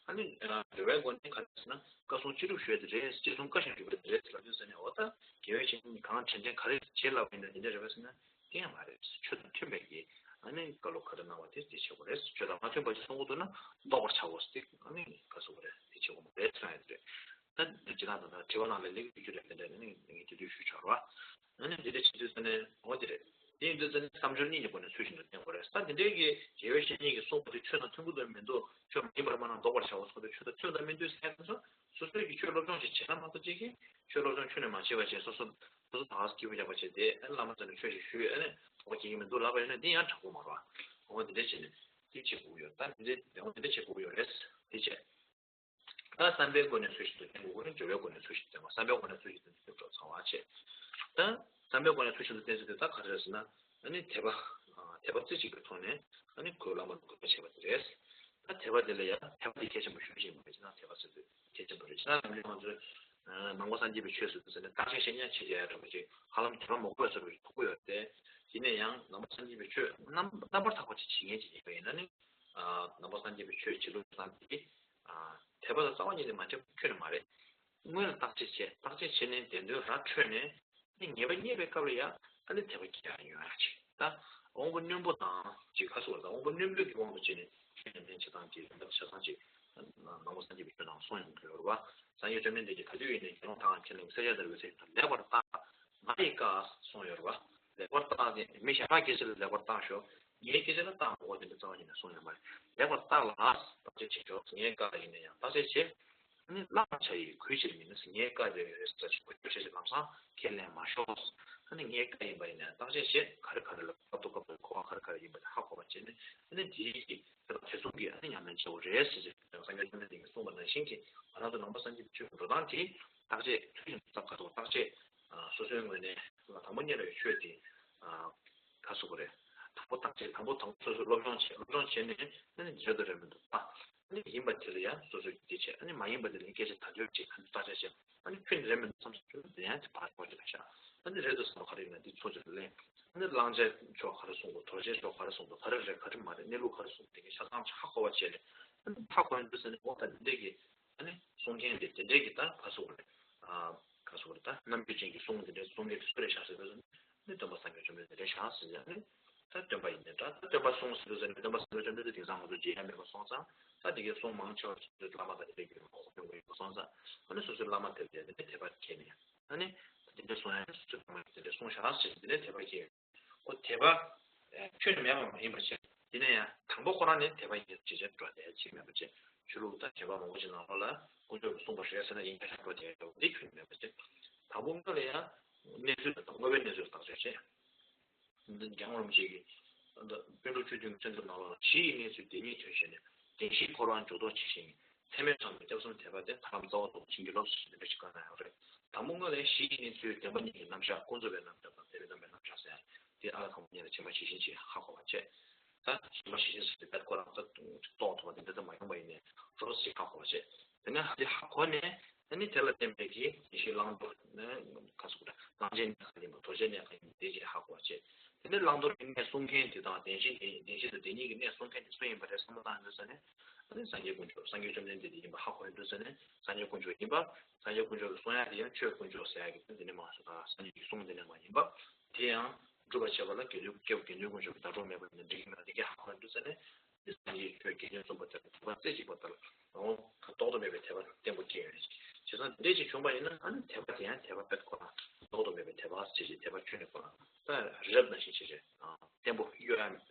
ཨ་ནི་འདོད་པའི་སྒོ་ནས་ག་རེ་ཟེར་ན་བཀའ་གསུང་ཅི་སྒྲུབ་ཞུ་ཡ་དེ་རེད། ཅི་གསུང་བཀའ་བཞིན་སྒྲུབ་པ་དེ་རེད་ཟེར་ལབ་དུས་ཙ་ནས་འོ་ད་དགེ་བའི་བཤེས་གཉེན་གང་དྲན་དྲན་ག་རེ་བྱེད་ལབ་པ་ཡིན་ན་དེ་འདྲ་རེད་པས་ཟེར་ན། དེ་ཡང་མ་རེད། ཆོས་དང་མཐུན་པའི་གི་ཨ་ནི་བཀའ་སློབ་ག་རེ་གནང་བ་དེ་དེ་བྱེད་དགོས་རེད། ཆོས་དང་མ་མཐུན་པ་ཞིག་གསུང་གི་འདུག་ན་ལྡོག་པར་བྱ་དགོས་ཟེར་ཏེ་ཨ་ནི་ག་ཟེར་དགོས་རེད། དེ་བྱེད་དགོས་མ་རེད་ཟེར་ཡ་དེ་རེད། ད་དེ་ཅི་ལྟར་དང་དྲི་བ་ནང་ལ་ལེགས་ཀྱི་རྒྱུ་རེད། དེ་འདྲ་ནི་ངས་དེ་དུས་ཞུས་ཆོག་ར། ཨ་ནི་དེ་འདྲ་བྱེད་དུས་ཙ་ནས་འོ་དེ་རེད། དེ་ཡིན་དུས་ཙ་ནས་བསམ་སྦྱོར་གཉིས་ཀྱི་སྒོ་ནས་ཚུལ་བཞིན་དུ་བསྟེན་དགོས་རེད། ད་དེ་འདྲའི་གི་དགེ་བའི་བཤེས་གཉེན་གྱིས་གསུངས་པ་དེ་ཆོས་དང་མཐུན་གྱི་འདུག་མི་འདུག་ཆོས་མ་ཡིན་པར་སྨྲ་ན་ལྡོག་པར་བྱའོ་ཟེར་བ་དེ་ཆོས་དང་མཐུན་དང་མི་མཐུན་ཟེར་མཁན་ཚོ་སོ་སོས་ཀྱི་ཆོས་སློབ་སྦྱོང་ཞིག་བྱས་ན་མ་གཏོགས་ཅིག་གིས་ཆོས་སློབ་སྦྱོང་ཁྱོན་ནས་མ་བྱས་པ་བྱས་སོ་སོ་སོ་སོ་ད་ག་སེ་སྐྱིད་པོ་རྒྱག་པ་བྱས་ཏེ་ཨ་ནི་བླ་མ་ཚོ་ནས་ཆོས་ཞིག་ཞུས་ཨ་ནི་དོགས་པ་སྐྱེ་གི་མི་འདུག་ལབ་པ་ཡིན་ན་འདི་ཡང་དྲག་པོ་མ་རེད་བ། འོ་དེ་འདྲ་བྱས་ནས་དེ་བྱེད་དགོས་ཡོད། ད་འདི་འདྲ་འོ་དེ་འདྲ་བྱེད་དགོས་ཡོད་རེད། དེ་བྱས། ད་བསམ་པའི་སྒོ་ནས་ཚུལ་བཞིན་དུ་བསྟེན་དགོས་ཀྱི་རེད། སྦྱོར་བའི་སྒོ་ནས་ཚུལ་བཞིན་དུ་བསྟེན་དགོས། བསམ་པའི་སྒོ་ནས་ཚུལ་བཞིན་དུ་བསྟེན་དགོས་ཚང་བ་བྱས། ད་བསམ་པའི་སྒོ་ནས་ཚུལ་བཞིན་དུ་བསྟེན་ཟེར་དུས་ད་ག་རེ་རེད་ཟེར་ན། ཨ་ནི་དད་པ། དད་པ་རྩེ་གཅིག་པའི་ཐོག་ནས་ཨ་ནི་གུས་བླ་མ་ལ་གུས་པ་བྱེད་པ་དེ་རེད། ད་དད་པ་དེ་ལ་ཡང་དད་པ་དེ་གལ་ཆེན་པོ་ཞེ་པོ་ཅིག་ཡིན་པ་རེད། ཅི་ན་དད་པ་ཟེར་དུས་གལ་ཆེན་པོ་རེད། ཅི་ན་ནམ་རྒྱུན་ང་ཚོས་ནང་པ་སངས་རྒྱས་པའི་ཆོས་ཟེར་དུས་ཟེར་ནས་བརྟག་དཔྱད་བྱེད་མཁན་བྱེད་ཡ་འདྲ་པོ་ཅིག་ཧ་ལམ་དད་པ་མ་གུས་པ་བཟོ་འདྲ་པོ་ཅིག་མཐོང་གི་ཡོད་རེད། ཡིན་ན་ཡང་ནང་པ་སངས་རྒྱས་པའི་ཆོས་རྣམ་རྣམ་པར་དག་པ་ཅིག་བྱེད་མཁན་ཅིག་ཡིན་པ་ཡིན་ན་ནི། ནང་པ་སངས་རྒྱས་པའི་ཆོས་བྱེད་ལུགས་བཟང་དེ། དད་པ་དང་རྩ་བ་ཉིད་ནས་མ་འཕྲད་པ་ཁྱོན་ནས་མ་རེད། སྔོན་ལ་བརྟག་དཔྱད་བྱས། བརྟག་དཔྱད་བྱས་ནས་བདེན་དོན་ར་འཕྲོད་ནས་ནི་ངེས་པ་རྙེད་པའི་སྐབས་ལ་ཡང་ཨ་ནི་དད་པ་སྐྱེ་ཡ་ཡོང་ཡ་ཅིག་ད་དབང་པོ་རྣོན་པོ་དང་ཅིག་ཁ་སོ་བ་དང་དབང་པོ་རྣོན་པོའི་གི་དབང་དུ་བྱས་ནས་ཆོས་ཉམས་ལེན་བྱེད་སྟངས་ཀྱི་ལམ་ཁ་ཆ་ཚང་ཅིག་ནང་པ་སངས་རྒྱས་པའི་ཆོས་ནང་གསུངས་ཡོང་གི་ཡོད་རེད་བ། སངས་རྒྱས་བཅོམ་ལྡན་འདས་ཀྱིས་ག་དུས་ཡིན་ནའི་དགེ་སློང་དག་ཁྱེད་རྣམས་ཀྱིས་ཚད་ཅན་ལྟར་བའི་ཚེ་ལེགས་པར་བརྟག་ང་ཡི་བཀའ་གསུངས་ཡོད་རེད་བ། ལེགས་པར་བརྟག་སྟེ་མི་གཞན་དག་སྐད་ཆ་ལ་ལེགས་པར་བརྟག་ཤོག་ངའི་སྐད་ཆ་ལ་བརྟག་མ་དགོས་དེ་འདྲ་རྩ་བ་ཉིད་ནས་གསུངས་ཡོད་མ་རེད། ལེགས་པར་བརྟག་ལ་བརྟག་དཔྱད་བྱེད་ཤོག་ངའི་བཀའ་ལ་ཡིན་ན་ཡང་བརྟག་དཔྱད་བྱེད། ཨ་ནི་བླ་མ་བྱ་ཡི་གུས་ཕྱིར་མིན་ནི་ངའི་བཀའ་རེ་རེ་ཟེར་ཞིག་གུས་ཕྱིར་ལམ་སང་ཁས་ལེན་མ་ཤོག་ཨ་ནི་ངའི་བཀའ་ཡིན་པ་ཡིན་ན་བརྟག་དཔྱད་བྱེད། ག་རེ་ག་རེ་ལ་སྐབས་ཐོག་སྐབས་ཐོག་གི་གོ་བ་ག་རེ་ག་རེ་ཡིན་པ་དེ་ཧ་གོ་བ་བྱས་ནས་ཨ་ནི་དེའི་གི་དེ་དང་དེ་མཚུངས་ཀྱི་ཨ་ནི་ཉམས་ལེན་བྱེད་དགོས་རེད་ཟེར་ཞིག་སངས་རྒྱས་བཅོམ་ལྡན་འདས་ཀྱིས་གསུངས་པ་ནང་བཞིན་གྱི་ང་རང་ཚོ་ནང་པ་སངས་རྒྱས་པའི་ཆོས་ཀྱི་འགྲོ་སྟངས་དེ་བརྟག་དཔྱད་ཚུལ་བཞིན་དུ་བརྟག་ག་ཐོག་བརྟག་དཔྱད་སོ་སོའི་ངོས་ནས་དང་པོ་ཉིད་ལ་ཡོད་ཆོས་དེ་ག་ཟེར་དགོས་རེད། དང་པོ་བརྟག་དཔྱད་དང་པོ་དང་པོ་སོ་སོས་སློབ་སྦྱོང་བྱས། སློབ་སྦྱོང་བྱས་ནས་ཨ་ནི་འདི་རེད་འདུག་རེད་མི་འདུག་ཨ་ནི་ཡིན་པ་དེ་ལ་ཡང་སོ་སོས་འགྲེལ་བྱས། ཨ་ནི་མ་ཡིན་པ་དེ་ལ་ཡང་སྐད་ཆ་བརྡ་སྤྲོད་བྱས། ཨ་ནི་བརྟག་དཔྱད་བྱས། ཨ་ནི་ཁྱོད་འདི་རེད་མི་འདུག་བསམ་སོང་ཁྱོད་དེ་ཡང་དེ་ཕར་ཕར་དེ་ལ་བཞག་ཨ་ནི་རེད་འདུག་བསམ་པ་ག་རེ་ཡིན་ན་དེ་ཚོ་ཅིག་ལ་གླེང་། ཨ་ནི་བླང་བྱའི་ཕྱོགས་ག་རེ་གསུངས་འདུག་དོར་བྱའི་ཕྱོགས་ག་རེ་གསུངས་འདུག་ག་རེ་རེད་ག་རེ་མ་རེད། གནས་ལུགས་ག་རེ་གསུངས་འདུག་དེ་གའི་ཆ་ཚང་ཧ་གོ་བ་བྱས་ནས་ཨ་ནི་ཧ་གོ་ཡོང་དུས་ཙ་ནས་འོ་ད་འདི་འདྲས་ཀྱི་ཨ་ནི་གསུང་མཁན་དེ་དེ་འདྲས་ཀྱི་ད་ག་ཟེར་དགོས་རེད། ཨ་ག་ཟེར་དགོས་རེད། ད་རྣམ་དཔྱོད་ཅན་གྱི་གསུང་དེ་འདྲས་གསུང་མཁན་དེ་སུ་རེད་ཤག་ཟེར་དུས་ཙ་ནས་ཨ་ནི་སྟོན་པ་སངས་རྒྱས་བཅོམ་ལྡན་འདས་རེད་ཤག་ཟེར་ནས་ཨ་ནི། ད་སྟོན་པ་ཡིན་ནའི་འདྲ། ད་སྟོན་པ་གསུངས་ཟེར་དུས་ཙ་ནས་སྟོན་པ་སངས་རྒྱས་བཅོམ་ལྡན་འདས་དེང་སང་ང་ཚོ་མཇལ་ཡ་མེད་པ་སོང་ཙང་། ད་དེ་གའི་གསུང་མང་ཆེ་བ་ཞིག་བླ་མ་དང་དེ་འདྲ་གི་ཁོག་ཡོང་གི་ཡོད་པ་སོང་ཙང་། ཨ་ནི་སོ་སོའི་བླ་མ་དེ་ལ་དེ་འདྲ་དད་པ་སྐྱེས་ནས། ཨ་ནི་དེ་འདྲ་གསུང་ཡ་སོ་སོའི་བླ་མ་དེ་འདྲ་གསུངས་ཤག་ཟེར་དེ་འདྲ་དད་པ་སྐྱེས། ཁོ་དད་པ་ཁྱོན་ནས་མེད་པ་མ་ཡིན་པ་བྱས། ཡིན་ན་ཡང་དང་པོ་ཁོ་རང་ནས་དད་པ་ཡིན་ཅེས་བྱས་འགྲོ་དེ་ཅིག་མེད་པ་བྱས། ཆོས་ལུགས་དང་གཞན་པ་མང་པོ་ཞིག་ནང་ལོགས་ལ་དཀོན་མཆོག་གིས་གསུངས་པ་རེད་ཟེར་ན་ཡིན་ཆ་ཆ་འགྲོ་བསྡད་ཡོད་འདི་ཁྱོན་ནས་མེད་པ་བྱས། དང་པོ་སྔོན་ལ་ཡང་གནས་ཚུལ་དང་དངོས་པོའི་གནས་ཚུལ་བརྟག་དཔྱད་བྱས། འདི་རྒྱལ་དབང་རིན་པོ་ཆེ་གིས་ད་ལྟ་པཎ་གྲུབ་ཆོས་མཐུན་གྱི་གསོལ་འདེབས་ནང་ལོགས་ལ་གཞི་ཡི་གནས་ཚུལ་བདེན་གཉིས་ཐོན་ཞིང་ནས། བདེན་བཞིའི་འཁོར་བ་འཇུག་ལྡོག་ཇི་བཞིན་ཉིད། ཚད་མས་གྲངས་མེད་སྐྱབས་གསུམ་དད་པ་སྟེ། ཐར་ལམ་རྩ་བ་རྟོགས་པ་བྱིན་གྱིས་རློབ་ཟེར་ཞིང་འདི་འདྲ་ཞིག་བཀའ་གནང་ཡོད་རེད། དང་པོ་སྔོན་ལ་གཞི་ཡི་གནས་ཚུལ་བདེན་པ་གཉིས་ཀྱི་རྣམ་གཞག་ཀུན་རྫོབ་པའི་རྣམ་གཞག་དང་དེ་བས་དམ་པའི་རྣམ་གཞག་ཟེར་ཡང་དེ་ཨ་ལ་དང་པོ་ཉིད་ལ་ཕྱི་མ་ཇི་བཞིན་ཅིག་ཧ་གོ་བ་བྱས། ད་ཕྱི་མ་ཇི་བཞིན་ཟེར་དུས་ད་ཁོ་རང་ད་རྟོགས་ཐུབ་པ་དེ་འདྲ་ད་མ་ཡོང་པ་ཡིན་ནའི་རོ་ཞིག་ཧ་གོ་བ་བྱས། དེ་ནས་དེ་ཧ་གོ་ནས། ཨ་ནི་དེ་ལ་བརྟེན་པའི་གི་བདེན་བཞིའི་བླང་དོར་ནི་ག་ཟེར་དགོས་རེད། སྣང་བྱེད་གནས་ག་ཡིན་པ་དོར་བྱའི་གནས་ག་ཡིན་པ་དེ་ཅིག་ཧ་གོ་བ་བྱས། དེ་ནས་བླང་དོར་གྱི་གནས་གསུང་མཁན་དེ་དང་བདེན་བཞི་དེ་བདེན་བཞི་དང་བདེན་གཉིས་ཀྱི་གནས་གསུང་མཁན་དེ་སུ་ཡིན་པ་རེད་བསམ་བློ་བཏང་ཡོང་དུས་ཙ་ནས། ཨ་ནི་སངས་རྒྱས་དཀོན་མཆོག་སངས་རྒྱས་བཅོམ་ལྡན་འདས་དེ་ཡིན་པ་ཧ་གོ་ཡོང་དུས་ཙ་ནས་སངས་རྒྱས་དཀོན་མཆོག་ཡིན་པ། སངས་རྒྱས་དཀོན་མཆོག་གི་གསུང་ཡག་དེ་ཡང་ཆོས་དཀོན་མཆོག་ཟེར་ཡག་གི་དེ་ནས་མ་སོང་ད་སངས་རྒྱས་ཀྱི་གསུང་དེ་ནས་མ་ཡིན་པ། དེ་ཡང་སྒྲུབ་པར་བྱེད་པ་ལ་དགེ་འདུན་སྐྱེ་བོ་དགེ་འདུན་དཀོན་མཆོག་གི་བདག་སྒྲུབ་མེད་པ་ཡིན་ན་འགྲིག་གི་མེད་པ་དེ་གས་ཧ་གོ་ཡོང་དུས་ཙ་ནས། དེ་སངས་རྒྱས་ཆོས་དགེ་འདུན་གསུམ་པོ་དེ་ལ་དད་པ་རྩེ་གཅིག་པ་ལྟར་འོ་ཐོག་ཏུ་མེད་པའི་དད་པ་བརྟན་པོ་སྐྱེ་ཡོད་རེད། བྱས་ཙང་དེ་འདྲས་ཅིག་བྱུང་པ་ཡིན་ན་ཨ་ནི་དད་པ་དེ་ཡང་དད་པ་དཔེ་ཁོ་རང་ཐོག་ཏུ་མེད་པའི་དད་པ་ཟེར་ཅིག་དད་པ་ཁྱོན་ནས་ཁོ་རང་ད་རི་རབ་ནང་བཞིན་བྱས་རྗེས་བརྟན་པོ་གཡོ་ཡ་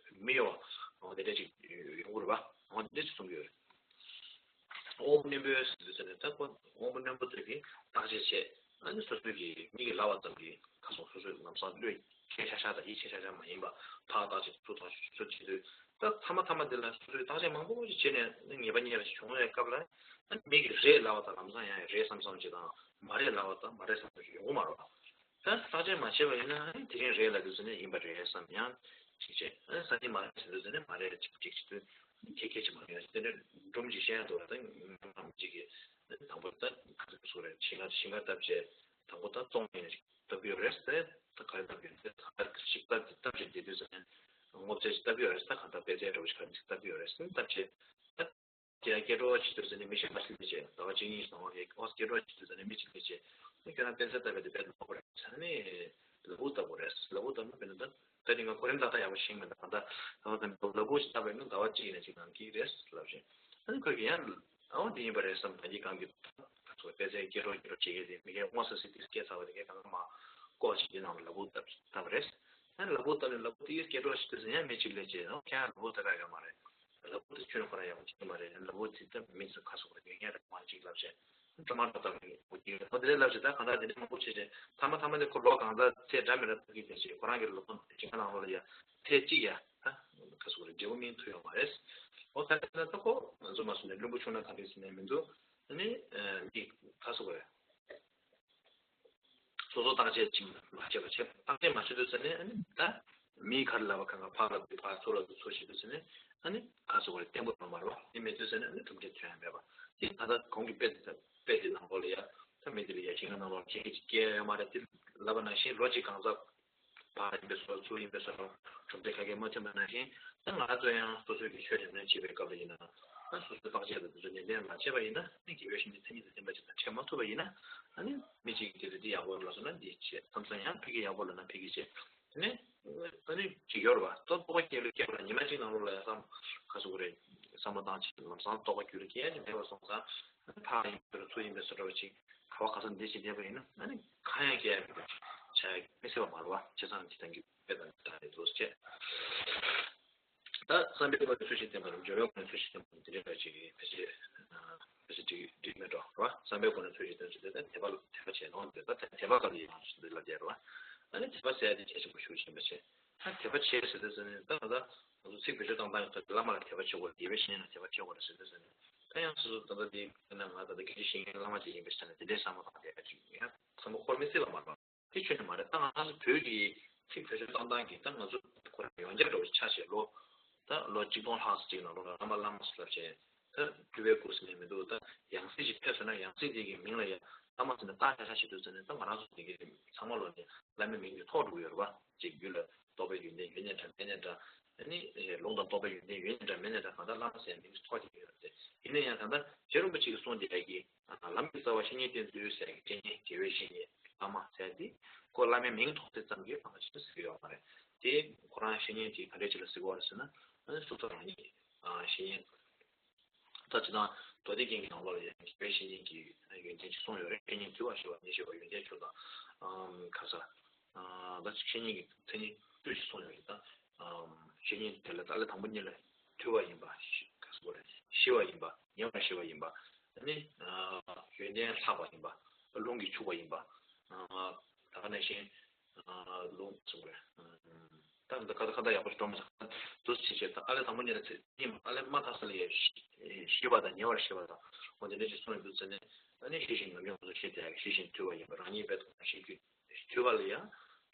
མི་གཡོ་བ་འོ་དེ་འདྲས་ཅིག་ཡོང་གི་རེད་པ། འོ་དེ་འདྲས་ཅིག་གསུང་གི་ཡོད་རེད། དབང་པོ་རྣོན་པོའི་ཟེར་དུས་ཙ་ནས་ད་ཁོ་དབང་པོ་རྣོན་པོ་ཚོས་ཀྱིས་བརྟག་དཔྱད་བྱས། ཨ་ནི་སོ་སོའི་གི་མིག་གིས་ལབ་པ་ཙམ་གྱིས་ཁ་སང་སོ་སོའི་ལམ་སང་བློས་འཁྱེར་ཤག་ཤག་དང་ཡིད་ཆེས་ཤག་ཤག་མ་ཡིན་པ་ཕར་བརྟག་དཔྱད་ཚུར་བརྟག་དཔྱད་ཚུར་བྱེད་དུས། ད་མཐའ་མ་མཐའ་མ་འདི་ལ་སོ་སོས་བརྟག་དཔྱད་མང་པོ་ཞིག་བྱས་ནས་ནི་ངེས་པ་རྙེད་པ་ཞིག་བྱུང་བའི་སྐབས་ལ། ཨ་ནི་མིག་གིས་རེད་ལབ་པ་དང་ལམ་སང་ཡང་རེད་བསམ་བསམ་ཅིག་དང་མ་རེད་ལབ་པ་དང་མ་རེད་བསམ་བསམ་ཅིག་ཡོང་གི་མ་རེད་པ། ད་བརྟག་དཔྱད་མ་བྱས་པ་ཡིན་ན་ཨ་ནི་དེ་རིང་རེད་ལབ་དུས་ཙ་ནས་ཡིན་པ་རེད་བསམ་ཡང་ཅིག་བྱས། ཨ་ནི་སང་ཉིན་མ་རེད་ཟེར་དུས་ཙ་ནས་མ་རེད་ཅིག་ཅིག་བྱེད་དུས་ཁྱད་ཁྱད་ཅིག་མ་ཡོང་། དེ་འདྲ་སྒྲུང་ཅིག་བཤད་ཡ་འདུག་ལ། ད་ངོ་མ་ཅིག་གིས་དང་པོ་ད་ག་ཚོད་སུ་རེད་ཞིང་ཁ་ཞིང་ཁ་བཏབ་བྱས་དང་པོ་ད་བཙོང་ཡས་ཅིག་བཏབ་ཀྱི་ཡོད་རེད་ཟེར། ད་ག་རེ་བཏབ་ཀྱི་ཡོད་རེད་ཟེར། ད་ག་རེ་ཞིག་བཏབ་བཏབ་བྱས་བསྡད་དུས་ཙ་ནས་སྔོ་ཚལ་ཞིག་བཏབ་ཀྱི་ཡོད་རེད་ཟེར། ད་གང་ལྟར་པད་ཚལ་འདྲ་བོ་ཞིག་ག་རེ་ཞིག་བཏབ་ཀྱི་ཡོད་རེད་ཟེར་བཏབ་བྱས། ད་དེ་ཡང་སྐྱེ་འགྲོ་བ་བྱེད་དུས་ཙ་ནས་མི་གཞན་པ་ཞིག་སླེབས་བྱས་ཟླ་བ་གཅིག་གཉིས་སོང་བ་རེད། ཨོ་སྐྱེ་འགྲོ་བ་བྱེད་དུས་ཙ་ནས་མི་གཅིག་སླེབས་བྱས། ཨ་ཁྱོད་རང་པད་ཚལ་བཏབ་པ་དེ་དཔེ་མང་པོ་རེད་ཟེར་ནས་ལ་ཕུག་བཏབ་དགོས་རེད། ལ་ཕུག་བཏབ་ན་དཔེར་ན་ད་ད་དེ་ང་གོ་རིམ་ཏག་ཏག་ཡག་པོ་ཤེས་མེད། ད་གང་ལྟར་ད་ལ་ཕུག་ཞིག་བཏབ་པ་ཡིན་ན་ཟླ་བ་གཅིག་ནས་གཅིག་ནང་གི་རེད་ལབ་བཞིན། ཨ་ནི་ཁོས་ཀྱི་ཡང་ཨོ་འདི་ཡིན་པ་རེད་བསམ། ད་གིན་གང་གི་ད་ཚོ་པད་ཚལ་སྐྱེ་འགྲོ་སྐྱེ་འགྲོ་བྱེད་ཀྱི་རེད། མི་ཁའི་དབང་ས་སི་ཏིས་སྐྱེ་ཚར་བ་དེ་གས་གང་ག་མ་བཀོག་བྱེད་ཀྱི་ནང་ལ་ལ་ཕུག་བཏབ་བཏབ་པ་རེད། ཨ་ནི་ལ་ཕུག་བཏབ་ནས་ལ་ཕུག་དེ་གས་སྐྱེ་འགྲོ་བ་ཞིག་དུས་ཙམ་ཡང་མི་གཅིག་སླེབས་བྱས། ཨོ་ཁྱེད་རང་ལ་ཕུག་བཏབ་ཡག་ཡོད་མ་རེད། ལ་ཕུག་དེ་ཁྱོན་ཁོ་རང་ཡག་པོ་བྱེད་ཀྱི་མ་རེད། ལ་ཕུག་དེ་ད་མི་ཚོ་ཁ་སོ་བར་ཡོད་མཁན་རེད་མ་གཅིག་ལབ་བྱས། ཀྲ་མ་ཀྲ་ལྟ་བུ་ཡོད་ཀྱི་རེད། ཨོ་དེ་འདྲ་ལབ་བྱས། ད་གང་ལྟར་དེ་འདྲ་མང་པོ་བྱས་བྱས་མཐའ་མ་མཐའ་མ་དེ་ཁོ་ལོ་གང་ཙམ་ཚེ་འདྲ་མི་འདྲ་ཐུག་གི་དེ་བྱས་ཁོ་རང་གི་ལོ་ཁོ་ཞིང་ཁ་ནང་ལོགས་ལ་ཡ་ཚེ་གཅིག་ཡ་ད་ཁ་སོ་བར་འབྲས་བུ་སྨིན་ཐུབ་ཡོད་མ་རེད། ཨོ་ད་དེ་ན་ད་ཁོ་ང་ཚོ་མ་སོང་ནས་བླུན་པོ་ཆུང་ན་ག་འདྲས་ཟེར་ནས་མི་འདུག་ཨ་ནི་མི་ཁ་སོ་བར། སོ་སོ་བརྟག་དཔྱད་ཅིག་མ་བྱས་པ་བྱས། བརྟག་དཔྱད་མ་བྱས་དུས་ཙ་ནས་ཨ་ནི་ད་མིའི་ཁ་ལ་བ་གང་ག་ཕར་ལ་དུས་ཕར་ཚུར་ལ་དུས་ཚུར་བྱེད་དུས་ཙ་ནས་ཨ་ནི་ཁ་སོ་བར་བརྟན་པོ་ཡོང་མ་རེད་པ། དེ་མེད་དུས་ཙ་ནས་ཨ་ནི་གྲུབ་འབྲས་ཐོན་ཡ་མེད་པ། དེ་ད་ལྟ་གོང་གི་དཔེ་དེ་དཔེ་དེ་ནང་ལོགས་ལ་ཡ་ད་མི་དེ་ལ་ཡ་ཞིང་ཁ་ནང་ལོགས་ཁྱད་ཀྱི་སྐྱེ་ཡ་ཡོད་མ་རེད། དེ་ལབ་པ་ནང་བཞིན་ལོ་གཅིག་གང་ཟག་ཕར་ཡིན་པའི་བཟོ་ཚུར་ཡིན་པའི་བཟོ་འདྲ་གྲུབ་འབྲས་ག་གེ་མ་ཐོན་པ་ནང་བཞིན། ད་ང་ཚོ་ཡང་སོ་སོའི་གི་ཆོས་ཉམས་ལེན་བྱེད་པའི་སྐབས་ལ་ཡིན་ན། ད་སོ་སོའི་བརྟག་དཔྱད་དང་དེ་ཚོ་ནན་ཏན་མ་བྱས་པ་ཡིན་ན། ཨ་ནི་དགེ་བའི་བཤེས་གཉེན་མཚན་ཉིད་དང་ལྡན་པ་ཅིག་དང་འཕྲད་མ་ཐུབ་པ་ཡིན་ན། ཨ་ནི་མི་གཅིག་གིས་དེ་ལ་འདི་ཡག་པོ་རེད་ལབ་སོང་ན་འདི་བྱེད། མཚམས་མཚམས་ཡང་ཕ་གིར་ཡག་པོ་ལབ་ན་ཕ་གིར་བྱེད། དེ་ནས་ཨ་ནི་ཅིག་ཡོད་རེད་པ། ད་རྟོགས་པ་སྐྱེ་ལ་སྐྱེ་བ་ལ་ཉི་མ་གཅིག་ནང་ལོགས་ལ་ཡང་བསམ་ག་ཟེར་དགོས་རེད། བསམ་བློ་བཏང་བྱས་ལམ་སང་རྟོགས་པ་རྒྱུད་ལ་སྐྱེ་ཡ་ཅིག་མེད་པ་སོང་ཙང་། ཨ་ནི་ཕར་ཡིན་པའི་ཚུར་ཡིན་པའི་བཟོ་འདྲ་བ་ཅིག་ག་བ་ག་ས་འདི་བྱེད་བསྡད་པ་ཡིན་ན། ཨ་ནི་གང་ཡང་སྐྱེ་ཡ་མེད་པ་ཅིག་ཆགས་ཡ་མི་སྲིད་པ་མ་རེད་པ། བྱས་ཙང་འདི་ལྟ་གི་དཔེ་དང་འདི་ལྟ་རེད་འདུག་ཟེར་བྱས། ད་བསམ་པའི་སྒོ་ནས་ཚུལ་བཞིན་བསྟེན་པ་དང་། སྦྱོར་བའི་སྒོ་ནས་ཚུལ་བཞིན་བསྟེན་པ་དང་། དེ་འདྲ་ཅིག་ཕལ་ཆེར་ཕལ་ཆེར་འགྲིག་འགྲིག་མེད་འགྲོ་རེད་པ། བསམ་པའི་སྒོ་ནས་ཚུལ་བཞིན་བསྟེན་ཚུལ་དེ་ད་དད་པ་དད་པ་བྱས་ནོ་དེ། ད་དད་པ་སྐབས་ལ་ཡིན་ནོ་འདི་ལ་བསྡད་རེད་པ། ཨ་ནི་དད་པ་ཟེར་ཡ་དེ་གལ་ཆེན་པོ་ཞེ་པོ་ཅིག་ཡིན་པ་བྱས། ད་དད་པ་བྱས་ཟེར་དུས་ཙ་ནས་ད་ང་ད་ང་ཚོ་ཚིག་བེད་སྤྱོད་བཏང་སྟངས་ཡོད་ད། བླ་མ་ལ་དད་པ་བྱེད་དགོས། དགེ་བའི་བཤེས་གཉེན་ལ་དད་པ་བྱེད་དགོས་རེད་ཟེར་དུས་ཙ་ནས། ད་ཡང་སོ་སོ་ད་ལྟ་དེ་ཡིན་ན་ང་ད་ལྟ་དགེ་བའི་བཤེས་གཉེན་བླ་མ་ཅིག་ཡིན་པའི་ཆ་ནས་དེ་འདྲའི་བསམ་བློ་བཏང་བསྡད་ཡ་ཅིག་ཡང་བསམ་བློ་འཁོར་མི་སྲིད་པ་མ་རེད་པ། དེ་ཁྱོན་ནས་མ་རེད། ད་ང་རང་ཚོ་བོད་ཀྱི་ཚིག་བེད་སྤྱོད་བཏང་སྟངས་ཀྱིས་ད་ང་ཚོ་ཁོ་རང་ཡང་བསྐྱར་འགྲོ་བའི་ཆ་བཞག་ལོ། ད་ལོ་གཅིག་སྟོང་ལྷག་ཙམ་ཅིག་ནང་ལོགས་ལ་བླ་མ་བླ་མ་ཟེར་ལབ་བྱས། ད་སྤྲུལ་པའི་སྐུ་ཟེར་ནས་མི་འདུག་ད་ཡང་སྲིད་ཅིག་ཕེབས་སོང་ན་ཡང་སྲིད་དེ་གི་མིང་ལ་ཡང་བླ་མ་ཟེར་ནས་བཏགས་བཞག་བཞག་བྱེད་དུས་ཙ་ནས། ད་ང་རང་ཚོ་དེ་གི་ཚང་མ་ལོ་ནས་བླ་མའི་མིང་དེ་ཐོགས་འགྲོ་གི་ཡོད་རེད་པ། ཅིག་རྒྱུད་ལ་རྟོགས་པའི་ཡོན་ཏན་ཡོད་ནའི་འདྲ་མེད་ནའི་འདྲ། ཨ་ནི་ལུང་དང་རྟོགས་པའི་ཡོན་ཏན་ཡོད་ནའི་འདྲ་མེད་ནའི་འདྲ། གང་ལྟར་བླ་མ་ཟེར་ཡང་མིང་ཐོགས་ཀྱི་ཡོད་རེད་དེ། ཡིན་ན་ཡང་ད་ལྟ་རྗེ་རིན་པོ་ཆེ་གིས་གསུངས་བསྡད་ཡ་གི། ལམ་གྱི་རྩ་བ་བཤེས་གཉེན་བསྟེན་ཚུལ་ཟེར་གྱི་བཤེས་གཉེན་དགེ་བའི་བཤེས་གཉེན་བླ་མ་ཟེར་དེ་ཁོ་བླ་མའི་མིང་ཐོགས་ཏེ་ཙམ་གྱིས་ཕངས་པ་ཅི་ཟེར་གྱི་ཡོད་མ་རེད། དེ་ཁོ་རང་བཤེས་གཉེན་དེ་ག་འདྲས་ཅིག་ལ་ཟེར་གྱི་ཡོད་རེད་ཟེར་ན། ཨ་ནི་སོ་སོ་རང་ཉིད་བཤེས་གཉེན། ད་ཅི་ད་མདོ་སྡེ་རྒྱན་གྱི་ནང་ལོགས་ལ་ཡང་དགེ་བའི་བཤེས་གཉེན་གྱི་ཡོན་ཏན་ཅིག་གསུངས་ཡོད་རེད། བཤེས་གཉེན་དུལ་བར་ཤོག་ཉེར་བཞི་པ་ཡོན་ཏན་མཆོག་དང་། ཨམ་ག་ས། ཨ་ད་ཅིག་བཤེས་གཉེན་གྱི་མཚན་ཉིད་བཅུ་ཞིག་གསུངས་ཡོད་རེད། ད་ཨམ་བཤེས་གཉེན་དེ་ལ་ད་ལས་དང་པོ་ཉིད་ལ་དུལ་བ་ཡིན་པ་ཞིག་ག་ཟེར་དགོས་རེད། ཞི་བ་ཡིན་པ། ཉེ་བར་ཞི་བ་ཡིན་པ། ཨ་ནི་ཡོན་ཏན་ལྷག་པ་ཡིན་པ། ལུང་གིས་ཕྱུག་པ་ཡིན་པ། ད་ག་ནང་བཞིན། ལུང་གསུངས་པས། ད་ད་ཁ་ད་ཁ་ད་ཡག་པོ་ཞིག་འགྲོ་མ་སོང་། དུས་ཚོད་ཕྱིན་ཆད་ད་ཨ་ལས་དང་པོ་ཉིད་ལ་ཚེ་ཉིན་ཨ་ལས་མ་ཐག་ས་ལ་ཡ་ཞི་བ་དང་ཉེ་བར་ཞི་བ་དང་འོ་དེ་འདྲ་ཞིག་གསུངས་ཡོད་འདུག་ཟེར་ནས། ཨ་ནི་ཤེས་བཞིན་ཉམས་མྱོང་སོགས་ཤེས་དེ་ཤེས་བཞིན་དུལ་བ་ཡིན་པ། རང་ཉིད་དཔེ་ཐོག་ཤེས་རྒྱུ་དུལ་བ་ལ་ཡང་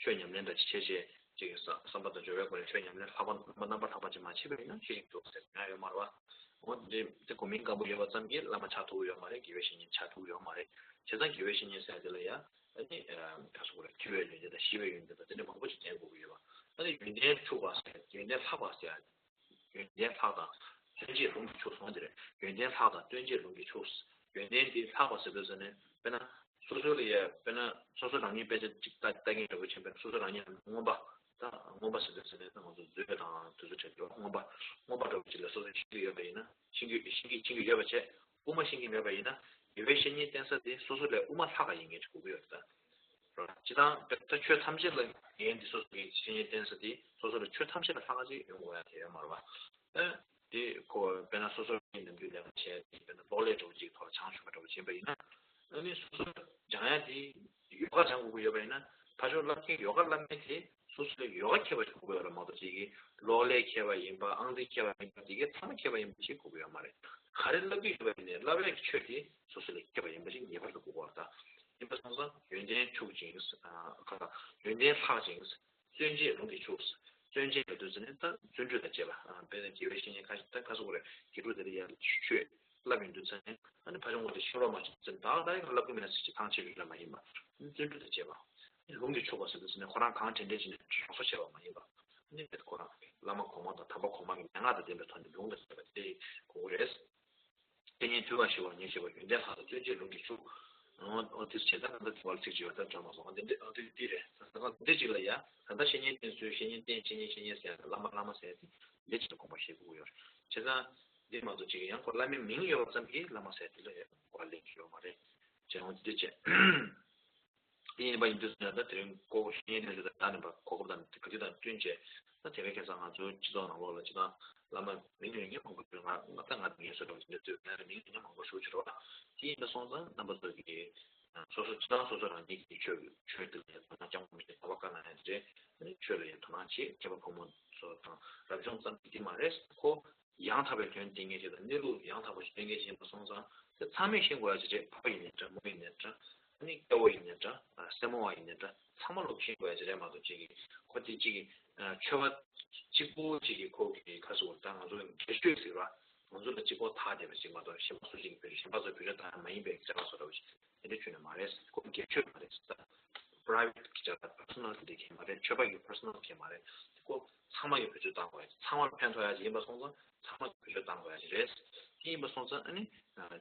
ཆོས་ཉམས་ལེན་འདྲ་ཅིག་བྱས་བྱས་ཅིག་བསམ་པ་དང་སྦྱོར་བའི་སྒོ་ནས་ཆོས་ཉམས་ལེན་ལྷག་པ་རྣམ་པར་ལྷག་པ་ཅིག་མ་བྱས་པ་ཡིན་ན་ཤེས་བཞིན་དུལ་བ་ཟེར་ཡང་ཡོད་མ་རེད་བ། འོ་དེ་དེ་གོ་མིང་སྐམ་པོ་ཡོད་པ་ཙམ་གྱིས་བླ་མ་ཆགས་ཐུབ་ཀྱི་ཡོད་མ་རེད། དགེ་བའི་བཤེས་གཉེན་ཆགས་ཐུབ་ཀྱི་ཡོད་མ་རེད། བྱས་ཙང་དགེ་བའི་བཤེས་གཉེན་ཟེར་དེ་ལ་ཡང་ཨ་ནི་ག་སོགས་རེད། དུལ་བའི་ཡོན་ཏན་དང་ཞི་བའི་ཡོན་ཏན་དང་དེ་འདྲ་མང་པོ་ཅིག་ལྡན་དགོས་ཀྱི་ཡོད་པ། ཨ་ནི་ཡོན་ཏན་ཕྱུག་པ་ཟེར་ཡོན་ཏན་ལྷག་པ་ཟེར། ཡོན་ཏན་ལྷག་དང་སྟོན་བྱེད་ལུང་གིས་ཕྱུག་གསུངས་དེ་རེད། ཡོན་ཏན་ལྷག་དང་སྟོན་བྱེད་ལུང་གིས་ཕྱུག་ཡོན་ཏན་འདི་ལྷག་པ་ཟེར་དུས་ཙམ་ནས་དཔེར་ན་སོ་སོ་ལ་ཡ་དཔེར་ན་སོ་སོ་རང་ཉིད་དཔེ་ཆ་གཅིག་ལྟ་ལྟ་མཁན་འདྲ་བོ་ཆེན་པོ་ཡིན་ན་སོ་སོ་རང་ཉིད་ལ་མངོན་པ། ད་མངོན་པ་ཟེར་དུས་ཙམ་ནས་ད་ང་ཚོ་མཛོད་དང་དེ་ཚོ་བྲིས་འདུག་མངོན་པ། མངོན་པ་འདྲ་བོ་ཅིག་ལ་སོ་སོ་ཤེས་ཀྱི་ཡོད་པ་ཡིན་ན་ཤེས་ཀྱི་ཤེས་ཀྱི་ཤེས་ཀྱི་ཡོད་པ་བྱས། དབུ་མ་ཤེས་ཀྱི་མེད་པ་ཡིན་ན་དགེ་བའི་བཤེས་གཉེན་བསྟེན་ས་དེ་སོ་སོ་ལས་དབུ་མ་ལྷག་ག་ཡིན་མཁན་ཅིག་དགོས་ཀྱི་ཡོད་རེད་ད། རེད་བ། སྤྱིར་བཏང་ད་ཆོས་ཐམས་ཅད་ལ་འགན་འདི་སོ་སོ་གི་བཤེས་གཉེན་བསྟེན་ས་དེ་སོ་སོ་ལ་ཆོས་ཐམས་ཅད་ལ་ལྷག་ག་ཅིག་ཡོང་དགོས་ཡ་དེ་ཡོད་མ་རེད་བ། ཨ། དེ་ཁོ་དཔེར་ན་སོ་སོ་གི་ནམ་རྒྱུན་ལས་ཀ་བྱས་ཏེ་དཔེར་ན་གློག་ཀླད་འདྲ་བོ་ཅིག་ཐོག་ལ་སྦྱང་ཆོག་པ་འདྲ་བོ་ཅིག་ཡིན་པ་ཡིན་ན། ཨ་ནི་སོ་སོ་སྦྱང་ཡ་དེ་ཡོ་ག་སྦྱང་དགོས་ཀྱི་ཡོད་པ་ཡིན་ན་ཕར་ཕྱོགས་བསླབ་མཁན་ཡོ་ག་བསླབ་མཁན་དེ་སོ་སོ་ལ་ཡོ་ག་མཁས་པ་ཞིག་དགོས་ཀྱི་ཡོད་རེད་མ་གཏོགས་ཅིག་གིས་གློག་ཀླད་མཁས་པ་ཡིན་པ་ཨང་རྩིས་མཁས་པ་ཡིན་པ་དེ་གའི་ཚང་མ་མཁས་པ་ཡིན་པ་ཞིག་དགོས་ཀྱི་ཡོད་མ་རེད། ག་རེ་བསླབ་ཀྱི་ཡོད་པ་ཡིན་ནའི་བསླབ་པའི་ཆོས་དེ་སོ་སོ་ལས་མཁས་པ་ཡིན་པ་ཞིག་ངེས་པར་དུ་དགོས་པར་ཐལ། ཡིན་པ་སོང་ཙང་ཡོན་ཏན་ཕྱུག་ཅིང་། ཁ་ཁ་ཡོན་ཏན་ལྷག་ཅིང་། སྟོན་བྱེད་ལུང་གིས་ཕྱུག་སྟོན་བྱེད་ལ་དུས་ཚོད་ནི་ད་བརྩོན་འགྲུས་དང་བཅས་པ། དཔེར་ན་དགེ་བའི་བཤེས་གཉེན་ཁ་ཤས་ད་ཁ་སོ་གོ་རེ་དགེ་ཕྲུག་དེ་ལ་ཡར་ཆོས་བསླབ་ཡོང་དུས་ཚོད་ནི་ཨ་ནི་ཕ་ཆུང་བ་དེ་ཤེས་རོགས་མ་བྱེད་ཚེ་ད་ད་ཡང་བསླབ་གི་མེད་ཟེར་གྱི་ཐང་ཆད་ཡོད་ལ་མ་ཡིན་པ། བརྩོན་འགྲུས་དང་བཅས་པ། ལུང་གིས་ཕྱུག་པ་ཟེར་དུས་ཚོད་ནི་ཁོ་རང་གང་དྲན་དྲན་བྱས་ནས་རོགས་སོ་བྱས་པ་མ་ཡིན་པ། ཨ་ནི་ཁོ་རང་བླ་མ་གོང་མ་དང་དམ་པ་གོང་མ་གི་མན་ངག་དང་ལྡན་པའི་ཐོག་ནས་ལུང་དང་བཅས་པ་དེ་གོ་གི་རེད། བཤེས་གཉེན་དུལ་བ་ཞི་བ་ཉེར་ཞི་བ་ཡོན་ཏན་ལྷག་དང་སྟོན་བྱེད་ལུང་གིས་ཕྱུག་འོ་འོ་དེ་བྱས་ད་ད་ལྟ་དུ་བར་ཚིག་ཅིག་ཡོད་ད་དྲན་མ་སོང་། འདི་འདི་འདི་འདི་རེད། ད་ད་འདི་ཅིག་ལ་ཡ་ད་ལྟ་བཤེས་གཉེན་བསྟེན་ཚུལ། བཤེས་གཉེན་བསྟེན། བཤེས་གཉེན་བཤེས་གཉེན་ཟེར་ཡ་བླ་མ་བླ་མ་ཟེར་ཡ་དེ་འདི་ཅིག་ལ་དགོངས་པ་བཞེས་དགོས་ཀྱི་ཡོད་རེད། བྱས་ཙང་འདི་མ་གཏོགས་ཅིག་ཡང་ཁོ་བླ་མའི་མིང་ཡོད་པ་ཙམ་གྱིས་བླ་མ་ཟེར་དེ་ལ་ཡ་གོ་བ་ལེན་གྱི་ཡོད་མ་རེད། བྱས་འོ་འདི་བྱས། དེ་ཡིན་པ་ཡིན་དུས་ཙམ་ཡང་ད་དེ་རིང་ཁོ་བོ་བཤེས་གཉེན་ལས་ད་ནས་པ་གོ་སྐབས་དང་ག་དུས་དང་བསྟུན་བྱས་ད་དེ་བས་ཁ་སང་ང་ཚོའི་སྤྱི་ཚོགས་ནང་ལོགས་ལ་སྤྱི་བཏང་བླ་མ་མིང་ཡོད་མཁན་མང་པོ་ཡོད། ང་ང་ད་ང་ངལ་གསོ་འགྲོ་བཞིན་འདུག་ང་ལ་མིང་ཡོད་མཁན་མང་པོ་ཞུ་ཕྱིར་བ་དེ་ཡིན་པ་སོང་ཙང་རྣམ་པ་ཚོ་གིས་སོ་སོ་སྤྱི་བཏང་སོ་སོ་རང་ཉིད་ཀྱི་ཆོས་ཆོས་འདི་ལ་ཡང་དོ་སྣང་རྐྱང་པོ་མི་བྱེད། དམ་པ་བཀའ་གནང་ཡ་དེ་རེད། ཆོས་ལ་ཡང་དོ་སྣང་བྱེད། སྐྱེས་པ་ཕོ་མོ་ཚོ་དང་རབ་བྱུང་ཙམ་གྱིས་མ་རེད། ཁོ་ཡང་དག་པའི་དོན་སྟོན་མཁན་ཞིག་དང་གནས་ལུགས་ཡང་དག་པ་ཞིག་སྟོན་མཁན་ཞིག་ཡིན་པ་སོང་ཙང་དེ་ཚང་མས་ཤེས་དགོས་ཡ་ཞིག་རེད། ཕ་ཡིན་ནའི་འདྲ། མོ་ཡིན་ནའི་འདྲ། ཨ་ནི་སྐྱ་བོ་ཡིན་ནའི་འདྲ། སེར་མོ་བ་ཡིན་ནའི་འདྲ། ཚང་མ་ལོག་ཤེས་དགོས་ཡ་ཞིག་རེད་མ་གཏོགས་ཅིག་གིས་ཁོ་དེ་ཅིག་གིས་ཆོས་པ་གཅིག་པོ་ཅིག་གིས་ཁོ་གི་ཁ་སོ་ད་ང་ཚོ་སྒེར་གཅོད་ཟེར་བ་ང་ཚོ་ལ་གཅིག་པོ་ཐག་བསྡད་པ་ཞིག་མ་གཏོགས་གཞན་པ་སུ་ཞིག་གིས་བོད་གཞན་པ་ཚོ་བོད་ཆོས་དང་མ་ཡིན་པའི་བྱ་བ་བཟོ་འདྲ་བ་ཞིག་དེ་འདྲ་ཁྱོན་ནས་མ་རེད། ཁོ་སྒེར་གཅོད་མ་རེད། ད་private་གི་བྱ་བ་personal་དེ་འདྲ་ཁྱད་མ་རེད། ཆོས་པ་གི་personal་ཁྱད་མ་རེད། ཁོ་ཚང་མ་གི་བེད་སྤྱོད་བཏང་དགོས་ཡ། ཚང་མར་ཕན་ཐོགས་ཡ་ཅིག་ཡིན་པ་སོང་ཙང་ཚང་མ་གི་བེད་སྤྱོད་བཏང་དགོས་ཡ་ཅིག་རེད། དེ་ཡིན་པ་སོང་ཙང་ཨ་ནི་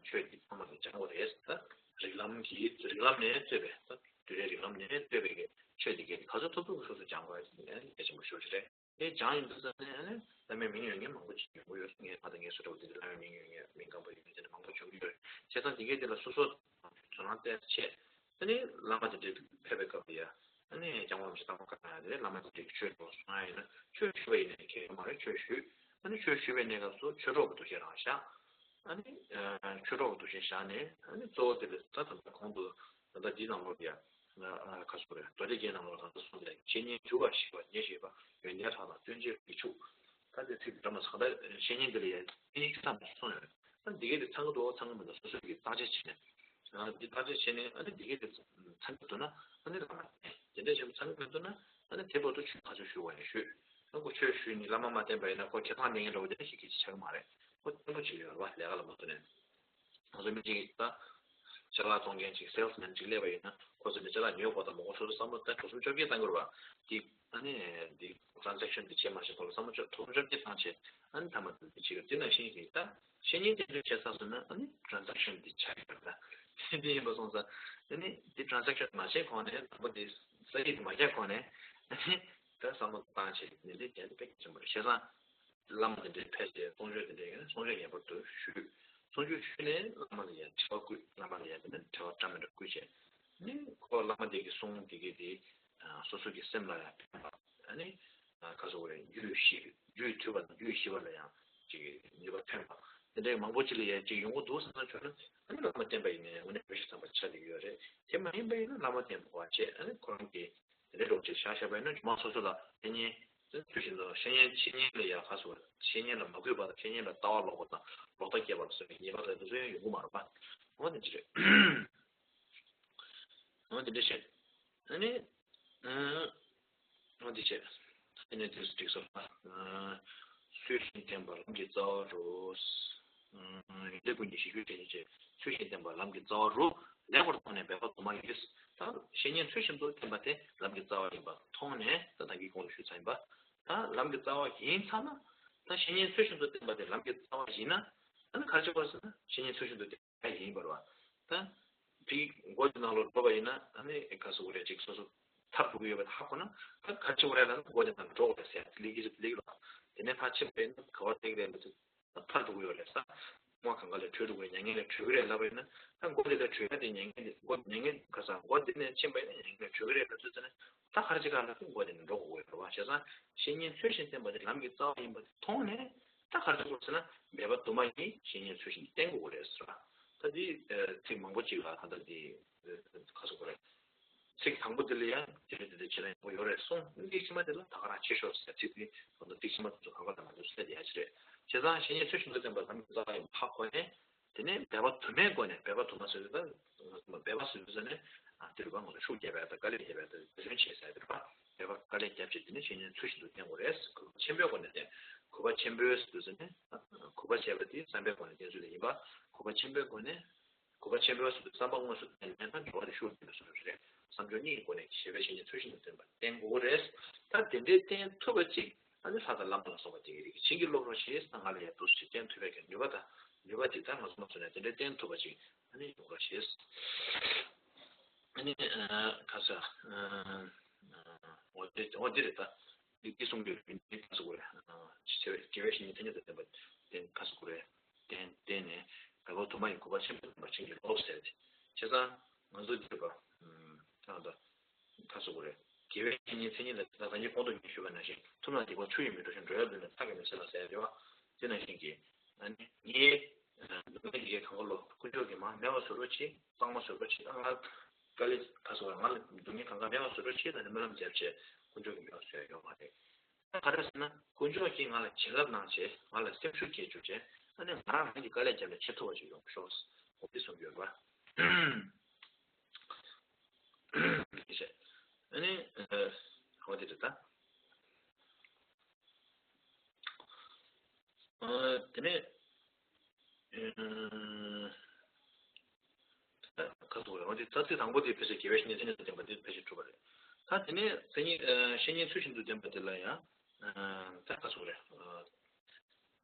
ཆོས་འདི་ཚང་མ་ལ་སྦྱང་དགོས་རེད། ད་རིགས་ལམ་གྱི་རིགས་ལམ་ནས་བཏོད་པའི་ད་དུས་རབས་རིགས་ལམ་ནས་བཏོད་པའི་གི་ཆོས་འདི་གས་ག་ཚོད་ཐུབ་ཐུབ་སོ་སོ་སྦྱང་དགོས་ཡ་ཅིག་ཨ་ནི་གལ་ཆེན་པོ་ཤོས་ཅིག་རེད། དེ་སྦྱང་ཡོང་དུས་ཙམ་ནས་ཨ་ནི་བླ་མའི་མིང་ཡོད་མཁན་མང་པོ་ཅིག་ཡོང་གི་ཡོད། ངས་ང་དང་ངའི་སུ་འདྲ་བོ་དེ་འདྲ་བླ་མའི་མིང་ཡོད་མཁན་མིང་སྐམ་པོ་ཡོད་མཁན་དེ་འདྲ་མང་པོ་བྱུང་གི་ཡོད། བྱས་ཙང་དེ་གས་དེ་ལ་སོ་སོ་དོ་སྣང་བསྟན་བྱས། ཨ་ནི་བླ་མ་དེ་འདྲའི་ཕེབས་པའི་སྐབས་ལ་ཡ། ཨ་ནི་སྐྱབས་མགོན་རིན་པོ་ཆེ་དང་པོ་བཀའ་གནང་ཡ་དེ་བླ་མ་དེ་འདྲའི་ཆོས་འགྲོ་སོང་ཡ་ཡིན་ན་ཆོས་ཞུ་བ་ཡིན་ནའི་ཁྱད་པར་མ་རེད། ཆོས་ཞུས། ཨ་ནི་ཆོས་ཞུ་བའི་གནས་སྐབས་སུ་ཆོས་གྲོགས་ཀྱི་འདུ་ཤེས་རང་བཞག་ཨ་ནི་ཆོས་གྲོགས་ཀྱི་འདུ་ཤེས་བཞག་ནས་ཨ་ནི་གཙོ་བོ་དེ་ལ་ད་ད་ལྟ་གོང་དུ་ད་ལྟ་འདི་ནང་ལོགས་ཀྱི་ཁ་སོ་རེད། མདོ་སྡེ་རྒྱན་ནང་ལོགས་ད་ལྟ་གསུངས་ཏེ་བཤེས་གཉེན་དུལ་བ་ཞི་བ་ཉེར་ཞི་བ་ཡོན་ཏན་ལྷག་དང་སྟོན་བྱེད་ལུང་གིས་ཕྱུག་ད་དེ་ཚིག་འདྲ་མ་ཟ་ད་བཤེས་གཉེན་འདི་ལ་ཡ་བཤེས་གཉེན་བཅུ་ཐམ་པ་གསུངས་ཡོད། ཨ་ནི་འདི་གས་དེ་ཚང་གི་འདུག་ཚང་གི་མི་འདུག་སོ་སོ་གིས་བརྟག་དཔྱད་བྱས་ནས། ཨ་འདི་བརྟག་དཔྱད་བྱས་ནས་ཨ་ནི་འདི་གས་དེ་ཚང་གི་འདུག་ན་ཨ་ནི་བླ་མ་དེ་འདྲ་བྱས་ཚང་གི་མི་འདུག་ན་ཨ་ནི་དེ་བར་དུ་ཆོས་ག་ཚོད་ཞུ་བ་ཡིན་ཞུས། ཨ་ཁོ་ཆོས་ཞུས་ནས་བླ་མ་མ་བསྟེན་པ་ཡིན་ན་ཁོ་ཁེ་བཟང་ལེན་མཁན་འདྲ་བོ་དེ་འདྲ་ཞིག་གི་ཆགས་ཀྱི་མ་རེད། ཁོ་བརྟན་པོ་བྱེད་ཀྱི་ཡོད་རེད་བ། ལས་ཀ་ལ་མ་ཐུག་ནས། ང་ཚོ་མི་གཅིག་གིས་ད་ཅ་ལག་བཙོང་མཁན་ཅིག་སེལ་སི་མེན་ཅིག་སླེབས་པ་ཡིན་ན་ཁོ་ཚོ་ནས་ཅ་ལག་ཉོས་དགོས་དང་མ་དགོས་སོ་སོ་བསམ་བློ་ད་དྲུག་སུམ་བཅོ་བརྒྱད་བཏང་དགོས་རེད་བ། འདི་ཨ་ནི་འདི་transaction་འདི་བྱེད་མ་བྱེད་ཐོག་ལ་བསམ་བློ་བཅོ་དྲུག་སུམ་བཅོ་བརྒྱད་བཏང་བྱས་ཨ་ནི་མཐའ་མ་འདི་བྱེད་དགོས། དེ་ནང་བཞིན་གྱི་ད་བཤེས་གཉེན་བསྟེན་གྲོས་བྱེད་ཚར་སོང་ན་ཨ་ནི་transaction་འདི་ཆགས་ཡོད་རེད་ད། དེ་ཡིན་པ་སོང་ཙང་ཨ་ནི་འདི་transaction་མ་བྱས་གོང་ནས་དང་པོ་འདི་ས་ཡིག་འདི་མ་རྒྱག་གོང་ནས་ཨ་ནི་ད་བསམ་བློ་བཏང་བྱས་ནས་འདི་དེ་འདི་དཔེ་གལ་ཆེན་པོ་རེད། བྱས་ཙང་། བླ་མ་དེ་འདྲའི་ཕལ་ཆེར་གསུང་ཆོས་དེ་འདྲའི་ཡོད་ན་གསུང་ཆོས་ངེས་པར་དུ་ཞུས། གསུང་ཆོས་ཞུས་ནས་བླ་མ་ལ་ཡང་དྲི་བ་བསྐུལ། བླ་མ་ལ་ཡང་དེ་འདྲ་དྲི་བ་འདྲ་མི་འདྲ་བསྐུལ་བྱས། ནི་ཁོ་བླ་མ་དེ་གི་གསུང་དེ་གི་དེ་སོ་སོ་གི་སེམས་ལ་ཡང་ཕན་པ། ཨ་ནི་ཁ་སོ་རེ་རྒྱུད་ཞི་རྒྱུད་ཐུལ་བ་དང་རྒྱུད་ཞི་བ་ལ་ཡང་ཅིག་ནུས་པ་ཐོན་པ། དེ་འདྲའི་མང་པོ་ཅིག་ལ་ཡང་ཅིག་ཡོང་གི་འདུག་བསམ་ན་ཁྱོད་ལ་ཨ་ནི་བླ་མ་བསྟེན་པ་ཡིན་ནའི་དངོས་གནས་བཀྲ་ཤིས་ཚང་བ་ཆགས་བསྡད་ཀྱི་ཡོད་རེད། དེ་མ་ཡིན་པ་ཡིན་ན་བླ་མ་བསྟེན་དགོས་པ་བྱས། ཨ་ནི་ཁོ་རང་གི་དེ་འདྲའི་འགྲོ་ཅིག་བཞག་བཞག་པ་ཡིན་ན་མང་སོ་སོ་ལ་བཤེས་གཉེན་དེ་ཚུལ་བཞིན་དུ་བཤེས་གཉེན་བཤེས་གཉེན་ལ་ཡང་ཁ་སོ་བཤེས་གཉེན་ལ་མ་གུས་པ་དང་བཤེས་གཉེན་ལ་ལྟ་བ་ལོག་པ་དང་ལོག་ལྟ་སྐྱེས་པ་ལ་སོགས་པའི་ཉེས་པ་དང་དེ་ཚོ་ཡང་ཡོང་གི་མ་རེད་པ། འོ་དེ་འདྲ་རེད། འོ་དེ་འདྲ་བཤད། ཨ་ནི། ཨ། འོ་དེ་བྱས། དེ་ནས་དུས་སུ་འགྲིག་སོང་ལ། ཨ། ཚུལ་བཞིན་བསྟེན་པ་ལམ་གྱི་རྩ་བ་རུ། ཨ། ཡོན་ཏན་ཀུན་གྱི་གཞི་རྒྱུ་དེ་ནི་བྱས། ཚུལ་བཞིན་བསྟེན་པ་ལམ་གྱི་རྩ་བ་རུ། ལེགས་པར་མཐོང་ནས་འབད་པ་དུ་མ་ཡིས། ད་བཤེས་གཉེན་ཚུལ་བཞིན་དུ་བསྟེན་པ་དེ་ལམ་གྱི་རྩ་བ་ཡིན་པ་མཐོང་ནས། ད་ད་གིན་གོང་དུ་ཞུས་ཚར་ཡིན་པ། ད་ལམ་གྱི་རྩ་བ་ཡིན་ཚར་ན། ད་བཤེས་གཉེན་ཚུལ་བཞིན་དུ་བསྟེན་པ་དེ་ལམ་གྱི་རྩ་བ་ཡིན་ན། ད་ནི་ག་རེ་བྱེད་དགོས་ཟེར་ན་བཤེས་གཉེན་ཚུལ་བཞིན་དུ་བསྟེན། ཡིན་པར་བ། ད། དེའི་མགོ་དེ་ནང་ལ་འགྲོ་བ་ཡིན་ན་ཨ་ནི་ག་ཟེར་དགོས་རེད། ཅིག་སོ་སོ་མཐར་འགྲོ་གི་ཡོད་པ་ཧ་གོ་ན། ད་ག་ཅི་བ་རེད་ལ་མགོ་དེ་ནང་འགྲོ་དགོས་རེད་ཟེར་ཡ་དེ་ལེགས་ཀྱི་ལེགས་ལ། དེ་ནས་ཕར་ཕྱིན་པ་ཡིན་ན་ག་བ་སྟེགས་རེད་ལ་དེ་མཐར་འགྲོ་གི་ཡོད་རེད་ས། མ་གང་ག་ལས་བྲོས་འགྲོ་གི་མྱ་ངན་ལས་བྲོས་གི་རེད་ལབ་པ་ཡིན་ན། ད་མགོ་དེ་ལས་བྲོས་ཡ་དེ་མྱ་ངན་ལས་མགོ་མྱ་ངན་ག་ས་མགོ་དེ་ནས་ཕྱིན་པ་ཡིན་ན་མྱ་ངན་ལས་བྲོས་གི་རེད་ལབ་ཚོད་ཚོད་ནས། ད་ག་རེ་བྱེད་ག་ལབ་དུས་མགོ་དེ་ནས་འགྲོ་དགོས་ཡོད་རེད་བ། བྱས་ཙང་བཤེས་གཉེན་ཚུལ་བཞིན་བསྟེན་པ་དེ་ལམ་གྱི་རྩ་བ་ཡིན་པ་དེ་མཐོང་ནས། ད་ག་རེ་བྱེད་དགོས་ཟེར་ན། འབད་པ་དུ་མ་ཡིས་བཤེས་གཉེན་ཚུལ་བཞིན་བསྟེན་དགོས་རེད་ཟེར་བ། ད་འདི་ཚིག་མང་པོ་ཅིག་ལ་ད་ལྟ་འདི་ག་ཟེར་དགོས་རེད། ཚིག་དང་པོ་དེ་ལ་ཡང་དེ་རེད་དེ་རེད་བྱེད་ན་ཡག་པོ་ཡོད་རེད་གསུངས། ཚིག་ཕྱི་མ་དེ་ལ་ད་ག་རང་ཆེ་ཤོས་ཟེར་ཚིག་དེ་ད་ལྟ་ཚིག་ཕྱི་མ་དེ་ཚོ་གང་ག་ལ་ང་ཚོ་གསལ་བསྡད་ཡ་ཅིག་རེད། བྱས་ཙང་བཤེས་གཉེན་ཚུལ་བཞིན་དུ་བསྟེན་པ་ལམ་གྱི་རྩ་བ་ཡིན་པ་ཧ་གོ་ནས། དེ་ནས་འབད་པ་དུ་མའི་སྒོ་ནས། འབད་པ་དུ་མ་ཟེར་དུས་ད་འབད་པ་ཟེར་དུས་ཙ་ནས་ཨ་དེ་རུ་བ་ང་ཚོ་ཤུགས་རྒྱབ་པ་དང་དཀའ་ལས་རྒྱབ་པ་དང་འབད་བརྩོན་བྱེད་ཟེར་དེ་རུ་བ། འབད་པ་དཀའ་ལས་རྒྱབ་བྱས་དེ་ནས་བཤེས་གཉེན་ཚུལ་བཞིན་དུ་བསྟེན་དགོས་རེད། གུས་པ་ཆེན་པོའི་སྒོ་ནས་བསྟེན། གུས་པ་ཆེན་པོའི་ཟེར་དུས་ཙ་ནས་གུས་པ་བྱས་པ་དེ་བསམ་པའི་སྒོ་ནས་བསྟེན་ཚུལ་དེ་ཡིན་པ། གུས་པ་ཆེན་པོའི་སྒོ་ནས། གུས་པ་ཆེན་པོའི་ཟེར་དུས་བསམ་པ་དངོས་སུ་བསྟེན་ནས་ད་འགྲོ་བ་རེ་ཤུགས་རྒྱབ་པའི་བཟོ་འདྲ་རེད། བསམ་སྦྱོར་གཉིས་ཀྱི་སྒོ་ནས་ཞེས་པའི་བཤེས་གཉེན་ཚུལ་བཞིན་དུ་བསྟེན་པ་བསྟེན་དགོས་རེད། ད་དེ་འདྲའི་བསྟེན་ཐུབ་པ་ཅིག་ཨ་ནི་ལྷ་དང་བླ་མ་ལ་སོགས་པ་དེ་གི་རིགས་བྱིན་གྱིས་རློབ་རོགས་བྱེད། ད་ང་ལ་ཡང་འདུག་སེ་བསྟེན་ཐུབ་པའི་གི་ནུས་པ་དང་ནུས་པ་དེ་ད་ང་ཚོ་མ་བཟོས་ནས་དེ་འདྲའི་བསྟེན་ཐུབ་པ་ཅིག་ཨ་ནི་ཡོང་རོགས་བྱེད། ཨ་ནི་ཨ་ཁ་ས་ཨ་འོ་དེ་འོ་དེ་རེད། ད་འདི་འདི་གསུང་རྒྱུ་ཡིན། འདི་ཁ་ས་གོ་རེད། ཨ་དེ་བས་དེ་བས་ཤིང་ནི་ཐ་སྙད་དུ་ལྡན་པ་བསྟེན། ཁ་ས་གོ་རེད། བསྟེན་བསྟེན་ནས་འབད་པ་དུ་མ་ཡིས་གུས་པ་ཆེན་པོ་ལྡན་པ་བྱིན་གྱིས་རློབས་ཟེར་ཏེ། བྱས་ཙང་ང་ཚོ་འདི་རེད་པ། ཨ་ད། ཁ་སོ་གོ་རེད། དགེ་བའི་བཤེས་གཉེན་མཚན་ཉིད་ལ་ད་ལྟ་ཉིད་གོང་དུ་ངས་ཞུས་པ་ནང་བཞིན། ཐུབ་རྣམས་སྡིག་པ་ཆུ་ཡིས་མི་འགྲོ་ཞིང་། འགྲོ་བའི་ལུས་ནི་ཐག་གིས་མི་ཆོད་ལ་ཟེར་ཡ་རེད་བ། དེ་ནང་བཞིན་གྱི། ཨ་ནི་ངའི་སྡུག་བསྔལ་གྱི་གང་ག་ལོ་དཀོན་མཆོག་གིས་མར་མེད་པ་བཟོ་རོགས་བྱེད། གཙང་མ་བཟོ་རོགས་བྱེད། ང་དཀའ་ལས་ཁ་སོ་གོ་རེད། ང་ལ་སྡུག་བསྔལ་གང་ག་མེད་པ་བཟོ་རོགས་བྱེད་ད་ནི་སྨོན་ལམ་བརྒྱབ་བྱས་དཀོན་མཆོག་གིས་མེད་པ་བཟོ་ཡ་ཡོད་མ་རེད། ད་ག་རེ་ཟེར་ན་དཀོན་མཆོག་གིས་ང་ལ་བྱིན་རླབས་གནང་བྱས་ང་ལ་སེམས་ཤུགས་སྐྱེད་བཅུག་བྱས། ཨ་ནི་ང་རང་རང་གི་དཀའ་ལས་བརྒྱབ་ནས་བྱེད་ཐུབ་པ་ཞིག་ཡོང་ཤོག་འོ་དེ་གསུང་གི་ཡོད་རེད་བ། ཨ་ནི་ཨ་འོ་དེ་རེད་ད། ཨ་དེ་ནས་ཨ། ད་ཁ་ཐུག་རེད། འོན་ཏེ་ད་ཚིག་དང་པོ་དེ་ཕལ་ཆེར་དགེ་བའི་བཤེས་གཉེན་མཚན་ཉིད་དུ་ལྡན་པ་དེ་ཕལ་ཆེར་གྲུབ་པ་རེད། ད་དེ་ནས་མཚན་ཉིད་ཨ་བཤེས་གཉེན་ཚུལ་བཞིན་དུ་ལྡན་པ་དེ་ལ་ཡང་ཨ་ད་ཁ་ཐུག་རེད། ཨ་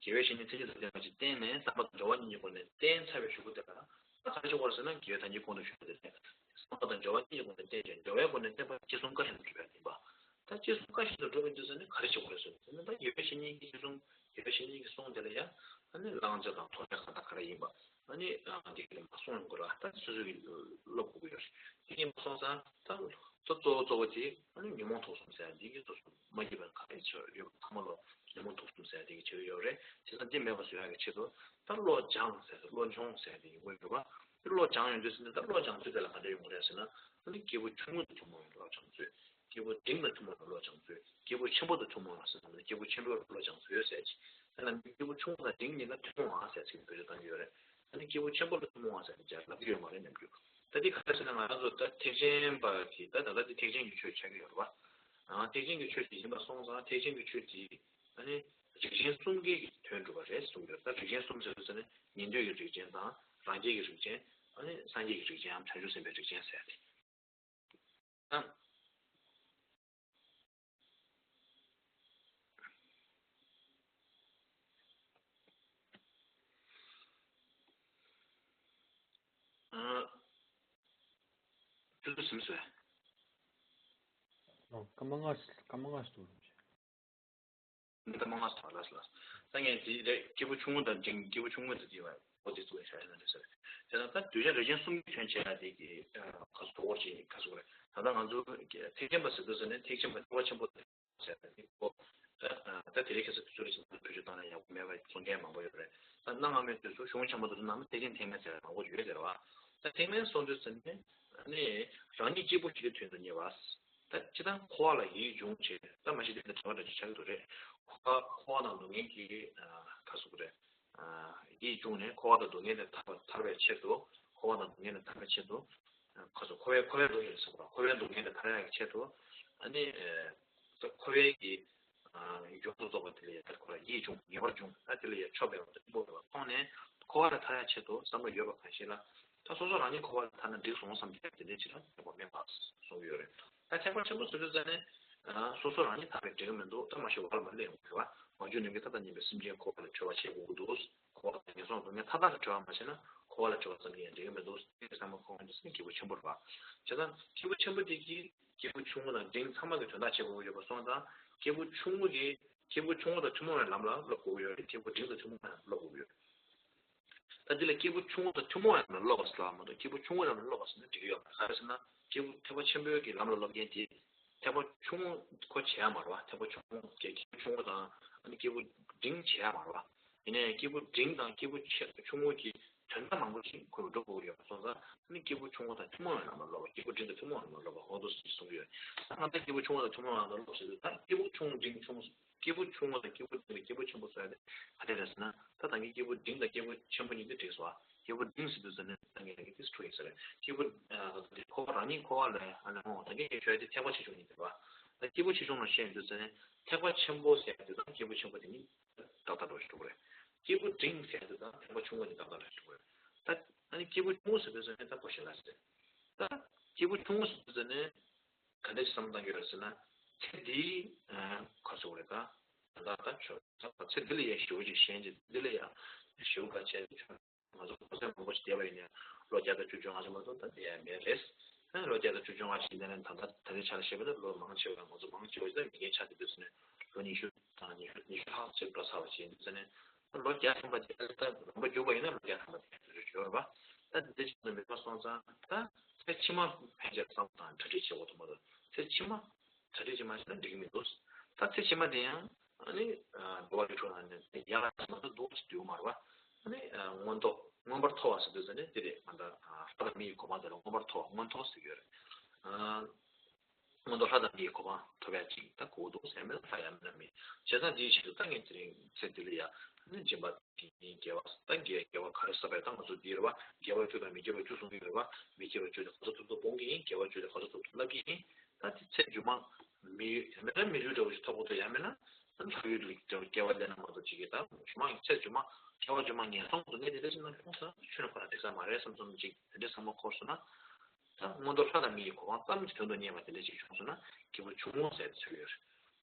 དགེ་བའི་བཤེས་གཉེན་མཚན་ཉིད་དུ་ལྡན་པ་ཅིག་བསྟེན་ནས་བསམ་པ་དང་སྦྱོར་བ་གཉིས་ཀྱི་སྒོ་ནས་བསྟེན་ཚར་བའི་གཞུག་གུ་དེ་ལ་ད་ག་རེ་བྱེད་དགོས་ཟེར་ན། དགེ་བའི་བཤེས་གཉེན་གོང་དུ་ཞུས་པ་དེ་ནས་བསམ་པ་དང་སྦྱོར་བ་གཉིས་ཀྱི་སྒོ་ནས་བསྟེན་ཅིང་སྦྱོར་བའི་སྒོ་ནས་བསྟེན་པ་ཅི་གསུང་བཀའ་བཞིན་དུ་སྒྲུབ་པ་ཡིན་པ། ད་ཅི་གསུང་བཀའ་བཞིན་དུ་སྒྲུབ་པ་ཡིན་དུས་ཟེར་ནས་ག་རེ་བྱེད་དགོས་རེད་ཟེར་ན། ད་དགེ་བའི་བཤེས་གཉེན་གྱི་གསུང་དགེ་བའི་བཤེས་གཉེན་གྱི་གསུང་དེ་ལ་ཡང་ཨ་ནི་བླང་བྱ་དང་ཐོགས་པའི་ཁ་ད་ག་རེ་ཡིན་པ། ཨ་ནི་ཨ་འདི་གི་མ་སོང་ཡོང་གི་ར། ད་སོ་སོ་གི་སློབ་དགོས་ཀྱི་ཡོད་རེད། དེ་གཉིས་མ་སོང་ཙང་ད་ད་གཙོ་བོ་གཙོ་བོ་དེ་ཨ་ནི་ཉོན་མོངས་དུག་གསུམ་ཟེར་ཡ་འདི་གི་སོ་སོ་མ་སྐྱིད་པ་ག་རེ་བྱེད་ཡོད་པ་ཚང་མ་ལོ་ཉོན་མོངས་དུག་གསུམ་ཟེར་ཡ་འདི་གི་བྱེད་ཡོད་རེད། བྱས་ཙང་འདི་མེད་པ་བཟོ་ཡ་གི་ཆེད་དུ་ད་བློ་སྦྱང་ཟེར་ཏེ་བློ་སྦྱོང་ཟེར་ཡ་འདི་ཡོང་གི་ཡོད་རེད་བ། དེ་བློ་སྦྱང་ཡོང་དུས་ཟེར་ན་ད་བློ་སྦྱང་ཚུལ་དེ་ལ་ག་འདྲ་ཡོང་གི་རེད་ཟེར་ན། ཨ་ནི་སྐྱེས་བུ་ཆུང་ངུ་དང་ཐུན་མོང་བའི་བློ་སྦྱང་ཚུལ། སྐྱེས་བུ་འབྲིང་དང་ཐུན་མོང་བའི་བློ་སྦྱང་ཚུལ། སྐྱེས་བུ་ཆེན་པོ་དང་ཐུན་མོང་བ་ཟེར་ན་སྐྱེས་བུ་ཆེན་པོའི་བློ་སྦྱང་ཚུལ་ཟེར་གྱི། ད་ནམ་རྒྱུན་སྐྱེས་བུ་ཆུང་ངུ་དང་འབྲིང་གཉིས་ལ་ཐུན་མོང་བ་ཟེར་ཚིག་བེད་སྤྱོད་བཏང་གི་ཡོད་རེད། ཨ་ནི་སྐྱེས་བུ་ཆེན་པོ་ལ་ཐུན་མོང་བ་ཟེར་ནས་སྦྱར་ལབ་ཀྱི་ཡོད་མ་རེད་ནམ་རྒྱུན། ད་འདི་ག་རེ་ཟེར་ན་ང་རང་ཚོ་ད་ཐེག་ཆེན་པ་གི་ད་ད་ལྟ་འདི་ཐེག་ཆེན་གྱི་ཆོས་ཆགས་ཀྱི་ཡོད་རེད་བ། ཨང་ཐེག་ཆེན་གྱི་ཆོས་ཅིག་ཡིན་པ་སོང་ཙང་ཐེག་ཆེན་གྱི་ཆོས་དེ་ཨ་ནི་རིགས་ཆེན་གསུམ་ཀའི་གི་དོན་སྒྲུབ་པ་རེད་གསུངས་ཡོད། ད་རིགས་ཆེན་གསུམ་ཟེར་དུས་ཙ་ནི་ཉན་ཐོས་ཀྱི་རིགས་ཆེན་དང་རང་རྒྱལ་གྱི་རིགས་ཆེན། ཨ་ནི་སངས་རྒྱས་ཀྱི་རིགས་ཆེན་འམ་བྱང་ཆུབ་སེམས་དཔའི་རིགས་ཆེན་ཟེར་ཏེ། ཨ། ཨ། ཏུ་ཏུ་སིམ་སོས། ཨོ། སྐར་མ་ལྔ་ཞིག་སྐར་མ་ལྔ་ཞིག་འདུག་རུང་ཞེས། འདི་ལྟ་མ་ང་ཚོ་ལ་ལ། ད་ངས་འདི་རེད། སྐྱེས་བུ་ཆུང་ངུ་དང་འབྲིང་། སྐྱེས་བུ་ཆུང་ངུ་དང་འདི་བ་འོ་འདི་ཚོ་བཤད་ཡ་ན་རེད་ཟེར། དེ་ན་ད་གདུལ་བྱ་རིགས་ཆེན་གསུམ་གྱི་དོན་བྱེད་ཡ་དེ་གི་ཁ་སོ་གོ་ཅིག་ཁ་སོ་རེད། ད་ལྟ་ང་ཚོ་ཐེག་ཆེན་པ་ཟེར་དུས་ཟེར་ནས་ཐེག་ཆེན་པ་ཐེག་པ་ཆེན་པོ་ཟེར་ནས་འདི་གོ། ད་དེ་རིང་ཁ་སང་དུས་ཚོད་རེ་ཞིག་བེད་སྤྱོད་བཏང་ན་ཡག་པོ་མེད་པ་གསུང་མཁན་མང་པོ་ཡོད་རེད། ད་ གནའ་སྔ་མོའི་དུས་སུ་གཞུང་ཆེན་པོ་དེ་ཚོ་ནང་ན་ཐེག་ཆེན་ཐེག་དམན་ཟེར་མང་པོ་ཡོད་ཟེར་བ། ད་ཐེག་དམན་སོང་དུས་ཙམ་ནས་ནི་རང་ཉིད་གཅིག་པུ་ཞིག་གི་དོན་དུ་གཉེར་བ། ད་སྤྱིར་བཏང་འཁོར་བ་ལ་ཡིད་འབྱུང་བྱེད། ད་མ་གཞི་དེ་ནི་དྲི་བ་འདྲ་ཅིག་ཆགས་ཀྱི་འདུག་རེད། འཁོར་བ་འཁོར་བ་དང་སྡུག་བསྔལ་གྱི་ག་ཟེར་དགོས་རེད། ཡིད་འབྱུང་ནས་འཁོར་བ་དང་སྡུག་བསྔལ་ནས་ཐར་བ་ཐར་བའི་ཆེད་དུ། འཁོར་བ་དང་སྡུག་བསྔལ་ནས་ཐར་བའི་ཆེད་དུ། ཁོ་ཚོ་འཁོར་བའི་འཁོར་བའི་སྡུག་བསྔལ་ཟེར་བ། འཁོར་བའི་སྡུག་བསྔལ་ནས་ཐར་ཡག་གི་ཆེད་དུ། ཨ་ནི། འཁོར་བའི་གི་ཡོངས་སུ་རྫོགས་པ་དེ་ལ་ཡ་ད་ཁོ་ལ་ཡིད་འབྱུང་ངེས་པར་འབྱུང་། ད་དེ་ལ་ཡ་ཆོག་པའི་དབང་དུ་སྤྲོ་བ་མཐོང་ནས་འཁོར་བ་ལས་ཐར་ཡག་ཆེད་དུ་བསམ་བློ་ཡོད་པ་གང་ཞིག་ལ། ད་སོ་སོ་རང་ཉིད་འཁོར་བ་ལས་ཐར་ན་འགྲིག་སོང་བསམ་གྱི་དེ་འདྲའི་ཕྱིར་ཐེག་པ་དམན་པ་གསུང་གི་ཡོད་རེད། ད་ཐེག་པ་ཆེན་པོ་ཟེར་དུས་ཙ་ནས། སོ་སོ་རང་ཉིད་ཐར་བའི་འགྲིག་གི་མི་འདུག་ད་མ་ཤི་བར་མ་སླེབས་ཡོང་གི་རེད་བ། མ་བྱུང་ནམ་མཁའི་མཐའ་དང་མཉམ་པའི་སེམས་ཅན་འཁོར་བ་ལས་གྲོལ་བ་བྱེད་དགོས་ཀྱི་འདུག་འཁོར་བ་དང་ངན་སོང་སྡུག་བསྔལ་མཐའ་དག་ལས་གྲོལ་བ་མ་བྱས་ན་འཁོར་བ་ལས་གྲོལ་བ་ཙམ་གྱིས་ཡང་འགྲིག་གི་མི་འདུག་དེ་བསམ་བློ་འཁོར་མཁན་དེ་ཚོ་ནི་སྐྱེས་བུ་ཆེན་པོ་རེད་བ། བྱས་ཙང་སྐྱེས་བུ་ཆེན་པོ་དེ་གིས་སྐྱེས་བུ་ཆུང་ངུ་དང་འབྲིང་ཚང་མ་གི་དོན་དག་བྱེད་དགོས་ཀྱི་ཡོད་པ་སོང་ཙང་། སྐྱེས་བུ་ཆུང་ངུ་གིས་སྐྱེས་བུ་ཆུང་ངུ་དང་ཐུན་མོང་བའི་ལམ་ལ་སློབ་དགོས་ཀྱི་ཡོད་རེད། སྐྱེས་བུ་འབྲིང་དང་ཐུན་མོང་བའི་ལམ་སློབ་དགོས་ཀྱི་ཡོད་རེད། ད་འདི་ལ་སྐྱེས་བུ་ཆུང་ངུ་དང་ཐུན་མོང་བའི་ལམ་ལ་སློབ་པ་ཟེར་ལ་མ་གཏོགས། སྐྱེས་བུ་ཆུང་ངུའི་ལམ་ལ་སློབ་པ་ཟེར་ན་འགྲིག་གི་ཡོད་མ་རེད། ག་རེ་ཟེར་ན། སྐྱེས་བུ་ཐེག་པ་ཆེན་པོའི་གི་ལམ་ལ་སློབ་མཁན་དེ་ཐེག་པ་ཆུང་ངུ་ཁོ་བྱེད་ཡ་མ་རེད་བ། ཐེག་པ་ཆུང་ངུ་སྐྱེས་སྐྱེས་བུ་ཆུང་ངུ་དང་ཨ་ནི་སྐྱེས་བུ་འབྲིང་བྱེད་ཡ་མ་རེད་བ། ཡིན་ནའི་སྐྱེས་བུ་འབྲིང་དང་སྐྱེས་བུ་ཆེ་ཆུང་ངུ་གི་དོན་དག་མང་པོ་ཞིག་ཁོས་སྒྲུབ་དགོས་ཡོད་པ་སོང་ཙང་། ཨ་ནི་སྐྱེས་བུ་ཆུང་ངུ་དང་ཐུན་མོང་བའི་ལམ་ལ་སློབ་པ། སྐྱེས་བུ་འབྲིང་དང་ཐུན་མོང་བའི་ལམ་ལ་སློབ་པ། འོ་དོ་ཞེས་གསུངས་ཀྱི་ཡོད། ད་ང་ཚོ་སྐྱེས་བུ་ཆུང་ངུ་དང་ཐུན་མོང་བའི་ལམ་ལ་སློབ་ཟེར་དུས། ད་སྐྱེས་བུ་ཆུང་འབྲིང་ཆུང་སྐྱེས་བུ་ཆུང་ངུ་དང་སྐྱེས་བུ་འབྲིང་དང་སྐྱེས་བུ་ཆེན་པོ་ཟེར་ཡ་དེ་ག་འདྲ་རེད་ཟེར་ན། ད་ད་གིན་སྐྱེས་བུ་འབྲིང་དང་སྐྱེས་བུ་ཆེན་པོ་གཉིས་དེ་འགྲིག་སོང་བ། སྐྱེས་བུ་འབྲིང་ཟེར་དུས་ཙ་ནས་ད་ངས་ལབ་ཀྱི་དེ་འཁྲུལ་ཡིན་ས་རེད། སྐྱེས་བུ་ཨ་དེ་འཁོར་བ་རང་ཉིད་འཁོར་བ་ལ་ཨ་ནི་འོང་། ད་གིན་ངས་ཞུ་ཡ་དེ་ཐེག་པ་ཆེ་ཆུང་གཉིས་དེ་རེད་བ། ད་སྐྱེས་བུ་ཆེ་ཆུང་ལ་བཤད་དུས་ཙ་ནས་ཐེག་པ་ཆེན་པོ་ཟེར་ཡ་དེ་དང་སྐྱེས་བུ་ཆེན་པོ་དེ་གཉིས་ཏག་ཏག་འགྲོ་ཞིག་འགྲོ་གི་རེད། སྐྱེས་བུ་འབྲིང་ཟེར་ཡ་དེ་དང་ཐེག་པ་ཆུང་ངུ་དེ་ཏག་ཏག་འགྲོ་ཞིག་འགྲོ་གི་རེད། ད་ཨ་ནི་སྐྱེས་བུ་ཆུང་ངུ་ཟེར་དུས་ཙ་ནས་ད་གོ་ཤེས་ལ་ཟེར། ད་སྐྱེས་བུ་ཆུང་ངུ་ཟེར་དུས་ཙ་ནས་ག་འདྲ་ཞིག་བསམ་བློ་བཏང་གི་ཡོད་རེད་ཟེར་ན། ཚེ་འདིའི་ཨ་ག་ཟེར་དགོས་རེད། ད་ད་ལྟ་ད་ཆོག་ད་ཚེ་འདི་ལ་ཡང་ཞེ་པོ་ཅིག་ཞེན་ཅིག་འདི་ལ་ཡང་ཞེ་པོ་ག་བྱས་ཆོག་ང་ཚོ་གོང་ཚད་མང་པོ་ཞིག་བསྡད་པ་ཡིན་ན་ལོ་བརྒྱ་དང་བཅུ་བཅོ་ལྔ་ཙམ་མ་གཏོགས་ད་བསྡད་ཡ་མེད་རེད། ཨ་ལོ་བརྒྱ་དང་བཅུ་བཅོ་ལྔ་ཞིག་བསྡད་ན་ད་ལྟ་ད་ལྟའི་ཆ་ལ་བཤད་པ་ན་ལོ་མང་ཆེ་བ་ང་ཚོ་མང་ཆེ་བ་ཞིག་ད་མི་རྒན་ཆགས་བསྡད་དུས་ཙ་ནས་ལོ་ཉི་ཤུ་དང་ཉི་ཤུ་ཉི་ཤུ་ལྷག་ཅིག་འགྲོ་ཚར་བ་ཞིག་ཡིན་དུས་ཙ་ནས། ད་ལོ་བརྒྱ་ཐམ་པ་དེ་ད་ལམ་པ་རྒྱུག་པ་ཡིན་ན་ལོ་བརྒྱ་ཐམ་པ་དེ་ཡོད་རེད་བ། ད་འདི་འདྲ་ཞིག་ཏུ་མེད་པ་སོང་ཙང་། ད་ཚེ་ཕྱི་མ་ཕན་ཆད་བསམ་བློ་བཏང་གྲ་སྒྲིག་བྱེད་དགོས་ཐུབ་མ་གཏོགས། ཚེ་ཕྱི་མ་གྲ་སྒྲིག་བྱེད་མ་ཤེས་ན་འགྲིག་གི་མི་འདུག་ད་ཚེ་ཕྱི་མ་དེ་ཡང་ཨ་ནི་འགྲོ་བ་རིགས་དྲུག་ནང་ནས་ཡག་ལ་མ་གཏོགས་སྡུག་ཅིག་འདུག་མ་རེད་བ། ཨ་ནི་མངོན་རྟོགས་མངོན་པར་མཐོ་བ་ཟེར་དུས་ཙ་ནས་དེ་རེད། ང་ད་ལྷ་དང་མི་ཡི་གོ་འཕང་དེ་ལ་མངོན་པར་མཐོ་བ་མངོན་མཐོ་ཟེར་གྱི་ཡོད་རེད། མངོན་མཐོ་ལྷ་དང་མི་ཡི་གོ་འཕང་ཐོབ་ཡ་ཅིག་ད་དགོས་འདུག་ཟེར་མེད་ན་ལྷ་ཡང་མེད་ན་མི། བྱས་ཙང་དེའི་ཆེད་དུ་ད་ངས་དེ་རིང་ཚེ་འདི་ལ་ཡ་ནི་སྦྱིན་པ་དེ་ཡིན། དགེ་བ་ད་དགེ་དགེ་བ་ག་རེ་བསགས་པ་ཡིན། ད་ང་ཚོ་འདི་རེད་བ། དགེ་བ་བཅུ་དང་མི་དགེ་བ་བཅུ་གསུང་གི་ཡོད་རེད་བ། མི་དགེ་བ་བཅུ་དེ་ག་ཚོད་ཐུབ་ཐུབ་སྤོང་གི་ཡིན། དགེ་བ་བཅུ་དེ་ག་ཚོད་ཐུབ་ཐུབ་བསླབ་ཀྱི་ཡིན། ད་དེ་ཚེ་རྗེས་མ་མི་ཡང་མེད་ན་མི་ལུས་འདྲ་བོ་ཞིག་ཐོབ་དགོས་འདུག་ཡང་མེད་ན་ད་ལྷ་ཡུལ་ལ་འདྲ་བོ་སྐྱེ་བ་ལེན་ན་མ་གཏོགས་ཅིག་གི་ད་རྗེས་མ་ཚེ་རྗེས་མ་སྐྱེ་བ་རྗེས་མ་ངན་སོང་དུ་གནས་དེ་འདྲ་ཞིག་ན་ལྷུང་ས་ཆོས་ནི་ཁོ་ན་འགྲིག་ས་མ་རེད་བསམ་བསམ་ཅིག་དེ་འདྲའི་བསམ་བློ་འཁོར་སོང་ན། ད་མངོན་མཐོ་ལྷ་དང་མི་ཡི་གོ་འཕང་ཙམ་གྱི་དོན་དུ་གཉེར་བ་དེ་འདྲ་ཞིག་བྱུང་སོང་ན་སྐྱེས་བུ་ཆུང་ངུ་ཟེར་ཏེ་ཚོད་ཡོད་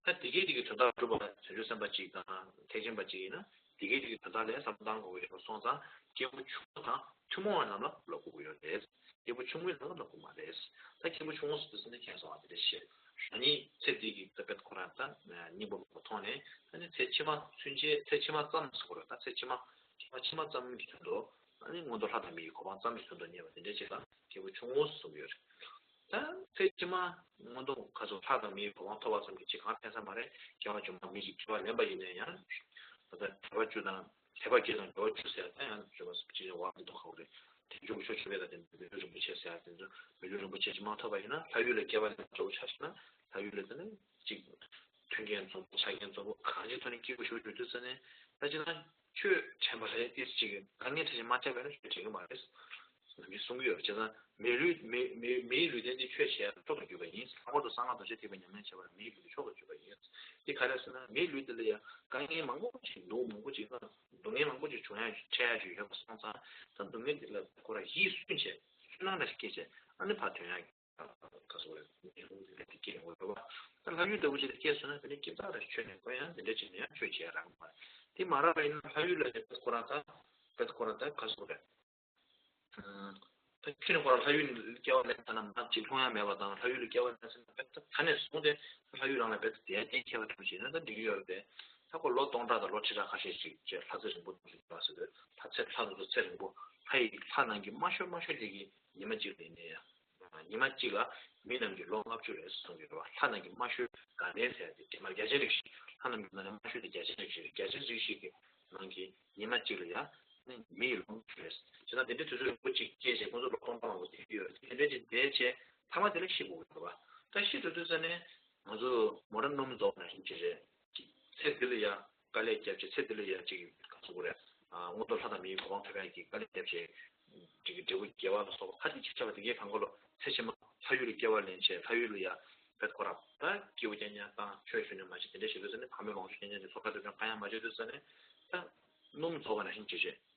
རེད། ད་དེ་གའི་དེ་གའི་དོན་དག་སྒྲུབ་པ་ལ་བྱང་ཆུབ་སེམས་དཔའ་གཅིག་དང་ཐེག་ཆེན་པ་གཅིག་ཡིན་ན་དེ་གའི་དེ་གའི་དོན་དག་ལ་བསམ་བློ་བཏང་དགོས་ཀྱི་ཡོད་པ་སོང་ཙང་སྐྱེས་བུ་ཆུང་ངུ་དང་ཐུན་མོང་བའི་ལམ་ལ་སློབ་དགོས་ཀྱི་ཡོད་རེད། སྐྱེས་བུ་ཆུང་ངུའི་ལམ་ལ་སློབ་དགོས་མ་རེད། ད་སྐྱེས་བུ་ཆུང་ངུ་ཟེར་དུས་ཙམ་ནས་མཁྱེན་སོང་བ་དེ་འདྲ་བཤད། རང་ཉིད་ཚེ་འདི་གི་ད་དཔེ་ཁོ་རང་ད་སྙིང་པོ་མཐོང་ནས་ད་ནི་ཚེ་ཕྱི་མ་ཚུན་ཆད་ཚེ་ཕྱི་མ་ཙམ་ཟེར་དགོས་རེད། ད་ཚེ་ཕྱི་མ་ཕྱི་མ་ཕྱི་མ་ཙམ་གྱི་དོན་དུ། ཨ་ནི་མངོན་མཐོ་ལྷ་དང་མི་ཡི་གོ་འཕང་ཙམ་གྱི་དོན་དུ་གཉེར་བ་དེ་འདྲའི་ཅིག་ལ་སྐྱེས་བུ་ཆུང་ངུ་གསུངས་ཡོད་རེད། ད་ཚེ་ཕྱི་མ་མངོན་མཐོ་ག་ཚོད་ལྷ་དང་མིའི་གོ་འཕང་ཐོབ་པ་ཙམ་གྱིས་ཅིག་གང་ཕན་ས་མ་རེད། སྐྱེ་བ་བཅོ་ལྔ་མི་ཞིག་འཁྲིད་པ་ལེན་པ་ཡིན་ན་ཡང་། ད་ལྟ་དད་པ་བཅུ་དང་དད་པ་བརྒྱད་དང་དགེ་བ་བཅུ་ཟེར་ཡ་ད་ཡང་བརྗོད་པ་ཅི་ནས་བར་མི་ཐོགས་ཁག་རེད། དལ་འབྱོར་གྱི་ཕྱོགས་ཆོས་པའི་ད་དེ་མི་ལུས་རིན་པོ་ཆེ་ཟེར་ཡ་དེ་ཚོ་མི་ལུས་རིན་པོ་ཆེ་ཅིག་མ་ཐོབ་པ་ཡིན་ན་ལྷ་ཡུལ་ལ་སྐྱེ་བ་ལེན་པ་འདྲ་བོ་ཆགས་ཤིག་ན་ལྷ་ཡུལ་ལ་ད་ནི་ཅིག་མཐུན་རྐྱེན་འཛོམས་པོ་ཆ་རྐྱེན་འཛོམས་པོ་གང་ཅིའི་ཐོག་ནས་སྐྱེ་དགོས་ཞུ་དགོས་དུས་ཙ་ནས། ད་ཅི་ན། ཆོས་དྲན་པ་ལས་ཏིས་ཅིག་དཀའ་ངལ་ཁྲི་ཞིག་མ་འཕྲད་པ་ན་ཆོས་དྲན་གྱི་མ་རེད། ནམ་རྒྱུན་གསུང་གི་ཡོད་རེད། བྱས་ཙང་མིའི་ལུས་མི་མི་མིའི་ལུས་རྟེན་འདི་ཆོས་བྱེད་ཡ་མཆོག་ཏུ་གྱུར་པ་ཡིན། ལྷག་པར་དུ་གསང་སྔགས་རྡོ་རྗེ་ཐེག་པའི་ཉམས་ལེན་བྱེད་པ་ལ་མིའི་ལུས་འདི་མཆོག་ཏུ་གྱུར་པ་ཡིན། འདི་ག་རེ་ཟེར་ན་མིའི་ལུས་འདི་ལ་ཡ་དཀའ་ངལ་མང་པོ་ཅིག་སྡུག་མང་པོ་ཅིག་དང་སྡུག་བསྔལ་མང་པོ་ཅིག་བྱུང་ཡ་འཕྲད་ཡ་ཅིག་ཡོད་པ་སོང་ཙང་ད་སྡུག་བསྔལ་འདི་ལ་ཁོ་རང་ཡིད་སུན་བྱས་སུན་སྣང་འདྲ་ཞིག་སྐྱེས་བྱས་ཨ་ནི་ཕར་ཐོན་ཡ། ག་སོགས་རེད། ཉེ་རུང་དེ་འདྲ་དེ་སྐྱེས་ཡོང་གི་རེད་བ། ད་ལྷ་ཡུལ་ལྟ་བུ་ཅིག་ལ་སྐྱེས་སོང་ན་དེ་ནས་སྐྱེ་འཚར་རེ་ཆོས་ནས་གོ་ཡང་དེ་འདྲ་ཅིག་ནས་ཡང་ཆོས་བྱེད་ཡ་རག་མ་རེད། དེ་མ་རག་པ་ཡིན་ན་ལྷ་ཡུལ་ལ་ཡང་ཁོ་རང་ད་བེད་ཁོ་རང་ད་ག་སོགས་རེད། ད་ཁྱོད་ནས་ཁོ་རང་ལྷ་ཡུལ་ལ་སྐྱེ་བ་ལེན་ཚར་ན་མ་ཅིག་ལྷུང་ཡ་མེད་པ་དང་ལྷ་ཡུལ་ལ་སྐྱེ་བ་ལེན་ཚར་ན་བེད་ད་ད་ནས་བཟུང་སྟེ་ལྷ་ཡུལ་རང་ལ་བེད་དེ་ཡ་གཏན་འཁེལ་བ་འགྲུབ་བྱས་ན་ད་འགྲིག་གི་ཡོད་རེད་དེ། ད་ཁོ་ལོ་སྟོང་ཕྲག་དང་ལོ་ཁྲི་ཕྲག་ཁ་ཤས་ཤིག་བྱས་ལྷ་ཚེ་རིང་པོ་འདུག་ཟེར་གི་རེད། ལྷ་ཚེ་ལྷ་ཚོ་ཚེ་རིང་པོ་ལྷ་ཡི་ལྷ་ནང་གི་དམའ་ཤོས་དམའ་ཤོས་དེ་གི་ཉི་མ་གཅིག་ལ་ཡིན་ནའི་ཡང་། ཉི་མ་གཅིག་ལ་མི་རྣམས་ཀྱི་ལོ་ལྔ་བཅུ་རེད་གསུང་གི་རེད་བ། ལྷ་རྣམས་ཀྱི་དམའ་ཤོས་དགའ་ལྡན་ཟེར་ཡ་དེ་དེ་མར་བརྒྱ་ཆེན་རིགས་ཤིག་ལྷ་རྣམས་ཀྱི་ནང་ནས་དམའ་ཤོས་དེ་བརྒྱ་ཆེན་རིགས་ཤིག་རེད། བརྒྱ་ཆེན་རིགས་ཤིག་གི་ ནང་གི་ཉི་མ་གཅིག་ལ་ཡ་ནི་མི་ཡི་ལོངས་སྤྱོད་རེད། བྱས་ཙང་དེ་འདྲའི་དུས་ཚོད་རིང་པོ་གཅིག་སྐྱེལ་བྱས་ཁོང་ཚོ་ལོ་སྟོང་ཕྲག་མང་པོ་བསྡད་ཀྱི་ཡོད་རེད། དེ་འདྲའི་ཅིག་བསྡད་བྱས་མཐའ་མ་དེ་ལ་ཤི་དགོས་ཀྱི་རེད་བ། ད་ཤི་འགྲོ་དུས་ཙ་ནས་ང་ཚོ་མོ་ར་སྣུམ་རྫོགས་ནང་བཞིན་ཅིག་རེད། ཅིག་ཚེ་འདི་ལ་ཡ་དཀའ་ལས་བརྒྱབ་བྱས་ཚེ་འདི་ལ་ཡ་ཅིག་ག་ཚོད་དགོས་རེད། ཨ་མངོན་མཐོ་ལྷ་དང་མིའི་གོ་འཕང་ཐོབ་ཡག་གི་དཀའ་ལས་བརྒྱབ་བྱས་ཅིག་གི་འབྲས་བུ་དགེ་བ་ལ་སོགས་པ་ག་རེ་ཅིག་བྱས་པ་དེ་གའི་གང་གོ་ལོ་ཚེ་ཕྱི་མ་ལྷ་ཡུལ་ལ་སྐྱེ་བ་ལེན་བྱས་ལྷ་ཡུལ་ལ་ཡ་བེད་ཁོ་ར་ད་སྐྱེ་བོ་རྐྱང་རྐྱང་བཏང་ཆོས་ཞུ་ནས་མ་བྱས་དེ་འདྲ་བྱེད་དུས་ཙ་ནས་ཕ་མའི་ལོངས་སྤྱོད་རྐྱང་རྐྱང་དེ་ཚོ་ཁ་ཐུག་ཀྱང་གང་ཡང་མ་བྱེད་དུས་ཙ་ནས་ད་སྣུམ་རྫོགས་པ་ནང་བཞིན་བྱེད་བྱས།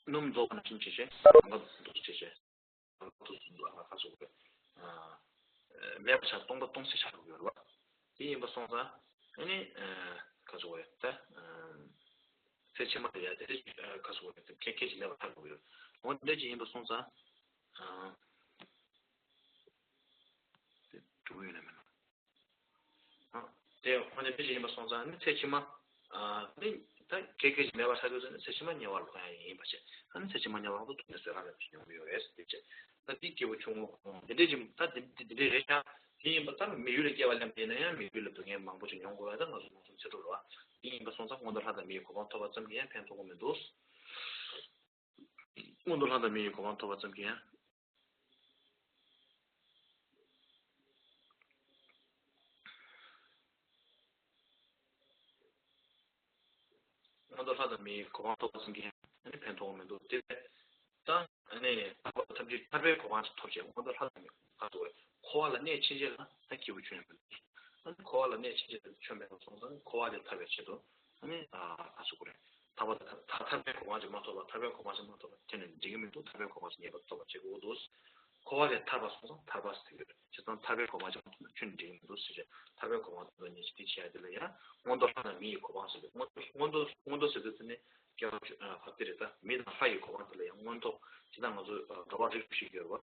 སྣུམ་རྫོགས་པ་ནང་བཞིན་བྱེད་བྱས། གང་ག་འདུག་བྱེད་བྱས། གང་ག་འདུག་འདུག་ཨ་ཁ་སོགས་པའི་ཨ་མེད་པ་ཆགས་སྟོང་པ་སྟོང་ཟད་ཆགས་འགྲོ་གི་ཡོད་རེད་བ། དེ་ཡིན་པ་སོང་ཙང་ཨ་ནི་ཨ་ཁ་སོགས་པའི་ད་ཨ་ཚེ་ཕྱི་མ་དེ་ཡ་དེ་ཁ་སོགས་པའི་ཁྱད་ཁྱད་ཀྱིས་མེད་པ་ཆགས་འགྲོ་གི་ཡོད། འོ་དེ་འདྲ་ཅིག་ཡིན་པ་སོང་ཙང་ཨ་དེ་འགྲོ་གི་ཡོད་ན་མེད་ན། དེ་འོ་ན་དེ་བཞིན་ཡིན་པ་སོང་ཙང་ནི་ཚེ་ཕྱི་མ། ནི་ད་སྐད་སྐད་ཅིག་མེད་པར་ཧྲ་དུས་ཙམ་ནི་ཚེ་ཕྱི་མ་དམྱལ་བ་ལ་ལྷུང་ཡ་ཡིན་པ་བྱས། ཨ་ནི་ཚེ་ཕྱི་མ་དམྱལ་བ་ལ་ཐུག་ནས་བཟོད་ག་མེད་པ་ཞིག་མྱོང་གི་ཡོད་རེད་ཟེར་དེ་བྱས། ད་དེ་སྐྱེས་བུ་ཆུང་ངུ་འདི་འདྲས་ཅིག་ད་འདི་འདི་འདྲས་རེད་ཤག་དེ་ཡིན་པ་ད་མི་ཡུལ་ལ་སྐྱེ་བ་ལེན་པ་ཡིན་ན་ཡང་མི་ཡུལ་ལ་སྡུག་བསྔལ་མང་པོ་ཅིག་མྱོང་དགོས་པ་ད་ང་ཚོ་མང་ཚོགས་ཚེ་སྒྲུབ་རེད་བ། དེ་ཡིན་པ་སོང་ཙང་མངོན་མཐོ་ལྷ་དང་མི་ཡི་གོ་འཕང་ཐོབ་པ་ཙམ་གྱིས་ཡང་ཕན་ཐོགས་ཀྱི་མི་འདུག་མངོན་མཐོ་ལྷ་དང་མི་ཡི་གོ་འཕང་ཐོབ་པ་ཙམ་གྱིས་ཡང་། མངོན་མཐོ་ལྷ་དང་མིའི་གོ་འཕང་ཐོབ་པ་ཙམ་གྱིས་ཨ་ནི་ཕན་ཐོགས་མི་འདུག་དེ་བས་ད་ཨ་ནི་ཐར་པ་ཐམས་ཅད་ཐར་པའི་གོ་འཕང་ཅིག་ཐོབ་བྱས་མངོན་མཐོ་ལྷ་དང་མིའི་གོ་འཕང་ཐོབ་པས་འཁོར་བ་ལ་གནས་ཕྱིན་ཆད་ལ་ད་སྐྱེས་བུ་ཆོས་ཉིད་མི་འདུག་ཨ་ནི་འཁོར་བ་ལ་གནས་ཕྱིན་ཆད་ལ་ཆོས་མེད་པ་སོང་ཙང་འཁོར་བ་ལས་ཐར་བའི་ཆེད་དུ་ཨ་ནི་ཨ་ཨ་སུ་གུ་རེད། ཐར་པ་ད་ཐར་པའི་གོ་འཕང་ཅིག་མ་ཐོབ་པ་ཐར་པའི་གོ་འཕང་ཅིག་མ་ཐོབ་པ་དེ་ནི་འགྲིག་གི་མི་འདུག་ཐར་པའི་གོ་འཕང་ཅིག་ངེས་པར་ཐོབ་པ་བྱེད་དགོས་འདུག་འཁོར་བ་ལས་ཐར་པ་སོང་ཙང་ཐར་པ་ཟེར་གྱི་རེད། བྱས་ཙང་ཐར་པའི་གོ་འཕང་ཅིག་མ་ཐོབ་ན་ཁྱོན་ནས་འགྲིག་གི་མི་འདུག་ཟེར་བྱས་ཐར་པའི་གོ་འཕང་ཐོབ་པའི་ཉིན་ཞིག་དེ་བྱས་ཡ་དེ་ལ་ཡང་མངོན་མཐོ་ལྷ་དང་མི་ཡི་གོ་འཕང་ཟེར་བའི་མངོན་མངོན་མཐོ་མངོན་མཐོ་ཟེར་དུས་ཚེ་ནི་སྐྱེ་བ་བཅུ་ཨ་བར་དེ་རེད། ད་མི་དང་ལྷ་ཡི་གོ་འཕང་དེ་ལ་ཡང་མངོན་མཐོ་ཇི་ལྟར་ང་ཚོ་འགྲོ་བ་རིགས་བཞི་ཡོད་རེད་བ།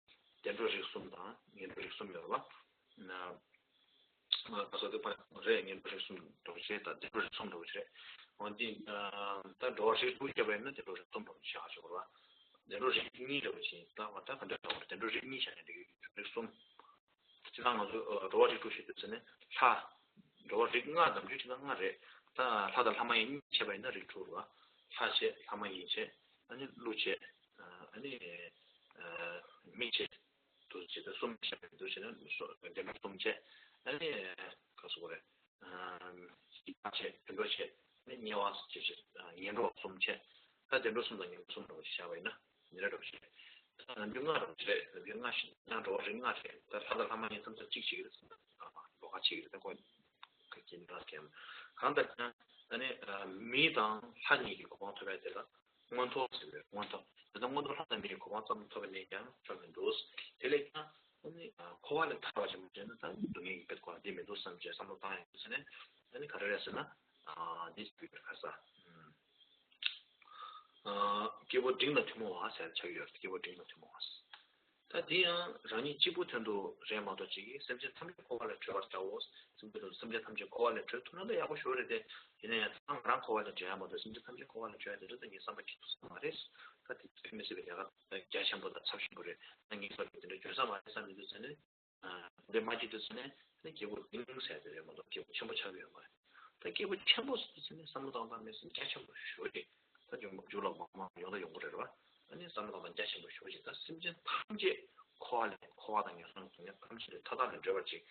བདེ་འགྲོ་རིགས་གསུམ་དང་ངན་འགྲོ་རིགས་གསུམ་ཡོད་རེད་བ། ད་སོ་དེ་པ་རེད། ངན་འགྲོ་རིགས་གསུམ་འགྲོ་བྱེད་དང་བདེ་འགྲོ་རིགས་གསུམ་འགྲོ་བྱེད། འོན་ཏེ་ད་འགྲོ་བ་རིགས་དྲུག་སྐྱེས་པ་ཡིན་ན་བདེ་འགྲོ་རིགས་གསུམ་འགྲོ་བྱེད་ཨ་ཞོག་ར། བདེ་འགྲོ་རིགས་གཉིས་འགྲོ་བྱེད་ད་བ་ད་ག་འདྲ་འགྲོ་བ་བདེ་འགྲོ་རིགས་གཉིས་བྱ་ནས་འགྲིག་རིགས་གསུམ། ཅི་ད་ང་ཚོ་འགྲོ་བ་རིགས་དྲུག་ཞེས་དུས་ཚེ་ནི་ལྷ། འགྲོ་བ་རིགས་ལྔ་དང་རིགས་ཅི་ད་ལྔ་རེད། ད་ལྷ་དང་ལྷ་མ་ཡིན་གཉིས་བྱས་པ་ཡིན་ན་རིགས་དྲུག་རེད་བ། ལྷ་བྱས་ལྷ་མ་ཡིན་བྱས་ཨ་ནི་ཀླུ་བྱས་ཨ་ནི་མི་བྱས། དུ་བྱེད་དུ་གསུམ་བྱས་པའི་དུ་བྱེད་ན་བདེ་འགྲོ་གསུམ་བྱས། ཨ་ནི་ག་སོ་གོ་རེད། ཡིད་ཕམ་བྱས་བདེ་འགྲོ་བྱས། ཨ་ནི་དམྱལ་བ་བྱས་བྱས་ངན་འགྲོ་གསུམ་བྱས། ད་བདེ་འགྲོ་གསུམ་དང་ངན་འགྲོ་གསུམ་འགྲོ་བྱས་བྱ་བ་ཡིན་ན་ཉེ་ར་འགྲོ་བྱས། ད་ནམ་རྒྱུན་ལྔ་རུ་བྱས་ནམ་རྒྱུན་ལྔ་ཞིག་ཡང་འགྲོ་བ་རིགས་ལྔ་བྱས་ད་ལྷ་དང་ལྷ་མ་ཡིན་མཚམས་མཚམས་གཅིག་བྱེད་ཀྱི་རེད་བསམ་ད་ལོ་ཁ་གཅིག་རེད་ད་ཁོ་ག་གིན་ར་སྐྱེམ་གང་ལྟར་ཀྱང་ཨ་ནི་མི་དང་ལྷ་གཉིས་ཀྱི་གོ་འཕང་ཐོབ་ཡ་དེ་ལ། མངོན་མཐོ་ཟེར་བའི་མངོན་མཐོ། དེ་ལྟར་མངོན་མཐོ་ལྷ་དང་མིའི་གོ་འཕང་ཙམ་ཐོབ་པ་ནས་ཀྱང་ཆོག་མི་འདུག་དེ་ལས་ཀྱང་ཨ་ནི་འཁོར་བ་ལས་ཐར་བ་ཞིག་མ་བྱས་ན་ད་སྡུག་བསྔལ་གྱི་དཔེ་ཁོ་རང་འདི་མི་འདུག་བསམ་བྱས་བསམ་བློ་བཏང་ཡོང་དུས་ནས་ཨ་ནི་ག་རེ་རེད་ཟེར་ན། འདི་ཞིག་ཡོད་པའི་ཁ་ས། སྐྱེས་བུ་འབྲིང་དང་ཐུན་མོང་བ་ཟེར་ཆགས་ཡོད་སྐྱེས་བུ་འབྲིང་དང་ཐུན་མོང་བ། ད་དེ་ཡང་རང་ཉིད་གཅིག་པུ་དོན་དུ་རེད་མ་གཏོགས་ཅིག་གིས་སེམས་ཅན་ཐམས་ཅད་འཁོར་བ་ལས་གྲོལ་བར་བྱའོ། སེམས་ཅན་ཐམས་ཅད་འཁོར་བ་ལས་གྲོལ་ཐུབ་ན་ད་ཡག་པོ་ཞེ་པོ་རེད་དེ། ཡིན་ན་ཡང་ད་ང་རང་འཁོར་བ་ལས་གྲོལ་ཡག་མ་གཏོགས་སེམས་ཅན་ཐམས་ཅད་འཁོར་བ་ལས་གྲོལ་ཡག་དེ་འདྲ་ད་ངའི་བསམ་པ་སྐྱིད་ཐུབ་ས་མ་རེད། ད་དེ་དཔེ་མི་སྲིད་པའི་ལས་ཀ་རྒྱ་ཆེན་པོ་དང་ཚབས་ཆེན་པོ་རེད། ད་ངའི་བསམ་པ་དེ་འདྲ་འཇོན་ས་མ་རེད་བསམ་མི་འདུག་ཟེར་ནས། འདི་མ་བྱེད་དུས་ཚོད་ནས་ནི་སྐྱེས་བུ་འབྲིང་ཟེར་དེ་རེད་མ་གཏོགས་སྐྱེས་བུ་ཆེན་པོ་ཆགས་ཀྱི་ཡོད་མ་རེད། ད་སྐྱེས་བུ་ཆེན་པོ་ཟེར་དུས་ཚོད་ནས་བསམ་བློ་བཏང་སྟངས་མི་སེམས་རྒྱ་ཆེན་པོ་ཞེ་པོ་ཅིག་ད་མཇུག་མཇུག་ལ་མང་མང་ཡོང་ད་ཡོང་གི་རེད་བ། ཨ་ནི་བསམ་བློ་བཏང་སྟངས་རྒྱ་ཆེན་པོ་ཞེ་པོ་ཅིག་ད་སེམས་ཅན་ཐམས་ཅད་འཁོར་བ་ལས་འཁོར་བ་དང་ངན་སོང་གི་སྡུག་བསྔལ་ཐམས་ཅད་ལས་མཐའ་དག་ནས་སྒྲོལ་བར་ཅིག་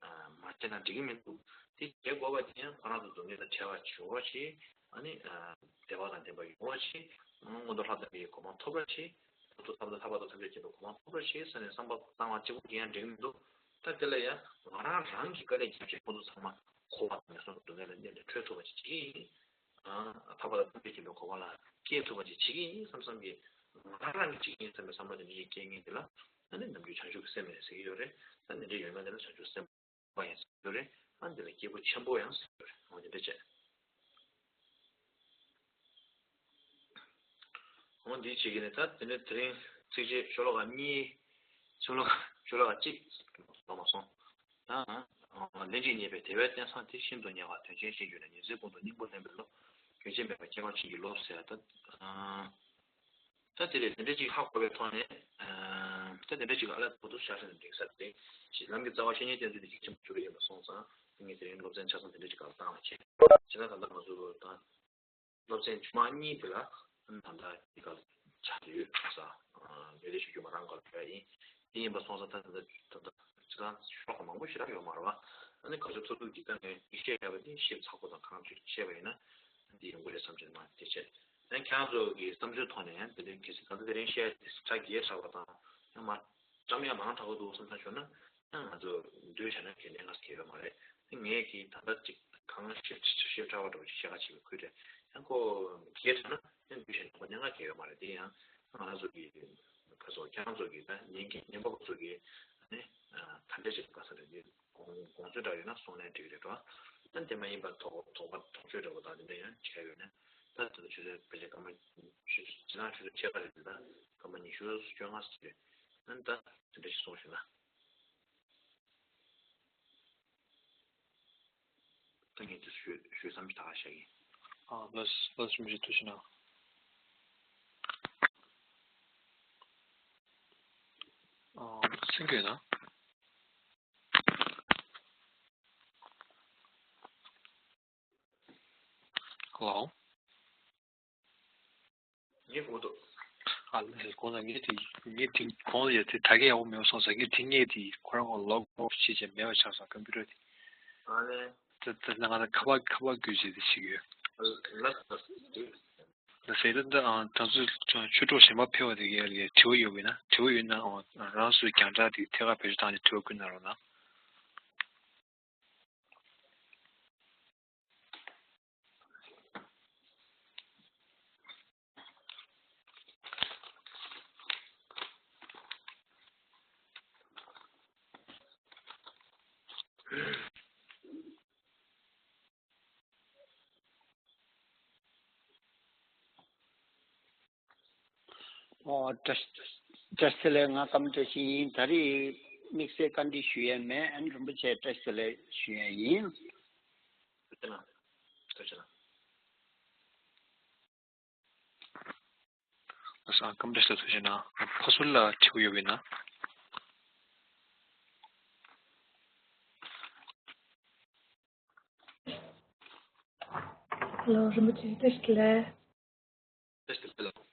མ་བྱས་ན་འགྲིག་གི་མི་འདུག་དེ་བྱེད་དགོས་པ་དེ་ཡང་ཁོ་རང་ཚོ་སྡུག་བསྔལ་དང་བྲལ་བར་འགྱུར་བ་ཞིག་ཨ་ནི་བདེ་བ་དང་ལྡན་པ་ཡོང་བ་ཞིག་མངོན་མཐོ་ལྷ་དང་མིའི་གོ་འཕང་ཐོབ་པ་ཞིག་ཐོབ་ཐོབ་ཐོབ་ཐོབ་ཐོབ་ཐོབ་ཐོབ་ཐོབ་ཐོབ་གོ་མ་ཐོབ་ར་ཞེས་ཟེར་ནས་བསམ་པ་བཏང་བ་གཅིག་པུ་གིས་ཡང་འགྲིག་མི་འདུག་ད་དེ་ལ་ཡང་ང་རང་རང་གི་དཀའ་ལས་བརྒྱབ་བྱས་ཁོ་ཚོ་ཚང་མ་འཁོར་བ་དང་ངན་སོང་གི་སྡུག་བསྔལ་ལ་གནས་ནས་གྲོལ་ཐུབ་པ་ཅིག་བྱེད་ཀྱི་ཡིན། ཐར་པ་དང་ཐམས་ཅད་མཁྱེན་པའི་གོ་འཕང་ལ་སྐྱེལ་ཐུབ་པ་ཅིག་བྱེད་ཀྱི་ཡིན་བསམ་བསམ་གྱིས་ང་རང་རང་གིས་བྱེད་ཀྱི་ཡིན་བསམ་པའི་བསམ་བློ་དེ་འདྲ་ཞིག་སྐྱེ་མཁན་དེ་ལ་ཨ་ནི་ནམ་རྒྱུན་བྱང་ཆུབ་ཀྱི་སེམས་ཡིན་ཟེར་གྱི་ཡོད་རེད། ད་འདི་འདྲ་ཡོད་མཁན་དེ་ལ་བྱང་ཆུབ་སེམས། པ་ཡང་ཟེར་རེད། ཨ་འདི་ལ་སྐྱེས་བུ་ཆེན་པོ་ཡང་ཟེར་རེད། འོ་འདི་འདྲ་བྱས། འོ་འདི་བྱེད་ཀྱི་ནི་ད་དེ་ནས་དེ་རིང་ཚིགས་བཅད་ཤོ་ལོ་ཀ་གཉིས། ཤོ་ལོ་ཀ་ཤོ་ལོ་ཀ་གཅིག་ལོ་མ་སོང་། ད་ལན་གཅིག་རྙེད་པའི་དེ་བས་བསྟན་བཟང་དེ་ཤིན་ཏུ་ཉེ་བ་དོན་ཆེན་ཞེས་བརྗོད་ནས་ཉི་ཚེ་ཀུན་ཏུ་སྙིང་པོ་ལེན་པའི་བློ། རྒྱུན་ཆད་མེད་པར་སྐྱེ་བ་ཕྱིན་གྱི་བློ་ཟེར་ད། ད་དེ་རེད། དེ་འདྲ་ཅིག་ཧ་གོ་བའི་ཐོག་ནས། ད་དེ་འདྲ་ཅིག་ཨ་ལ་བོ་དུ་ཤ་ཤ་ནས་འགྲིག་ས་རེད། ཞེས་ལམ་གྱི་རྩ་བ་བཤེས་གཉེན་བསྟེན་ཚུལ་དེ་གལ་ཆེན་པོ་ཞིག་ཡིན་པ་སོང་ཙང་ ངས་དེ་རིང་སློབ་ཚན་ཆ་ཚང་དེ་འདྲ་ཅིག་སྒང་ལ་བཏང་བ་བྱས། བྱས་ན་ད་ལྟ་ང་ཚོ་ད་སློབ་ཚན་བཅུ་མ་གཉིས་དེ་ལ་ད་ལྟ་འདི་ག་ཆགས་ཡོད་ས། ལས་ལས་ཞུ་རྒྱུ་མ་རང་ག་ལ་ཡིན། དེ་ཡིན་པ་སོང་ཙང་ད་ད་ད་ད་ད་ཅི་ད་ཤོག་མང་པོ་ཞེ་དྲག་ཡོད་མ་རེད་བ། ཨ་ནི་ག་ཚོད་ཐུབ་ཐུབ་ཀྱིས་ད་ངས་འདི་བཤད་ཡ་བ་དེ་ཞིབ་ཚགས་པོ་དང་གང་ཅིག་བཤད་པ་ཡིན་ན་འདི་ཡོང་གི་རེད་བསམ་གྱི་མ་དེ་བྱས། ཡང་ཁྱེད་རང་ཚོ་གི་བསམ་ཚུལ་ཐོག་ནས་ཡང་དེ་འདྲའི་གལ་སྲིད་ད་ལྟ་དེ་རིང་བཤད་ཡ་དེ་ཁྲ་རྒྱས་དྲགས་པ་དང་ཡང་མ་བཀྲམ་ཡ་མང་དྲགས་པོ་འདུག་བསམ་ཐག་ཆོད་ན། ཡང་ང་ཚོ་འདུས་བྱས་ན་གལ་གནད་ང་ཚོ་གལ་ཡོད་མ་རེད། དེ་ངས་ཀྱིས་ད་ལྟ་ཅིག་གང་ཞིབ་ཞིབ་ཕྲ་བ་འདྲ་བོ་ཅིག་བཤད་ག་བྱེད་པའི་ཁུལ་རེད། ཡང་ཁོ་གལ་ཆེ་ན་ཡང་འདུས་བྱས་ན་ཁོ་གནད་འགག་གལ་ཡོད་མ་རེད། དེ་ཡང་ང་རང་ཚོ་གི་ཁ་སོ་ཁྱེད་རང་ཚོ་གི་ད་ཉན་གྱི་ཉན་པ་ཁོ་ཚོ་གི་ནི་ད་འདྲ་ཞིག་ག་ས་རེད། དེ་དགོངས་དགོངས་ཚུལ་འདྲ་ཡོད་ན་གསུངས་ན་འགྲིག་གི་རེད་དོ། ད་དེ་མ་ཡིན་པ་དོགས་དོགས་པ་དོགས་གཅོད་འདྲ་བོ་དང་དེ་འདྲ་ཡང་བྱས་ཡོད་ན་ད་དེ་ཚོ་ཆུ་ཚོད་ཕལ་ཆེར་སྐར་མ་ཆུ་ཚོད་ཕྱེད་ཀ་རེད། དེ་ད་སྐར་མ་ཉི་ཤུ་བཅོ་ལྔ་ཙམ་རེད། ཨ་ནི་ད་དེ་འདྲ་ཞིག་གསུངས་ཞུ་ན། ད་ངས་དེ་ཞུ་ཞུ་བསམ་གྱི་ད་ག་བཤད་ཀྱི། ཨ་ལགས་ལགས་སོ། མི་ཞིག་ཐུགས་ཆེ་གནང་། ཨ་སེང་གེ་ན། ཧེ་ལོ། ངས་གོ་འདུག་ཨ་ལས་གོང་ལ་ངས་དེ་ངས་དེ་གོང་ལ་ཡ་དེ་ད་གས་ཡག་པོ་མེད་པ་སོང་ཙང་ངས་དེ་ངས་དེ་ཁོ་རང་གོ་ལོག་ལོག་བྱེད་བྱེད་མེད་པ་ཆགས་སོང་ཀམ་པུ་ཊར་དེ། ཨ་ལས། ད་ད་ང་ལ་ཁ་པར་ཁ་པར་བརྒྱུད་བྱས་དེ་བྱེད་ཀྱི་ཡོད། ལ་ལ་ཟེར་ད་ཨ་ད་ཚོ་ཆོས་གྲོགས་གཞན་པ་ཕེབས་པ་དེ་གས་ལ་དྲི་བ་ཡོད་པ་ཡིན་ན་དྲི་བ་ཡོད་ན་ཨ་རང་ཚོའི་རྒྱང་བསྒྲགས་དེ་ཐད་ཀར་བེད་སྤྱོད་བཏང་ནས་དྲི་བ་བཀོད་གནང་རོགས་གནང་། ཨོ་བཀྲ་བཀྲ་ཤིས་བདེ་ལེགས། ང་སྐར་མ་བཀྲ་ཤིས་ཡིན། ད་རེས་དམིགས་བསལ་བཀའ་འདྲི་ཞུ་ཡས་མེད། ཨ་ནི་རིན་པོ་ཆེ་བཀྲ་ཤིས་བདེ་ལེགས་ཞུ་ཡས་ཡིན། ཐུགས་རྗེ་གནང་། ཐུགས་རྗེ་གནང་། ལགས་སོ། སྐར་མ་བཀྲ་ཤིས་ལགས་ཐུགས་རྗེ་གནང་། ཕ་ཟུར་ལ་དྲི་བ་ཡོད་པ་ཡིན་ན། ཧེ་ལོ། རིན་པོ་ཆེ་བཀྲ་ཤིས་བདེ་ལེགས། བཀྲ་ཤིས་བདེ་ལེགས།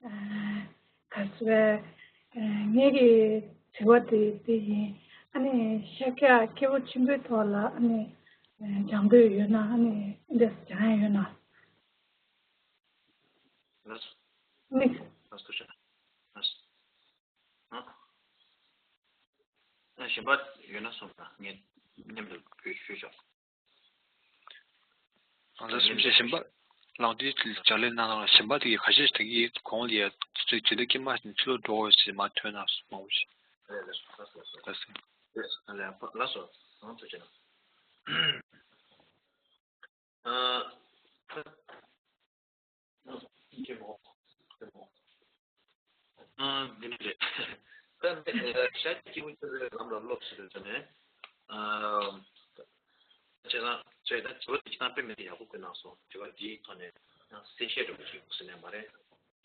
ཨ་ག་ཟེར་བ། ངེད་ཀྱི་དྲི་བ་དེ་དེ་ཡིན། ཨ་ནི་ཤཱཀྱ་སྐྱེས་བུ་ཆེན་པོའི་ཐོག་ལ་ཨ་ནི་སྦྱང་འདོད་ཡོད་ན་ཨ་ནི་འདི་སྦྱང་ཡ་ཡོད་ན། ལགས་སོ། ནི། ལགས་སོ། ཐུགས་རྗེ་གནང་། ལགས་སོ། ཨ། ཨ་གཞན་པ་ཡོད་ན་གསུངས་དང་། ངས་མཉམ་དུ་བོད་ཞུས་ཆོག་ཨ་ལགས་སོ། གཞན་པ་ལགས་འདི་ལྗགས་ལན་གནང་རོགས། གཞན་པ་དེ་ག་ཤེད་ཞིག་ད་གི་གོང་ལ་ཡ་ཚོད་ཇི་ལྟར་སྐྱེས་མ་ཕྱིན་ཚུར་འགྲོ་འོས་ཟེར་མ་ཐོན་ན་མང་པོ་ཞིག་ལགས་སོ། ལགས་སོ། ལགས་སོ། ལགས་སོ། ལགས་སོ། ཐུགས་རྗེ་གནང་། ཨ། ཨ། འདི་འདྲ་རེད། ད་ནི་ཤཱཀྱ་སྐྱེས་བུ་ཆེན་པོའི་ལམ་ལ་སློབ་ཟེར་དུས་ཙམ་ནས། ཨ། བྱས་ཙང་བྱས་ཙང་དྲི་བ་འདི་སྤྱིར་བཏང་དཔེ་མི་སྲིད་ཡག་པོ་བཀོད་གནང་སོང་། དྲི་བ་འདིའི་ཐོག་ནས་ཡང་གསལ་བཤད་འདྲ་པོ་ཅིག་ཡོང་ཟེར་ནས་མ་རེད།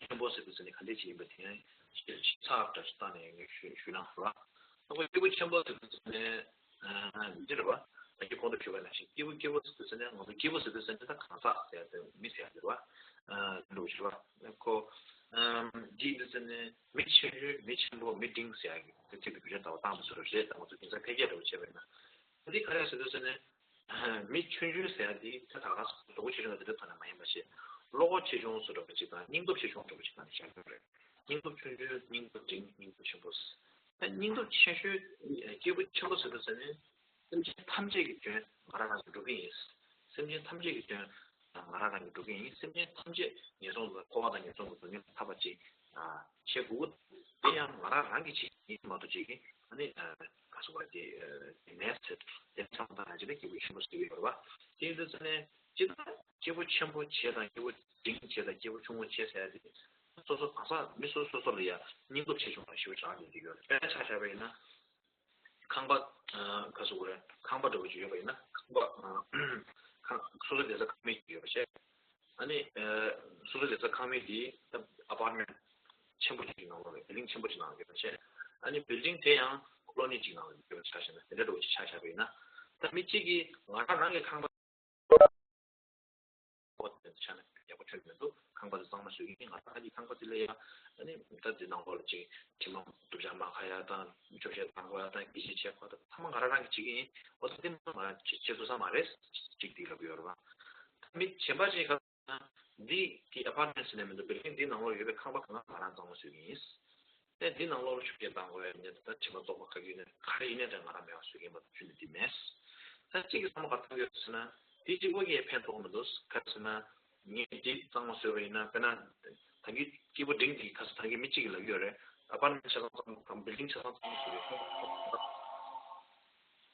ཆེན་པོ་ཟེར་དུས་ཙམ་ནས་ག་འདྲས་ཅིག་ཡིན་པ་དེ་ཡང་ཞིབ་ཚགས་འདྲ་ཞིག་བཏང་ནས་ངས་ཞུ་ཞུས་ན་རེད་བ། ཨ་ཁོ་སྐྱེས་བུ་ཆེན་པོ་ཟེར་དུས་ཙམ་ནས། ཨ། འདི་རེད་བ། ད་གིན་གོང་དུ་ཞུས་པ་ནང་བཞིན་སྐྱེས་བུ་སྐྱེས་བུ་ཟེར་དུས་ཙམ་ནས་ང་ཚོ་སྐྱེས་བུ་ཟེར་དུས་ཙམ་ནས་ད་གང་ཟག་ཟེར་ཡ་དེ་མི་ཟེར་ཡ་དེ་རེད་བ། ཨ། འདུག་ཞུ་བ། ཁོ། ཨ། འདི་ཡིན་དུས་ཙམ་ནས་མི་ཆེ་ཤོས་མི་ཆེན་པོ་མི་འབྲིང་ཟེར་ཡ་གི་དེ་ཚིག་དེ་བེད་སྤྱོད་བཏང་བ་བཏང་དུ་བཟོ་འདྲ་རེད། ད་ང་ཚོ་དེང་སང་ཕལ་སྐད་འདྲ་བོ་བྱས་པ་ཡིན་ན། ད་འདི་ག་རེ་ཟེར་དུས་ཙམ་ནས། མི་ཆུང་ཆུང་ཟེར་ཡ་འདི་ད་ད་ག་སོ་སོ་ཆེ་ཆུང་ལ་དེ་འདྲ་ཐོག་ནས་མ་ཡིན་པ་ཞིག་བློ་ཁོག་ཆེ་ཆུང་བཟོ་འདྲ་པོ་ཅིག་དང་སྙིང་སྟོབས་ཆེ་ཆུང་འདྲ་པོ་ཅིག་སྟེང་ནས་བཞག་ཡོད་རེད། སྙིང་སྟོབས་ཆུང་ཆུང་། སྙིང་སྟོབས་འབྲིང་། སྙིང་སྟོབས་ཆེན་པོ། ད་སྙིང་སྟོབས་ཆེ་ཤོས་སྐྱེས་བུ་ཆེན་པོ་ཟེར་དུས་ཙམ་ནས་སེམས་ཅན་ཐམས་ཅད་ཀྱི་དོན་ང་རང་རང་གིས་སྒྲུབ་ཀྱི་ཡིན། སེམས་ཅན་ཐམས་ཅད་ཀྱི་དོན་ང་རང་རང་གིས་སྒྲུབ་ཀྱི་ཡིན། སེམས་ཅན་ཐམས་ཅད་ངན་སོང་དུ་འཁོར་བ་དང་ངན་སོང་དུ་འདུག་ཉེན་ལས་ཐར་བ་ཅིག་བྱེད་དགོས། དེ་ཡང་ང་རང་རང་གིས་བྱེད་ཀྱི་ཡིན་མ་གཏོགས་ཅིག་ཨ་ནི། ག་སོ་བ་དེ། དེ་ནས་ཚེ་དེ་ཚང་མ་དང་ཡང་ཅི་ལ་སྐྱེས་བུ་ཆེན་པོ་ཟེར་གྱི་ཡོད་རེད་བ། དེ་ཡིན་དུས་ཙམ་ནས་ཅི་ལྟར་སྐྱེས་བུ་ཆེན་པོ་བྱས་དང་སྐྱེས་བུ་འབྲིང་བྱས་དང་སྐྱེས་བུ་ཆུང་ངུ་བྱས་ཟེར་ཡ་དེ། སོ་སོ་གང་ཟག་མི་སོ་སོ་སོ་ལ་ཡ་སྙིང་སྟོབས་ཆེ་ཆུང་ལ་ཞེ་པོ་ཅིག་རག་ལས་ཀྱི་ཡོད་རེད། དཔེར་ན་ཆ་བཞག་པ་ཡིན་ན། ཁང་པ། ག་སོ་བ་རེད། ཁང་པ་འདྲ་བོ་ཅིག་ཡོད་པ་ཡིན་ན་ཁང་པ། ཁང་། སོ་སོ་བསྡད་ས་ཁང་མིག་ཅིག་ཡོད་པ་བྱས། ཨ་ནི། ཨ། སོ་སོ་བསྡད་ས་ཁང་མིག་དེ་ད་ཨ་པར་ཊི་མེན་ཊི་ཆེན་པོ་ཅིག་གི་ནང་ལོགས་ལ། བིལ་ཌིང་ཆེན་པོ་ཅིག་ནང་ལ་ཡོད་པ་བྱས། ཨ་ནི་བིལ་ཌིང་དེ་ཡང་ཀོ་ལོ་ནི་ཅིག་ནང་ལ་ཡོད་པ་ཆ་བཞག་ན། དེ་འདྲ་འདྲ་བོ་ཅིག་ཆ་བཞག་པ་ཡིན་ན། ད་མི་གཅིག་གིས་ང་རང་རང་གི་ཁང་པ་ཁོ་དེ་ཆ་ནས་ཡག་པོ་ཐོན་མི་འདུག་ཁང་པ་དེ་གཙང་མ་བཟོས་ཀྱི་ཡིན། ང་རང་གི་ཁང་པ་དེ་ལ་ཡ་ཨ་ནི་ད་དེ་ནང་ལོགས་ལ་ཅིག་དྲི་མ་སྒྲུབ་བྱ་མ་ཁ་ཡ་དང་། བཅོ་བརྒྱད་བཏང་དགོས་ཡ་དང་། སྐྱེད་བྱེད་བྱེད་དགོས་དང་། ཚང་མ་ང་རང་རང་གིས་བྱེད་ཀྱི་ཡིན། འོ་ད་དེ་མ་ང་རང་བྱེད་བྱེད་ཐུབ་ས་མ་རེད། ཅིག་དེ་ལབ་ཀྱི་ཡོད་རེད་པ། ད་མི་གཞན་པ་ཅིག་ག་འདི་གི་ཨ་པར་ཊི་མེན་ཊི་ཟེར་ནས་མི་འདུག་བིལ་ཌིང་འདི་ནང་ལོགས་ཡོད་པའི་ཁང་པ་གང་ག་ང་རང་གཙང་མ་བཟོས་ཀྱི་ཡིན། ཨེ་འདི་ནང་ལོགས་ལ་ཆུ་རྐྱལ་བཏང་དགོས་ཡ་ཡིན་ན། ད་དྲི་མ་བཙོག་པ་ག་གི་ཡིན་ན་ག་རེ་ཡིན་ནའི་ད་ང་རང་མེད་པ་བཟོས་ཀྱི་ཡིན་པ་ཆུ་ནི་འདི་མེད། ད་གཅིག་གི་བསམ་བློ་ག་རེ་བཏང་གི་ཡོད་ཟེར་ན། དེ་གཅིག་པོ་གིས་ཕན་ཐོགས་མི་འདུག་ག་རེ་ཟེར་ན། ངས་འདི་གཙང་མ་བཟོས་པ་ཡིན་ན། དཔེར་ན་ད་གིན་སྐྱིད་པོ་འབྲིང་འདི་ག་ས་ད་གིན་མི་གཅིག་གིས་ལབ་ཀྱི་ཡོད་རེད། ཨ་པར་ཊི་མེན་ཊི་ཆ་ཚང་གཙང་མ་དང་། བིལ་ཌིང་ཆ་ཚང་གཙང་མ་བཟོས་ཡོད།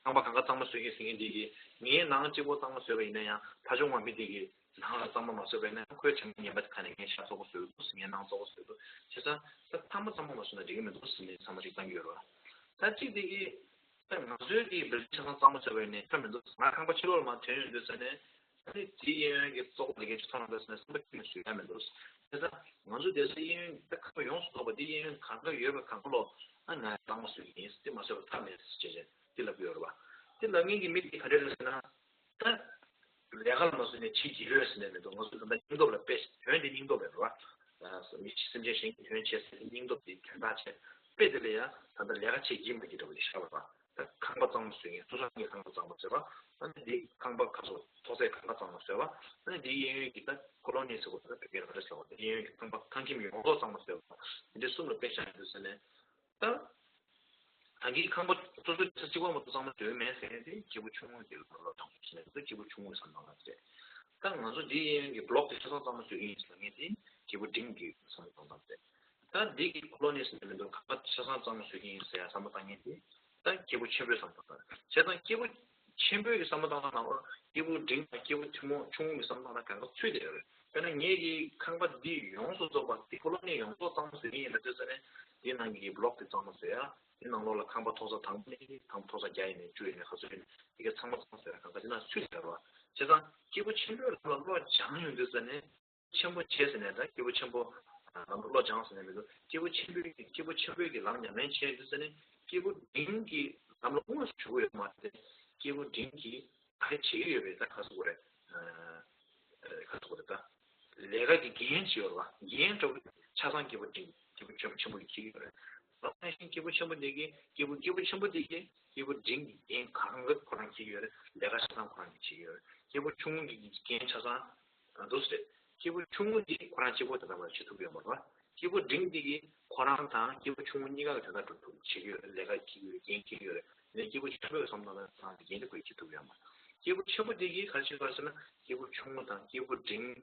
ཁང་པ་གང་ག་གཙང་མ་བཟོས་ཀྱི་ཟེར་མཁན་འདི་གིས་ངའི་ནང་གཅིག་པོ་གཙང་མ་བཟོས་པ་ཡིན་ན་ཡང་། ཕ་ཆུང་བ་མི་འདི་གིས་ནང་ལ་གཙང་མ་མ་བཟོས་པ་ཡིན་ན། ཁོས་བྱ་ངན་ངན་པ་དེ་ཁ་ནས་ངའི་ཤ་བཙོག་པོ་བཟོས་འདུག་ཟེར། ངའི་ནང་བཙོག་པོ་བཟོས་འདུག་བྱས་ཙང་ད་ཚང་མ་གཙང་མ་མ་བཟོས་ན་འགྲིག་གི་མི་འདུག་ཟེར་ནས་བསམ་བློ་ཞིག་བཏང་གི་ཡོད་རེད་བ། ད་གཅིག་དེ་གིས་ད་ང་ཚོའི་གི་བིལ་ཌིང་ཆ་ཚང་གཙང་མ་བཟོས་པ་ཡིན་ནའི་ཁྱོན་མི་འདུག་ང་ཁང་པ་ཕྱི་ལོགས་ལ་མར་ཐོན་ཡོང་དུས་ཙ་ནས། ཨ་ནི་དེའི་གཡས་གཡོན་གྱི་བཙོག་པ་ལས་ཀྱི་ཚོང་ལ་འདུག་ཟེར་ནས་བསམ་པ་ཁྱོན་ནས་བཟོས་ཡ་མི་འདུག་བྱས་ཙང་ང་ཚོ་བསྡད་ས་གཡས་གཡོན་ད་ཁང་པ་ཡོངས་སུ་རྫོགས་པ་འདི་གཡས་གཡོན་གང་ག་ཡོད་པ་གང་ག་ལོ། ཨ་ང་གཙང་མ་བཟོས་ཀྱི་ཡིན། དེ་མ་བཟོས་པ་ཐབས་མེད་ཟེར་བྱས་བྱས་དེ་ལབ་ཀྱི་ཡོད་རེད་བ། དེ་ལབ་མཁན་གྱི་མི་དེ་ག་འདྲས་རེད་ཟེར་ན། ད་ལས་ཀ་ལ་མ་བཟོས་ནས་བྱེད་ཀྱི་ཡོད་ཟེར་ནས་མི་འདུག་ང་ཚོ་ད་ལྟ་སྙིང་སྟོབས་ལ་དཔེ། དོན་དེ་སྙིང་སྟོབས་རེད་བ། མི་སེམས་ཅན་གཞན་གྱི་དོན་བྱེད་ཟེར་དེ་སྙིང་སྟོབས་དེ་དོན་དག་བྱས། དཔེ་དེ་ལ་ཡང་ད་ལྟ་ལས་ཀ་བྱེད་ཀྱི་མ་ཀྱི་འདྲ་བོ་དེ་ཤར་བ་རེད་བ། ད་ཁང་པ་གཙང་མ་བཟོས་མཁན། སོ་སོ་གི་ཁང་པ་གཙང་མ་བཟོས་པ། ཨ་ནི་དེ་ཁང་པ་ག་ཚོད་ཐོག་བརྩེགས་ཁང་པ་གཙང་མ་བཟོས་པ། ཨ་ནི་དེའི་གཡས་གཡོན་གྱི་ད་ཁོ་ལོ་ནི་ཟེར་བ་ད་བོད་སྐད་ལ་ག་རེ་ཟེར་བ། དེའི་གཡས་གཡོན་གྱི་ཁང་པ་ཁང་ཁྱིམ་ཡོངས་རྫོགས་གཙང་མ་བཟོས་པ། དེ་འདྲའི་གསུམ་ལ་དཔེ་བཞག་ཡོང་དུས་ཙ་ནས། ད་ད་གིན་ཁང་པ་སོ་སོའི་ས་གཅིག་པོ་མ་གཏོགས་གཙང་མ་བཟོས་མེད་ཟེར་མཁན་དེ་སྐྱེས་བུ་ཆུང་ངུ་དེ་ལ་བློ་བཏང་དགོས་ཟེར་ནས། སྐྱེས་བུ་ཆུང་ངུའི་བསམ་བློ་བཏང་ཟེར། ད་ང་ཚོ་འདིའི་གཡས་གཡོན་གྱི་བྷི་ལོག་དེ་ཆ་ཚང་གཙང་མ་བཟོས་ཀྱི་ཡིན་ཟེར་མཁན་དེ་སྐྱེས་བུ་འབྲིང་གི་བསམ་བློ་བཏང་སྟངས་རེད། ད་འདི་གི་ཁོ་ལོ་ནི་ཟེར་ནས་མི་འདུག་ཁང་པ་ཆ་ཚང་གཙང་མ་བཟོས་ཀྱི་ཡིན་ཟེར་ཡ་བསམ་བློ་བཏང་མཁན་དེ་ད་སྐྱེས་བུ་ཆེན་པོའི་བསམ་བློ་བཏང་། བྱས་ཙང་སྐྱེས་བུ་ཆེན་པོའི་གི་བསམ་བློ་བཏང་སྟངས་ནང་ལོགས་སྐྱེས་བུ་འབྲིང་དང་སྐྱེས་བུ་ཐུན་མོང་ཆུང་ངུ་གི་བསམ་བློ་བཏང་སྟངས་གང་ག་ཚུད་བསྡད་ཡོད་རེད། དཔེར་ན་ངེད་ཀྱི་ཁང་པ་འདི་ཡོངས་སུ་རྫོགས་པ་འདི་ཁོ་ལོ་ནི་ཡོངས་རྫོགས་གཙང་མ་བཟོས་ཀྱི་ཡིན་ལབ་དུས་ཙ་ནས། འདི་ནང་གི་བྷི་ལོག་དེ་གཙང་མ་བཟོས་ཡ། འདི་ནང་ལོགས་ལ་ཁང་པ་ཐོག་ས་དང་པོ་ནས་དང་པོ་ཐོག་ས་བརྒྱ་ཡིན་ནའི་བཅུ་ཡིན་ནའི་ག་ཚོད་ཡིན་ནའི་དེ་ག་ཚང་མ་གཙང་མ་བཟོས་ཡ་གང་ག་འདི་ནང་ཚུད་བསྡད་རེད་བ། བྱས་ཙང་སྐྱེས་བུ་ཆེན་པོའི་ལམ་ལ་བློ་སྦྱངས་ཡོང་དུས་ཙ་ནས། ཆེན་པོ་བྱས་ཟེར་ནས་ད་སྐྱེས་བུ་ཆེན་པོ་ལམ་ལ་བློ་སྦྱངས་ཟེར་ནས་མི་འདུག་སྐྱེས་བུ་ཆེན་པོའི་སྐྱེས་བུ་ཆེན་པོའི་གི་ལམ་ཉམས་ལེན་བྱས་ཡོང་དུས་ཙ་ནས་སྐྱེས་བུ་འབྲིང་གི་ལམ་ལ་དངོས་སུ་ཞུགས་ཡོད་མ་རེད། སྐྱེས་བུ་འབྲིང་གི་ག་རེ་བྱེད་ཀྱི་ཡོད་པའི་ད་ག་ཟེར་དགོས་རེད། ཨ་ག་ཟེར་དགོས་རེད། ད་ལས་ཀ་གི་འགན་ཅིག་ཡོད་རེད་བ། འགན་འདྲ་བོ་ཆ་ཚང་སྐྱེས་བུ་འབྲིང་སྐྱེས་བུ་ཆེན་ཆེན་པོ་གིས་འཁྱེར་གྱི་ཡོད་རེད། ད་ནང་བཞིན་སྐྱེས་བུ་ཆེན་པོ་དེ་གིས་སྐྱེས་བུ་སྐྱེས་བུ་ཆེན་པོ་དེ་གིས་སྐྱེས་བུ་འབྲིང་གི་འགན་གང་ག་ཁོ་རང་འཁྱེར་གྱི་ཡོད་རེད། ལས་ཀ་ཆ་ཚང་ཁོ་རང་གིས་བྱེད་ཀྱི་ཡོད་རེད། སྐྱེས་བུ་ཆུང་ངུ་གི་འགན་ཆ་ཚང་འདུག་ཟེར། སྐྱེས་བུ་ཆུང་ངུ་འདི་ཁོ་རང་གཅིག་པོ་དེ་འདྲ་བ་བྱེད་ཐུབ་ཀྱི་ཡོད་མ་རེད་བ། སྐྱེས་བུ་འབྲིང་འདི་གིས་ཁོ་རང་དང་སྐྱེས་བུ་ཆུང་ངུ་གཉིས་ཀ་གི་དོན་དག་སྒྲུབ་ཐུབ་བྱེད་ཀྱི་ཡོད་རེད། ལས་ཀ་འཁྱེར་གྱི་ཡོད་རེད། འགན་འཁྱེར་གྱི་ཡོད་རེད། ཡིན་ནའི་སྐྱེས་བུ་ཆེན་པོའི་བསམ་བློ་ནང་ཁོ་རང་གི་འགན་དེ་ཁོས་འཁྱེར་ཐུབ་ཀྱི་ཡོད་མ་རེད། སྐྱེས་བུ་ཆེན་པོ་འདི་གིས་ག་རེ་བྱེད་དགོས་ཟེར་ན། སྐྱེས་བུ་ཆུང་ངུ་དང་སྐྱེས་བུ་འབྲིང་།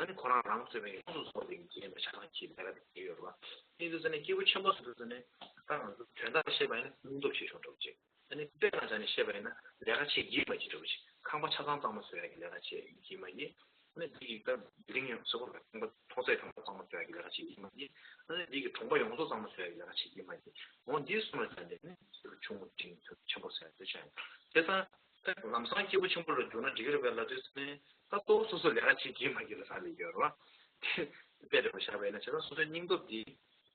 ཨ་ནི་ཁོ་རང་རང་གཙོས་པའི་ཡོངས་སུ་རྫོགས་པའི་འགན་དེ་ཆ་ཚང་འཁྱེར་ལས་ཀ་དེ་བྱེད་ཀྱི་ཡོད་རེད་བ། ཡིན་དུས་ཙ་ནས་སྐྱེས་བུ་ཆེན་པོ་ཟེར་དུས་ཙ་ནས་ད་ང་ཚོ་དོན་དག་བཤད་པ་ཡིན་ན་སྙིང་སྟོབས་ཆེ་ཤོས་འདྲ་བོ་ཅིག་ཨ་ནི་དཔེ་ནང་བཞག་ནས་བཤད་པ་ཡིན་ན་ལས་ཀ་བྱེད་ཀྱི་མ་བྱེད་འདྲ་བོ་ཅིག་ཁང་པ་ཆ་ཚང་གཙང་མ་བཟོ་ཡ་གི་ལས་ཀ་བྱེད་ཀྱི་མ་ཡིན། ཨ་ནི་འདི་ཡི་སྐབས་བིལ་ཌིང་ཡོངས་སུ་རྫོགས་པའི་ཁང་པ་ཐོག་བརྩེགས་ཁང་པ་གཙང་མ་བཟོ་ཡ་གི་ལས་ཀ་བྱེད་ཀྱི་མ་ཡིན། ཨ་ནི་འདི་གི་གྲོང་པ་ཡོངས་རྫོགས་གཙང་མ་བཟོ་ཡ་གི་ལས་ཀ་བྱེད་ཀྱི་མ་ཡིན། འོ་འདི་གསུམ་ལ་བརྟེན་ནས་ནི་ཆུང་ཆུང་འབྲིང་ཆེན་པོ་ཟེར་ཡ་དེ་ཆགས་ཡོད། དེ་ཙང་ད་ལམ་སང་སྐྱེས་བུ་ཆེན་པོ་ལ་འགྱུར་ན་འགྲིག་གི་རེད་པས་ལབ་དུས་ནི་ད་གཙོ་བོ་སོ་སོ་ལས་ཀ་བྱེད་ཀྱི་མ་ཡིན་ལ་ས་ལས་ཡོད་རེད་བ། དེ་དཔེ་འདྲ་པོ་བཞག་པ་ཡིན་ན་བྱས་ཙང་སོ་སོའི་སྙིང་སྟོབས་འདི་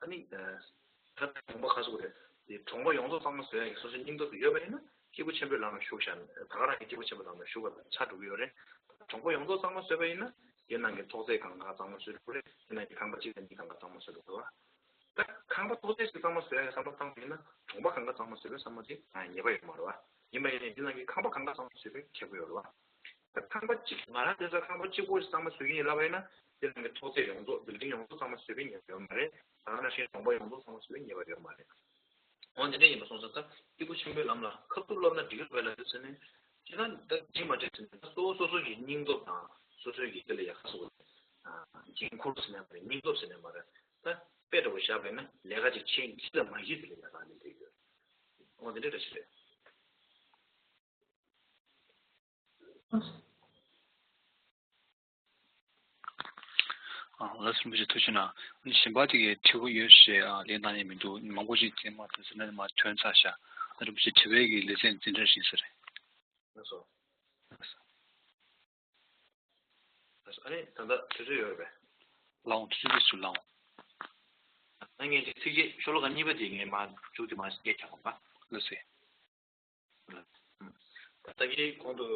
ཨ་ནི། ད་གྲོང་པ་ག་ཟེར་དགོས་རེད། དེ་གྲོང་པ་ཡོངས་རྫོགས་གཙང་མ་བཟོ་ཡ་གི་སོ་སོའི་སྙིང་སྟོབས་དེ་ཡོད་པ་ཡིན་ན་སྐྱེས་བུ་ཆེན་པོའི་ལམ་ལ་ཞུགས་བཞག་ན། ད་ག་རང་གི་སྐྱེས་བུ་ཆེན་པོའི་ལམ་ལ་ཞུགས་པ་དང་ཆ་འགྲོ་གི་ཡོད་རེད། གྲོང་པ་ཡོངས་རྫོགས་གཙང་མ་བཟོས་པ་ཡིན་ན་དེ་ནང་གི་ཐོག་བརྩེགས་གང་ག་གཙང་མ་བཟོས་འགྲོ་གི་རེད། དེ་ནང་གི་ཁང་པ་གཅིག་དང་གཉིས་གང་ག་གཙང་མ་བཟོས་འགྲོ་གི་རེད་བ། ད་ཁང་པ་ཐོག་བརྩེགས་ཤིག་གཙང་མ་བཟོ་ཡ་གི་བསམ་བློ་བཏང་པ་ཡིན་ན་གྲོང་པ་གང་ག་གཙང་མ་བཟོས་པའི་བསམ་བློ་དེ་ངེས་པ་ཡོད་མ་རེད་བ། ཡིན་པ་ཡིན་ནའི་དེ་ནང་གི་ཁང་པ་གང་ག་གཙང་མ་བཟོས་པའི་ཁྱད་པར་ཡོད་རེད་བ། ཁང་པ་གཅིག་ང་རང་བསྡད་ས་ཁང་པ་གཅིག་པོ་ཞིག་གཙང་མ་བཟོ་གི་ཡིན་ལབ་པ་ཡིན་ན་དེ་ནང་གི་ཐོག་བརྩེགས་ཡོངས་རྫོགས་བིལ་ཌིང་ཡོངས་རྫོགས་གཙང་མ་བཟོས་པའི་ཉེས་པ་ཡོད་མ་རེད། ད་ག་ནང་བཞིན་གྲོང་པ་ཡོངས་རྫོགས་གཙང་མ་བཟོས་པའི་ཉེས་པ་ཡོད་མ་རེད། འོ་འདི་འདྲ་ཡིན་པ་སོང་ཙང་ད་སྐྱེས་བུ་ཆེན་པོའི་ལམ་ལ་ཁ་ཐུག་སློབ་ན་འགྲིག་གི་རེད་ལབ་ཡོད་ཟེར་ནས་ཅི་ད་ད་འགྲིག་མ་འགྲིག་ཟེར་ནས་ད་གཙོ་བོ་སོ་སོ་གི་སྙིང་སྟོབས་དང་སོ་སོའི་གི་དེ་ལ་ཡ་ཁ་སོ་འགན་འཁུར་ཟེར་ནས་མ་རེད། སྙིང་སྟོབས་ཟེར་ནས་མ་རེད། ད་དཔེ་འདྲ་བོ་བཞག་པ་ཡིན་ན་ལས་ཀ་ཅིག་བྱེད་འགྲིག་དང་མ་འགྲིག་དེ་ལ་ཡ་རག་ལས་བསྡད་ཡོད། འོ་འདི་འདྲ་འདྲ་ཞིག་རེད། ལགས་སོ། རིན་པོ་ཆེ་ཐུགས་རྗེ་གནང་། གཞན་པ་དེ་གའི་དྲི་བ་ཡོད་ཞེས་ལན་གནང་ཡས་མི་འདུག་མང་པོ་ཞིག་དེ་མ་ཐོན་ཟེར་ན་མ་ཐོན་ཚར་ཤག་རིན་པོ་ཆེ་དྲི་བའི་གི་ལེ་ཚན་འཛིན་གྲྭ་ཞིག་ཟེར། ལགས་སོ། ལགས་སོ། ཨ་ནི་ད་ལྟ་དུས་ཚོད་ཡོད་རེད་པས། ལའོ། དུས་ཚོད་དུས་སུ་ལའོ། ད་ངས་དེ་ཚིགས་བཅད་ཤོ་ལོ་ཀ་གཉིས་པ་དེ་ངས་མ་མཇུག་དེ་མ་སྐད་ཆ་གོ་བ། ལགས་སོ། ད་གིན་གོང་དུ་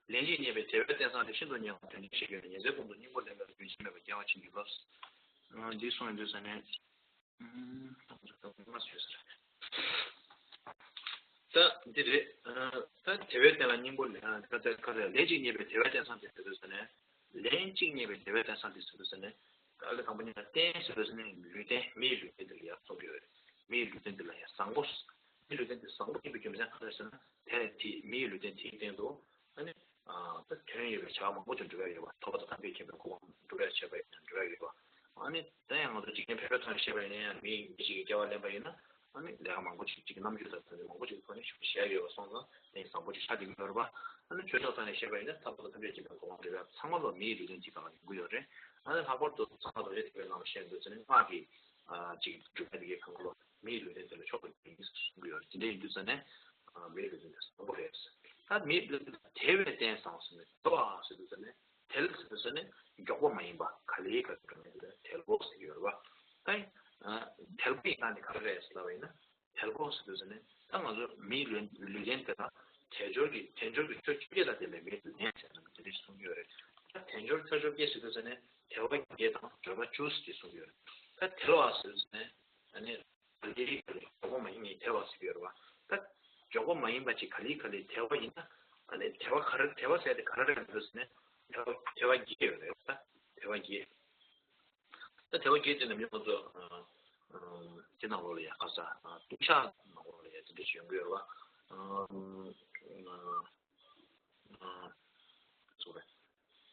ལན་གཅིག་རྙེད་པའི་དལ་བའི་རྟེན་བཟང་དེ་ཤིན་ཏུ་ཉེ་བར་དོན་ཅན་ཞིག་ཡོད་ན། ཉེ་ཚེ་ཀུན་ཏུ་སྙིང་པོ་ལེན་པའི་རྒྱུན་ཆད་མེད་པར་སྐྱེ་བ་ཕྱིན་གྱི་ལོ། འདི་གསུངས་ཡོད་དུས་ས་ནས། ད་འདི་རེད། ད་དལ་བའི་རྟེན་ལ་སྙིང་པོ་ལེན། ད་ལྟ་ག་རེ་ལན་གཅིག་རྙེད་པའི་དལ་བའི་རྟེན་བཟང་དེ་ཟེར་དུས་ས་ནས། ལན་གཅིག་རྙེད་པའི་དལ་བའི་རྟེན་བཟང་དེ་ཟེར་དུས་ས་ནས། ཨ་ལས་དང་པོ་ཉིད་ལ་རྟེན་ཟེར་དུས་ས་ནས་ལུས་རྟེན། མིའི་ལུས་རྟེན་དེ་ལ་ཡང་གསུང་གི་ཡོད་རེད། མིའི་ལུས་རྟེན་དེ་ལ་ཡང་བཟང་པོ། མིའི་ལུས་རྟེན་དེ་བཟང་པོ་ཡིན་པའི་རྒྱུ་མཚན་ག་རེ་ཟེར་ན། དེ་ནས་དེ་མིའི་ལུས་རྟེན་དེའི་སྟེང་དུ་ཨ་ནི། ཨ་ད་དོན་ཡོད་པའི་བྱ་བ་མང་པོ་ཅིག་འགྲུབ་ཡ་ཡོད་པ། ཐོབ་པ་དང་ཐམས་ཅད་མཁྱེན་པའི་གོ་འཕང་འགྲུབ་ཡ་བྱས་པ་ཡིན་ན་འགྲུབ་ཡ་ཡོད་པ། ཨ་ནི་ད་ཡང་ང་ཚོ་འཇིག་རྟེན་ཕལ་པའི་ཐོག་ནས་བཤད་པ་ཡིན་ན་ཡང་མི་མི་ཞིག་གི་སྐྱེ་བ་ལེན་པ་ཡིན་ན། ཨ་ནི་ལས་ཀ་མང་པོ་ཞིག་ཅིག་རྣམ་འགྱུར་དང་དེ་འདྲ་མང་པོ་ཞིག་ཐོག་ནས་ཞུ་བཤད་ཡོད་པ་སོང་ཙང་དེ་བཟང་པོ་ཅིག་ཆགས་ཀྱི་མི་འདུག་རེད་པ། ཨ་ནི་ཆོས་ཕྱོགས་ཐོག་ནས་བཤད་པ་ཡིན་ན་ཐོབ་པ་དང་ཐམས་ཅད་མཁྱེན་པའི་གོ་འཕང་འགྲུབ་ཡ་ཚང་མ་ལོ་མིའི་ལུས་རྟེན་གཅིག་དང་ཡོང་གི་ཡོད་རེད། ཨ་ནི་ལྷག་པར་དུ་གཙང་བ་རྡོ་རྗེ་ཐེག་པའི་བླ་མ་བཤད་འདུག་ཟེར་ནས་སྔགས་ཀྱི་ཨ་ཅིག་སྒྲུབ་པ་དེ་གའི་གང་ག་ལོ། མིའི་ལུས་རྟེན་དེ་ལ་མཆོག་ཏུ་གྱུར་ཅིག་གསུང་གི་ཡོད་རེད། དེ་འདྲ་ཡིན་དུས་ཙ་ནས་ཨ་མིའི་ལུས་རྟེན་དེ་བཟང་པོ་རེད། ད་མིའི་ལུས་རྟེན་དལ་བའི་རྟེན་བཟང་ཟེར་ནས་དལ་བ་ཟེར་དུས་ཙ་ནས་དལ་ཟེར་དུས་ཙ་ནས་མགྱོགས་པོ་མ་ཡིན་པ། ག་ལེ་ག་ལེ་འགྲོ་མཁན་དེ་ལ་དལ་པོ་ཟེར་གྱི་ཡོད་རེད་པ། ད་ཨ་དལ་པོ་ཡིན་ན་ནི་ག་རེ་རེད་ཟེར་ལབ་པ་ཡིན་ན། དལ་པོ་ཟེར་དུས་ཙ་ནས་ད་ང་ཚོ་མིའི་ལུས་ལུས་རྟེན་དེ་ལ་དལ་འབྱོར་གྱི་དལ་འབྱོར་གྱི་ཆོས་བཅོ་བརྒྱད་དང་ལྡན་པའི་མིའི་ལུས་རྟེན་ཟེར་ན་དེ་འདྲ་ཞིག་གསུང་གི་ཡོད་རེད། ད་དལ་འབྱོར་ཆོས་བཅོ་བརྒྱད་ཟེར་དུས་ཙ་ནས་དལ་བ་བརྒྱད་དང་འབྱོར་པ་བཅུ་ཟེར་གྱི་གསུང་གི་ཡོད་རེད། ད་དལ་བ་ཟེར་དུས་ཙ་ནས་ཨ་ནི། ག་ལེ་ག་ལེ་མགྱོགས་པོ་མ་ཡིན་མཁན་དལ་བ་ཟེར་གྱི་ཡོད་རེད་པ། ད་མགྱོགས་པོ་མ་ཡིན་པ་ཅིག་ག་ལེ་ག་ལེ་དལ་བ་ཡིན་ན། ཨ་ནི་དལ་བ་ག་རེ་དལ་བ་ཟེར་དེ་ག་རེ་རེད་འདུག་ཟེར་ནས་དལ་བ་དལ་བ་བརྒྱད་ཡོད་རེད་པ། དལ་བ་བརྒྱད། ད་དལ་བ་བརྒྱད་དེ་ནམ་རྒྱུན་ང་ཚོ་ཨ་ཨ་དེ་ནང་ལོགས་ལ་ཡ་ག་ས་ཨ་ལྟུང་བཤགས་ནང་ལོགས་ལ་ཡ་དེ་འདྲ་ཞིག་ཡོང་གི་ཡོད་རེད་པ། ཨ་ཨ་ཨ་སོ་རེད།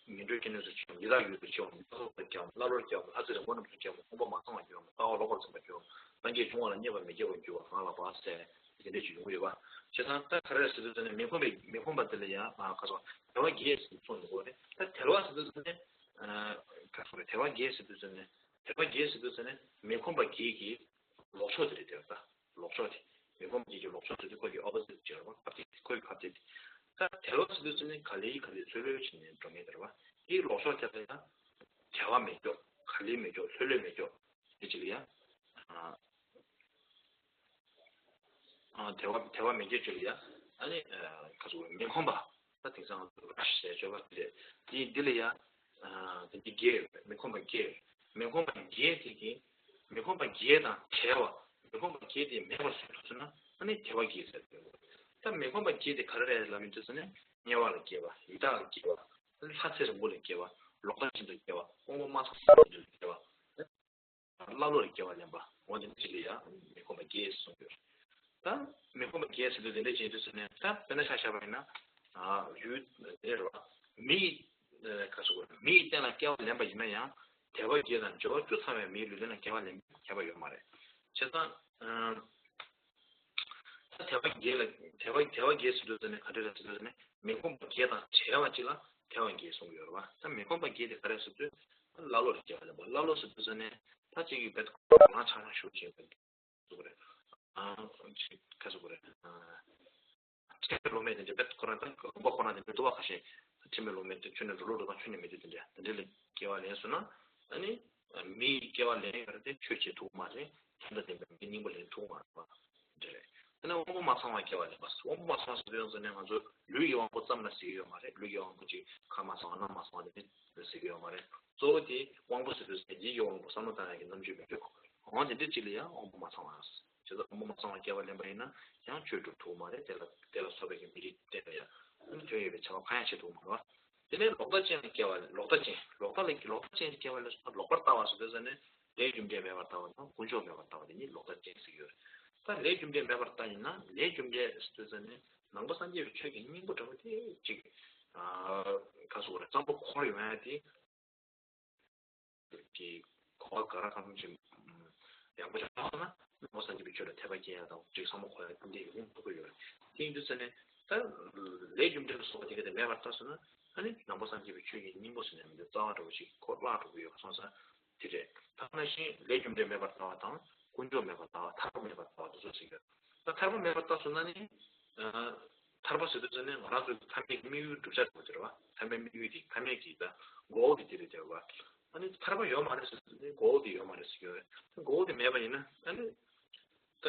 ངན་འགྲོའི་སྐྱེ་གནས་སུ་སྐྱེ་བའམ། ཡི་དྭགས་ཡུལ་དུ་སྐྱེ་བའམ། ཡ་སོགས་པར་སྐྱེ་བའམ། ཀླ་ཀློར་སྐྱེ་བའམ། ལྷ་ཚེ་རིང་པོ་རྣམས་སུ་སྐྱེ་བའམ། དབང་པོ་མ་ཚང་བར་སྐྱེ་བའམ། ལྟ་བ་ལོག་པར་འཛིན་པར་སྐྱེ་བའམ། སངས་རྒྱས་འབྱུང་བ་ལ་བསྙེན་པར་མི་བགྱིད་པར་འགྱུར་བ་གང་ལགས་པ་ཟེར་དེ་འདྲ་ཞིག་ཡོང་གི་ཡོད་པ། བྱས་ཙང་ད་ག་རེ་ཟེར་དུས་ཙམ་ནས་མི་ཁོམ་པའི་མི་ཁོམ་པ་དེ་ལ་ཡང་ཨ་ག་སོ་དལ་བ་བརྒྱད་ཟེར་གསུངས་ཡོང་གི་རེད། ད་དལ་བ་ཟེར་དུས་ཙམ་ནས་ཨ་ག་སོ་རེད། དལ་བ་བརྒྱད་ཟེར་དུས་ཙམ་ནས་དལ་བ་བརྒྱད་ཟེར་དུས་ཙམ་ནས་མི་ཁོམ་པ་བརྒྱད་ཀྱི་ལོག་ཕྱོགས་དེ་རེད་དེ། ད་ལོག་ཕྱོགས་དེ། མི་ཁོམ་གྱི་ལོག་ཕྱོགས་དེ་ཁོ་གི་opposite ཅིག་རེད་པ། ཁ་གཏད། ཁོ་གི་ཁ་གཏད་དེ། ད་དལ་བ་ཟེར་དུས་ཙམ་ནས་ག་ལེ་ག་ལེ་ལྷོད་ལྷོད་བྱས་ནས་འགྲོ་མཁན་དེ་རེད་པ། དེའི་ལོག་ཕྱོགས་དེ་ལ་ཡང་དལ་བ་མེད་ཀྱོག་ག་ལེ་མེད་ཀྱོག་ལྷོད་ལྷོད་མེད་ཀྱོག་དེ་ཅིག་ལ་ཡང་ཨ་ཨ་དལ་བ་དལ་བ་མེད་ཀྱོག་ཅིག་ལ་ཡང་ཨ་ནི་ཨ་ག་ཚོད་མི་ཁོམ་པ། ད་དེང་སང་rush ཟེར་སྤྱོད་པ་དེ་རེད། དེ་འདི་ལ་ཡང་ཨ་དེ་འདི་བརྒྱད་ཡོད་པས། མི་ཁོམ་པ་བརྒྱད་ཡོད། མི་ཁོམ་པ་བརྒྱད་དེ་གི་མི་ཁོམ་པ་བརྒྱད་དང་བྲལ་བ། མི་ཁོམ་པ་བརྒྱད་དེ་མེད་པར་བཟོས་ཐུབ་སོང་ན་ཨ་ནི་དལ་བ་བརྒྱད་ཟེར་གྱི་ཡོད། ད་མི་ཁོམ་པ་བརྒྱད་དེ་ག་རེ་རེད་ལབ་ཡོང་དུས་ཙམ་ནས་དམྱལ་བ་ལ་སྐྱེ་བ། ཡི་དྭགས་ལ་སྐྱེ་བ། ལྷ་ཚེ་རིང་པོ་ལ་སྐྱེ་བ། ལོག་ལྟ་ཅན་དུ་སྐྱེ་བ། དབང་པོ་མ་ཚང་བ་ཅན་དུ་སྐྱེ་བ། ཀླ་ཀློ་ལ་སྐྱེ་བ་ལེན་པ། འོ་དེ་འདྲ་ཅིག་ལ་ཡང་མི་ཁོམ་པ་བརྒྱད་གསུངས་ཡོད། ད་མི་ཁོམ་པ་བརྒྱད་ཟེར་དུས་དེ་འདྲ་བྱེད་དུས་ཟེར་ནས་ད་དཔེར་ན་ཆ་བཞག་པ་ཡིན་ན། ཨ་ཡུལ་དེ་རེད་བ། མི་ཡི་ཨ་ག་ཟེར་དགོས་རེད། མི་ཡི་རྟེན་ལ་སྐྱེ་བ་ལེན་པ་ཡིན་ན་ཡང་དལ་བ་བརྒྱད་དང་འབྱོར་བ་བཅུ་ཚང་བའི་མིའི་ལུས་རྟེན་ལ་སྐྱེ་བ་ལེན་པའི་ཁྱད་པར་ཡོད་མ་རེད། བྱས་ཙང་ཨ་ད་དལ་བ་བརྒྱད་ལ་དལ་བ་དལ་བ་བརྒྱད་ཟེར་དུས་ཟེར་ནས་ག་འདྲ་རེད་ཟེར་དུས་ཟེར་ནས་མི་ཁོམ་པ་བརྒྱད་དང་བྲལ་བ་ཅིག་ལ་དལ་བ་བརྒྱད་གསུངས་ཡོད་རེད་བ། ད་མི་ཁོམ་པ་བརྒྱད་དེ་ག་རེ་ཟེར་དུས་ཀླ་ཀློ་ལ་སྐྱེ་བ་ལེན་པ། ཀླ་ཀློ་ཟེར་དུས་ཟེར་ནས་ད་ཅིག་གི་བེད་ཁོ་རང་ཆང་ཆང་ཞུ་བྱེད་པ། ཟེར་དགོས་རེད། ཨ་ཅིག་ག་ཟེར་དགོས་རེད། ཨ་ཁྲིམས་མེད་ལུགས་མེད་དེ་འདྲ་བེད་ཁོ་རང་དང་ཁོ་པ་ཁོ་རང་དེ་འདྲ་འདུག་བ། ཁ་ཤས་ཁྲིམས་མེད་ལུགས་མེད་དེ་ཆོས་ནི་འགྲོ་ལུགས་འགྲོ་སྟངས་ཆོས་ནི་མེད་དུས་དེ་འདྲ་དེ་འདྲ་ལ་སྐྱེ་བ་ལེན་སོང་ན་ཨ་ནི་མིའི་སྐྱེ་བ་ལེན་ཡོད་རེད་དེ་ཆོས་བྱེད་ཐུབ་མ་རེད། དེ་དང་ལྡན་པའི་མིའི་སྙིང་པོ་ལེན་ཐུབ་མ་རེད་པ། འདྲ་རེད། དེ་ནས་དབང་པོ་མ་ཚང་བ་སྐྱེ་བ་ལེན་པ། དབང་པོ་མ་ཚང་བ་ཟེར་དུས་ཡོང་ཙང་ནས་ང་ཚོ་ལུས་ཀྱི་དབང་པོ་ཙམ་ལ་ཟེར་གྱི་ཡོད་མ་རེད། ལུས་ཀྱི་དབང་པོ་ཅིག་ཁ་མ་ཚང་བ་སྣ་མ་ཚང་བ་དེ་འདྲ་ཟེར་གྱི་ཡོད་མ་རེད། གཙོ་བོ་དེ་དབང་པོ་ཟེར་དུས་ཡིད་ཀྱི་དབང་པོ་བསམ་བློ་བཏང་ཡག་གི་རྣམ་དཔྱོད་མི་འདུག་འོ་དེ་འདྲ་ཅིག་ལ་ཡང་དབང་པོ་མ་ཚང་བ། བྱས་ཙང་དབང་པོ་མ་ཚང་བ་སྐྱེ་བ་ལེན་པ་ཡིན་ན་ཡང་ཆོས་སྒྲུབ་ཐུབ་མ་རེད། དེ་ལ་དེ་ལ་སོགས་པའི་གི་མི་རིགས་དེ་ལ་ཡང་དོན་ཡོད་པའི་བྱ་བ་གང་ཡང་བྱེད་ཐུབ་མ་རེད། དེ་ནས་ལོག་ལྟ་ཅན་ལ་སྐྱེ་བ་ལོག་ལྟ་ཅན་ལོག་ལྟ་ལ་ལོག་ལྟ་ཅན་སྐྱེ་བ་ལ་སོགས་ལོག་པར་ལྟ་བ་ཟེར་དུས་ཙམ་ནས་ལས་རྒྱུ་འབྲས་མེད་པར་ལྟ་བ་དང་ཀུན་འབྱུང་མེད་པར་ལྟ་བ་དེ་ཉིད་ལོག་ལྟ་ཅན་ཟེར་གྱི་ཡོད་རེད། ད་ལས་རྒྱུ་འབྲས་མེད་པར་ལྟ་ཡིན་ན་ལས་རྒྱུ་འབྲས་ཟེར་དུས་ཙམ་ནས་ནང་པ་སངས་རྒྱས་པའི་ཆོས་ཀྱི་སྙིང་པོ་འདྲ་བོ་དེ་ཅིག་ཨ་ག་ཟེར་དགོས་རེད། གཙང་པོ་འཁོར་ཡོང་ཡ་དེ། གི་གོ་བ་ག་ར་གང་འཚམ་ཅིག་ཡག་པོ་ཅིག་བཏང་ན་ནང་པ་སངས་རྒྱས་པའི་ཆོས་ལ་དད་པ་སྐྱེ་ཡ་དང་ཅིག་བསམ་བློ་འཁོར་ཡ་དེ་འདྲའི་ཡོང་ཐུབ་ཀྱི་ཡོད་རེད། དེ་ཡིན་དུས་ཙམ་ནས་ད་ལས་རྒྱུ་འབྲས་ལ་སོགས་པ་དེ་ག་དེ་མེད་པར་ལྟ་སོང་ན་ཨ་ནི་ནང་པ་སངས་རྒྱས་པའི་ཆོས་ཀྱི་སྙིང་པོ་ཟེར་ནས་མི་འདུག་རྩ་བ་འདྲ་བོ་ཞིག་ཁོ་བརླག་འགྲོ་གི་ཡོད་པ་སོང་ཙང་དེ་རེད། ད་ག་ནང་བཞིན་ལས་རྒྱུ་འབྲས་མེད་པར་ལྟ་བ་དང་ཀུན་འབྱུང་མེད་པར་ལྟ་བ། ཐར་པ་མེད་པར་ལྟ་བ་དེ་ཚོ་ཟེར་གྱི་ཡོད། ད་ཐར་པ་མེད་པར་ལྟ་སོང་ན་ནི། ཨ་ཐར་པ་ཟེར་དུས་ཙམ་ནས་ང་རང་ཚོའི་ཐར་པའི་དམིགས་ཡུལ་བསྒྲུབ་བྱ་དེ་རེད་བ། ཐར་པའི་དམིགས་ཡུལ་དེ་ཐར་པའི་གི་ད་goal་དེ་དེ་རེད་བ། ཨ་ནི་ཐར་པ་ཡོད་མ་རེད་ཟེར་དུས་ནི་goal་དེ་ཡོད་མ་རེད་ཟེར་གྱི་ཡོད་རེད། goal་དེ་མེད་པ་ཡིན་ན་ཨ་ནི་ད་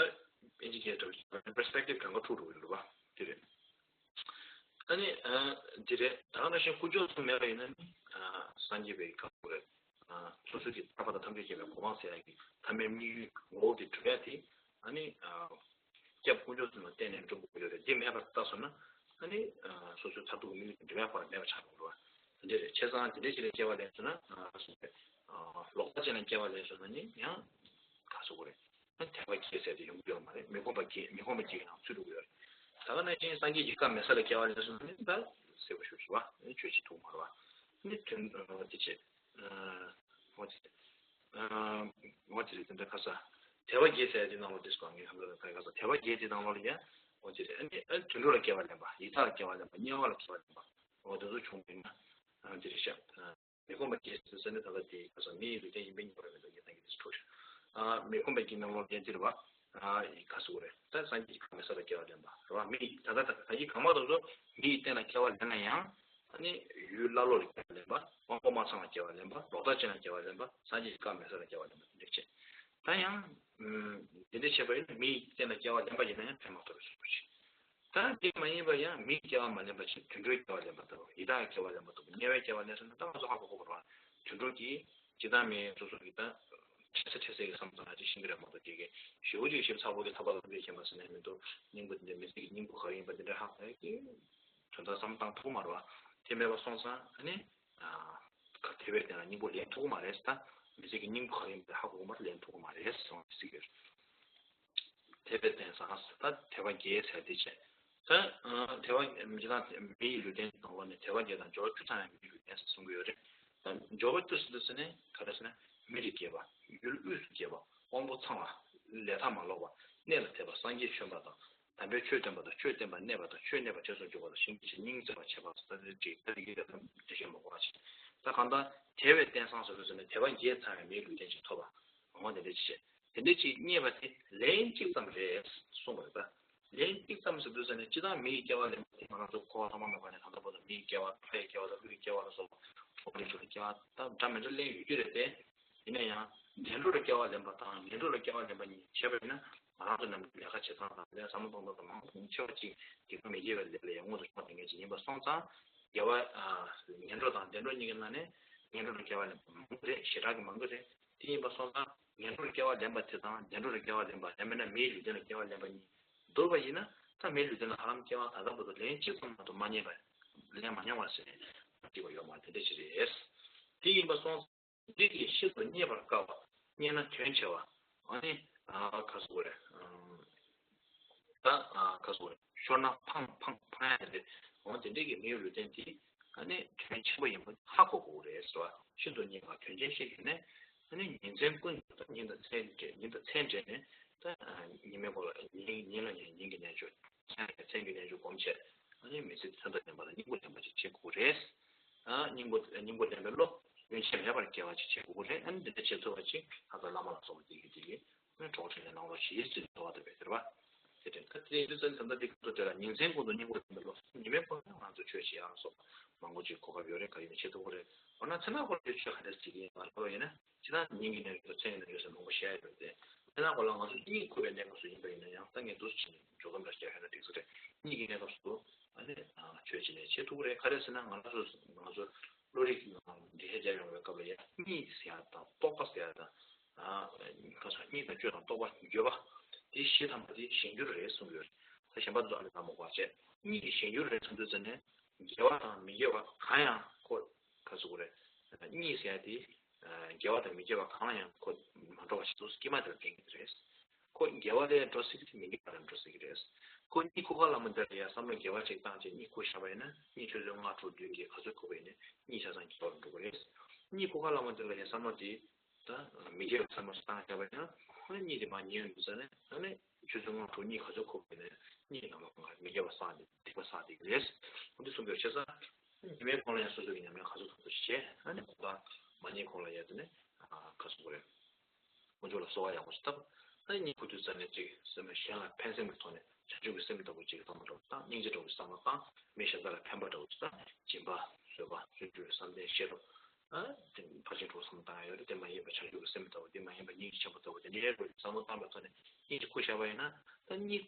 དབྱིན་ཇི་སྐད་འདྲ་བོ་perspective་གང་ག་འཁྲུག་འགྲོ་གི་རེད་བ། དེ་རེད། ད་ནི་འདི་རེད། ད་ག་ནང་བཞིན་དཀོན་མཆོག་གསུམ་མེད་པ་ཡིན་ན་ནི་སངས་རྒྱས་པའི་ག་རེ་རེད། སོ་སོ་གི་ཐར་པ་དང་ཐམས་ཅད་མཁྱེན་པའི་གོ་འཕང་ཟེར་ཡ་གི་ཐ་མའི་དམིགས་ཡུལ་ངོ་བོ་དེ་གྲུབ་ཡ་དེ་ཨ་ནི་སྐྱབས་དཀོན་མཆོག་གསུམ་ལ་བརྟེན་ནས་འགྲུབ་དགོས་ཡོད་རེད། འདི་མེད་པར་ལྟ་སོང་ན་ཨ་ནི་སོ་སོའི་མཐར་ཐུག་གི་དམིགས་ཡུལ་དེ་འགྲུབ་ཡ་ཁོ་རང་མེད་པ་ཆགས་འགྲོ་བ་དེ་འདྲ་རེད། བྱས་ཙང་དེ་འདྲའི་ཞིག་ལ་སྐྱེ་བ་ལེན་སོང་ན་སོ་སོའི་ལོག་ལྟ་ཅན་ལ་སྐྱེ་བ་ལེན་སོང་ན་ནི་ཡང་ག་རེ་ཟེར་དགོས་རེད། དད་པ་བརྒྱད་ཟེར་དེ་ཡོང་གི་ཡོད་མ་རེད། མི་ཁོམ་པ་བརྒྱད། མི་ཁོམ་པ་བརྒྱད་ཀྱི་ནང་ཚུད་འགྲོ་གི་ཡོད་རེད། ད་ག་ནང་བཞིན་སངས་རྒྱས་ཀྱི་བཀའ་མེད་ས་ལ་སྐྱེ་བ་ལེན་སོང་ན་ནི་ད་གསལ་པོ་ཞུ་ཞུ་བ་ནི་ཆོས་ཅིག་ཐུག་མ་རེད་བ། ནི་དོན་དེ་བྱེད། འོ་དེ་འོ་དེ་རེད། དེ་འདྲ་ཁ་ས་དད་པ་བརྒྱད་ཟེར་དེ་ནང་ལོགས་དེ་སྐོར་ངས་ཧམ་ལ་ཁ་ས་དད་པ་བརྒྱད་དེ་ནང་ལོགས་ལ་ཡ་འོ་དེ་རེད། ཨ་ནི་ཨ་དུད་འགྲོ་ལ་སྐྱེ་བ་ལེན་པ། ཡི་དྭགས་ལ་སྐྱེ་བ་ལེན་པ། དམྱལ་བ་ལ་སྐྱེ་བ་ལེན་པ། འོ་དེ་ཚོ་བྱུང་བ་ཡིན་ན་ཨ་དེ་རེད་ཤག་མི་ཁོམ་པ་བརྒྱད་ཟེར་ཟེར་ནས་ད་ལྟ་དེ་ག་ས་མི་ཡི་ལུས་རྟེན་ཡིན་པའི་ཉེས་པ་རེད་མི་འདུག་ངས་ད་གིན་དེ་འཕྲོ་ཤོག་ཨ་མི་ཁོམ་པའི་གི་ནང་ལོགས་ལྡན་ཚེ་རེད་བ། ཨ་ཡི་ག་ཟེར་དགོས་རེད། ད་སངས་རྒྱས་ཀྱི་བཀའ་མེད་ས་ལ་སྐྱེ་བ་ལེན་པ་རེད་བ། མི་ད་ལྟ་ད་ད་གིན་གང་མང་དུ་ཚོ་མི་ཡི་རྟེན་ལ་སྐྱེ་བ་ལེན་ན་ཡང་ཨ་ནི་ཡུལ་ཀླ་ཀློ་ལ་སྐྱེ་བ་ལེན་པ། དབང་པོ་མ་ཚང་ལ་སྐྱེ་བ་ལེན་པ། ལོག་ལྟ་ཅན་ལ་སྐྱེ་བ་ལེན་པ། སངས་རྒྱས་ཀྱི་བཀའ་མེད་ས་ལ་སྐྱེ་བ་ལེན་པ་དེ་འདྲ་བྱེད། ད་ཡང་དེ་འདྲ་བྱས་པ་ཡིན་ན་མི་ཡི་རྟེན་ལ་སྐྱེ་བ་ལེན་པ་ཡིན་ན་ཡང་ཕན་མ་ཐོགས་པའི་བཟོ་འདྲ་ཅིག་ད་དེ་མ་ཡིན་པ་ཡང་མིའི་སྐྱེ་བ་མ་ལེན་པ་ཞིག་དུད་འགྲོའི་སྐྱེ་བ་ལེན་པ་ལྟ་བུ། ཡི་དྭགས་ཀྱི་སྐྱེ་བ་ལེན་པ་ལྟ་བུ། དམྱལ་བའི་སྐྱེ་བ་ལེན་སོང་ན་ད་ང་ཚོ་ཧ་གོ་གོ་རེད་བ། དུད་འགྲོ་གིས་ཇི་ལྟར་མིན་སོ་སོ་གི་ད་འཕྲལ་སེལ་འཕྲལ་སེལ་གྱི་བསམ་བློ་བཏང་ན་ཅིག་ཤེས་ཀྱི་རེད་མ་གཏོགས། དེ་གི་ཞེ་པོ་ཅིག་ཞིབ་ཚགས་པོ་གི་ཐར་པ་དང་ཐམས་ཅད་མཁྱེན་པ་ཟེར་ནས་མི་འདུག་སྙིང་པོ་དེ་འདྲ་མི་ཚེ་གི་སྙིང་པོ་ག་རེ་ཡིན་པ་དེ་འདྲ་ཧ་གོ་ཡ་གི་དོན་དག་བསམ་བློ་བཏང་ཐུབ་ཀྱི་མ་རེད་བ། དེ་མེད་པ་སོང་ཙང་ཨ་ནི་ཨ་དེ་བས་དེ་ལ་སྙིང་པོ་ལེན་ཐུབ་ཀྱི་མ་རེད། ད་མི་ཚེ་གི་སྙིང་པོ་ག་རེ་ཡིན་པ་དེ་ཧ་གོ་གི་མ་རེད། ལེན་ཐུབ་ཀྱི་མ་རེད་གསུངས་ཟེར་གྱི་ཡོད། དེ་བས་བརྟེན་སོང་ད་དད་པ་བརྒྱད་ཟེར་དེ་བྱས། ད་དད་པ་མི་དང་མི་ཡི་ལུས་རྟེན་དང་པོ་ནས་དད་པ་བརྒྱད་དང་འབྱོར་བ་བཅུ་ཚང་ཡང་མི་ཡི་ལུས་རྟེན་ཟེར་གསུང་གི་ཡོད་རེད། ད་འབྱོར་བ་བཅུ་ཟེར་དུས་ཟེར་ནས་ག་རེ་ཟེར་ན་མི་རིགས་རྒྱས་པ། ཡུལ་དབུས་སུ་རྒྱས་པ། དབང་པོ་ཚང་བ། ལས་མཐའ་མ་ལོག་པ། གནས་ལ་དད་པ། སངས་རྒྱས་བྱོན་པ་དང་། དམ་པའི་ཆོས་བསྟན་པ་དང་། ཆོས་བསྟན་པ་གནས་པ་དང་། ཆོས་གནས་པ་རྗེས་སུ་འཇུག་པ་དང་། གཞན་གྱི་ཕྱིར་སྙིང་བརྩེ་བར་བྱེད་པ་ཟེར་ད་དེ་འགྲིག་ད་དེ་གི་དེ་བཤད་མ་དགོས་པ་ཞིག་ད་གང་ལྟར་དེ་བས་བརྟེན་སོང་ཟེར་དུས་ཟེར་ནས་དད་པ་བརྒྱད་ཚང་བའི་མིའི་ལུས་རྟེན་ཞིག་ཐོབ་པ། འོ་དེ་འདྲ་ཅིག་བྱས། དེ་འདྲ་ཅིག་རྙེད་པ་དེ་ལན་གཅིག་ཙམ་རེད་གསུངས་པ་རེད་ད། ལན་གཅིག་ཙམ་ཟེར་དུས་ཟེར་ནས་སྤྱིར་བཏང་མི་ཡི་སྐྱེ་བ་ལེན་པ་དེ་ང་རང་ཚོ་འཁོར་བ་ཐོག་མ་མེད་པ་ནས་ད་ལྟ་བར་དུ་མི་ཡི་སྐྱེ་བ། ལྷ་ཡི་སྐྱེ་བ་དང་། ཀླུ་ཡི་སྐྱེ་བ་ལ་སོགས་པ། འཁོར་བའི་ཆོས་ཀྱི་སྐྱེ་བ་དང་འདྲ་མི་འདྲ་ལེན་ཡོད་ཀྱི་རེད་དེ། ཡིན་ན་ཡང་བདེ་འགྲོ་ལ་སྐྱེ་བ་ལེན་པ་དང་ངན་འགྲོ་ལ་སྐྱེ་བ་ལེན་པ་གཉིས་བྱས་པ་ཡིན་ན། ང་རང་ཚོ་ནམ་རྒྱུན་ལས་ཀ་བྱེད་སྟངས་དང་། ལས་བསམ་བློ་གཏོང་སྟངས་དང་། མང་པོ་ཆེ་བ་ཅིག་དེ་ག་མི་དགེ་བའི་ལས་ལ་ཡང་མངོན་དུ་ཕྱོགས་དེ་འགའ་ཅིག་ཡིན་པ་སོང་ཙང་། དགེ་བ་ཨ་ངན་འགྲོ་དང་བདེ་འགྲོ་གཉིས་ཀྱི་ནང་ནས་ངན་འགྲོ་ལ་སྐྱེ་བ་ལེན་པ་མང་པོ་རེད། ཞེ་དྲག་གི་མང་པོ་རེད། དེ་ཡིན་པ་སོང་ཙང་ངན་འགྲོར་སྐྱེ་བ་ལེན་པ་དེ་དང་བདེ་འགྲོར་སྐྱེ་བ་ལེན་པ། ཡང་མིན་ན་མིའི་ལུས་རྟེན་ལ་སྐྱེ་བ་ལེན་པ་གཉིས་བསྡུར་བ་ཡིན་ན། ད་མིའི་ལུས་རྟེན་ལ་ཧ་ལམ་སྐྱེ་བ་ད་ལྟ་བར་དུ་ལན་གཅིག་ཙམ་མ་གཏོགས་མ་རྙེད་པ། ལེན་མ་མྱོང་བ་ཟེར་ནས་འགྲིག་པ་ཡོད་མ་རེད། དེ་འདྲ་ཞིག་རེད། དེ་ཡིན་པ་སོང་ཙང་འདི་གི་ཤིན་ཏུ་རྙེད་པར་དཀའ་བ། རྙེད་ན་དོན་ཆེ་བ། ཨ་ནི་ཨ་ག་ཟེར་དགོས་རེད། ཨམ། ད་ཨ་ག་ཟེར་དགོས་རེད། ཤོར་ན་ཕངས་ཕངས་ཕངས་ཡ་དེ་རེད། འོ་དེ་འདྲའི་གི་མིའི་ལུས་རྟེན་དེ་ཨ་ནི་དོན་ཆེན་པོ་ཡིན་པ་ཧ་གོ་དགོས་རེད་ཟེར་བ། ཤིན་ཏུ་རྙེད་པ་དོན་ཆེན་ཞིག་ཡིན་ནས། ཨ་ནི་ཉིན་མཚན་ཀུན་ཏུ་ད་ཉིན་དང་མཚན་འདྲེས། ཉིན་དང་མཚན་འདྲེས་ནས་ད་ཉི་མའི་འགོ་ལ་ཉིན། ཉིན་ལ་ཉིན་ཉིན་གྱི་རྣལ་འབྱོར། མཚན་ལ་མཚན་གྱི་རྣལ་འབྱོར་སྒོམ་བྱས། ཨ་ནི་མི་ཚེ་འདི་ཚོ་ལྡན་པ་དང་སྙིང་པོ་ལྡན་པ་ཅིག་བྱེད་དགོས་རེད། ཨ་སྙིང་པོ་སྙིང་པོ་ལྡན་པའི་བློ། སྐྱོན་ཆ་མེད་པར་སྐྱེ་བ་ཅིག་བྱེད་དགོས་རེད། ཨ་ནི་འདི་འདྲ་བྱེད་ཐུབ་པ་ཅིག་ལྷ་དང་བླ་མ་ལ་སོགས་པ་དེ་གི་དེ་གི་ནི་གྲོགས་བྱས་ནས་ནང་ལོགས་ཞི་བའི་ཚུལ་དུ་འགྲོ་བ་དེ་རེད་པ། དེ་དྲན་ཁ་དེ་ཡིན་དུས་ཙམ་ད་ལྟ་འདི་སྐབས་སུ་དེ་ལ་ཉིན་མཚན་ཀུན་ཏུ་སྙིང་པོ་ལྡན་པའི་བློ། ཉི་མའི་འཁོར་ལ་ང་ཚོ་ཆོས་བྱེད་ཡག་སོགས་མང་པོ་ཅིག་གོ་སྐབས་ཡོད་རེད། ག་ཡིན་ན་བྱེད་ཐུབ་ཀྱི་རེད། འོ་ན་མཚན་ནག་འཁོར་ལ་ཆོས་ག་འདྲ་བྱེད་ཀྱི་ཡིན་ང་ལབ་པ་ཡིན་ན། སྤྱིར་བཏང་ཉིན་གྱི་རྣལ་འབྱོར་མཚན་གྱི་རྣལ་འབྱོར་ཟེར་མང་པོ་བཤད་ཡོད་དེ། མཚན་ནག་འཁོར་ལ་ང་ཚོ་གཉིད་ཁུག་པའི་གནས་སྐབས་སུ་ཡིན་པ་ཡིན་ན་ཡང་ད་ངས་འདུག་སེ་བྱས་ནས་འཇོག་སྒོམ་འདྲ་བྱས་ཡོད་ན་འགྲིག་ས་རེད། གཉིད་ཀྱི་གནས་སྐབས་སུ་ཨ་ནི་ཆོས་བྱེད་ནས་བྱེད་ཐུབ་ཀྱི་རེད། ག་རེ་ཟེར་ན་ང་རང་ཚོ་ང་ཚོ་བློ་རིག་འདི་ཧེ་རྒྱ་ཡོང་བའི་སྐབས་ལ་ཡང་གཉིད་ཟེར་ཡ་དང་རྟོག་པ་ཟེར་ཡ་དང་། ཁ་སང་གཉིད་དང་སྤྱོད་དང་རྟོག་པ་འགྱོད་པ། དེ་བཞི་ཐམ་པ་དེ་གཞན་འགྱུར་རེད་གསུངས་ཡོད། ད་གཞན་པ་དེ་ཚོ་ཨ་ནི་ལ་མོ་བ་བྱས། གཉིད་ཀྱི་གཞན་འགྱུར་རེད་ཚང་དུས་ཙམ་ནས་དགེ་བ་དང་མི་དགེ་བ་གང་ཡང་ཁོ་ག་ཟེར་དགོས་རེད། གཉིད་ཟེར་ཡ་དེ་དགེ་བ་དང་མི་དགེ་བ་གང་ལ་ཡང་ཁོ་མ་འགྲོ་བ་ཞིག་ཏུ་དཀྱིལ་མ་དེར་འགེངས་ཀྱི་རེད། ཁོ་དགེ་བ་ལ་འགྲོ་སྲིད་ཀྱི་རེད། མི་དགེ་བ་ལ་འགྲོ་སྲིད་ཀྱི་རེད། ཁོ་གཉིད་ཁུག་ག་ལ་མོ་དེ་ལ་ཡ་བསམ་བློ་དགེ་བ་ཅིག་བཏང་བྱས་གཉིད་ཁུག་བཞག་པ་ཡིན་ན་གཉིད་ཆུ་ཚོད་ལྔ་དྲུག་བདུན་གྱི་ག་ཚོད་ཁུག་པ་ཡིན་ན་གཉིད་ཆ་ཚང་དགེ་བ་ལ་འགྲོ་གི་རེད། གཉིད་ཁུག་ག་ལ་མོ་དེ་ལ་ཡ་བསམ་བློ་དེ་ད་མི་དགེ་བའི་བསམ་བློ་ཞིག་བཏང་བཞག་པ་ཡིན་ན་ཁོ་ན་གཉིད་དེ་མར་ཉལ་ཡོང་དུས་ཙ་ནས་ད་ནི་ཆུ་ཚོད་ལྔ་དྲུག་གཉིད་ག་ཚོད་ཁུག་པ་ཡིན་ན་གཉིད་ནང་ལ་ཁོ་ན་མི་དགེ་བ་བསགས་ཏེ་སྡིག་པ་བསགས་བསྡད་ཀྱི་རེད། འོ་འདི་གསུངས་པའི་བྱས་ཙང་། ཉི་མའི་གོང་ལ་ཡང་སོ་སོ་གི་ཉམས་ལེན་ག་ཚོད་ཐུབ་ཐུབ་ཅིག་བྱས། ཨ་ནི་དགོང་དག་མ་ཉལ་གོང་ལ་ཡ་དེ་ནས་ག་ཚོད་དགོས་རེད། དཀོན་མཆོག་ལ་གསོལ་བ་ཡག་པོ་ཞིག་བཏབ། ཨ་ནི་གཉིད་ཁུག་དུས་ཙམ་ནས་ཅིག་སེམས་གཞན་ལ་ཕན་སེམས་ཀྱི་ཐོག་ནས་བྱང་ཆུབ་ཀྱི་སེམས་ལྟ་བུ་ཅིག་བསམ་བློ་འདྲ་བོ་བཏང་། སྙིང་རྗེ་འདྲ་བོ་བསམ་བློ་བཏང་། མི་གཞན་དག་ལ་ཕན་པ་འདྲ་བོ་ཅིག་བཏང་། སྦྱིན་པ་བཟོད་པ་བརྩོན་འགྲུས་བསམ་གཏན་བཞེས་སོ། ཨ་དེ་ཕར་ཕྱིན་དྲུག་བསམ་བཏང་ཡ་ཡོད་རེད། དེ་མ་ཡིན་པ་བྱང་ཆུབ་ཀྱི་སེམས་ལྟ་བུ། དེ་མ་ཡིན་པ་སྙིང་རྗེ་ཆེན་པོ་ལྟ་བུ། དེ་འདྲའི་བསམ་བློ་བཏང་བའི་ཐོག་ནས་གཉིད་ཅིག་ཁུག་བཞག་པ་ཡིན་ན་ད་གཉིད།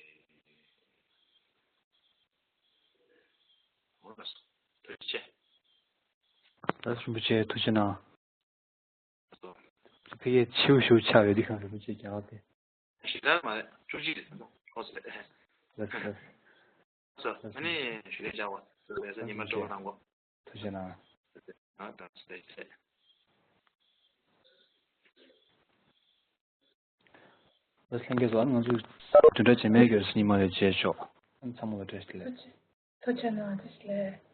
ཆེ། ཨོ་ལགས་སོ། ཐུགས་རྗེ་ཆེ། ལགས་སོ། རིན་པོ་ཆེ་ཐུགས་རྗེ་གནང་། ལགས་སོ། ཕ་གིའི་ཆེའུ་ཞུ་ཆགས་ཡོད་དུས་ཁང་རིན་པོ་ཆེ་རྒྱལ་བ་དེ། ཞེ་དྲག་མ་རེད། བཅུ་གཅིག་རེད། ཨོ་ཟེར། ལགས་སོ། ལགས་སོ། ཨ་ནི་ཞུ་ལས་བྱ་བ་ལས་ས་ཉི་མ་སྤྲོ་བ་གནང་གོ། ཐུགས་རྗེ་གནང་། ཨ་ད་ཟེར་ཟེར། ལྷན་རྒྱས་ཚོ། ང་ཚོས་བདུན་ཕྲག་རྗེས་མའི་གི་སི་ནི་མ་ལ་མཇལ་ཆོག་ཚང་མ་ལ་བཀྲ་ཤིས་བདེ་ལེགས། ཐུགས་རྗེ་གནང་། བཀྲ་ཤིས་བདེ་ལེགས།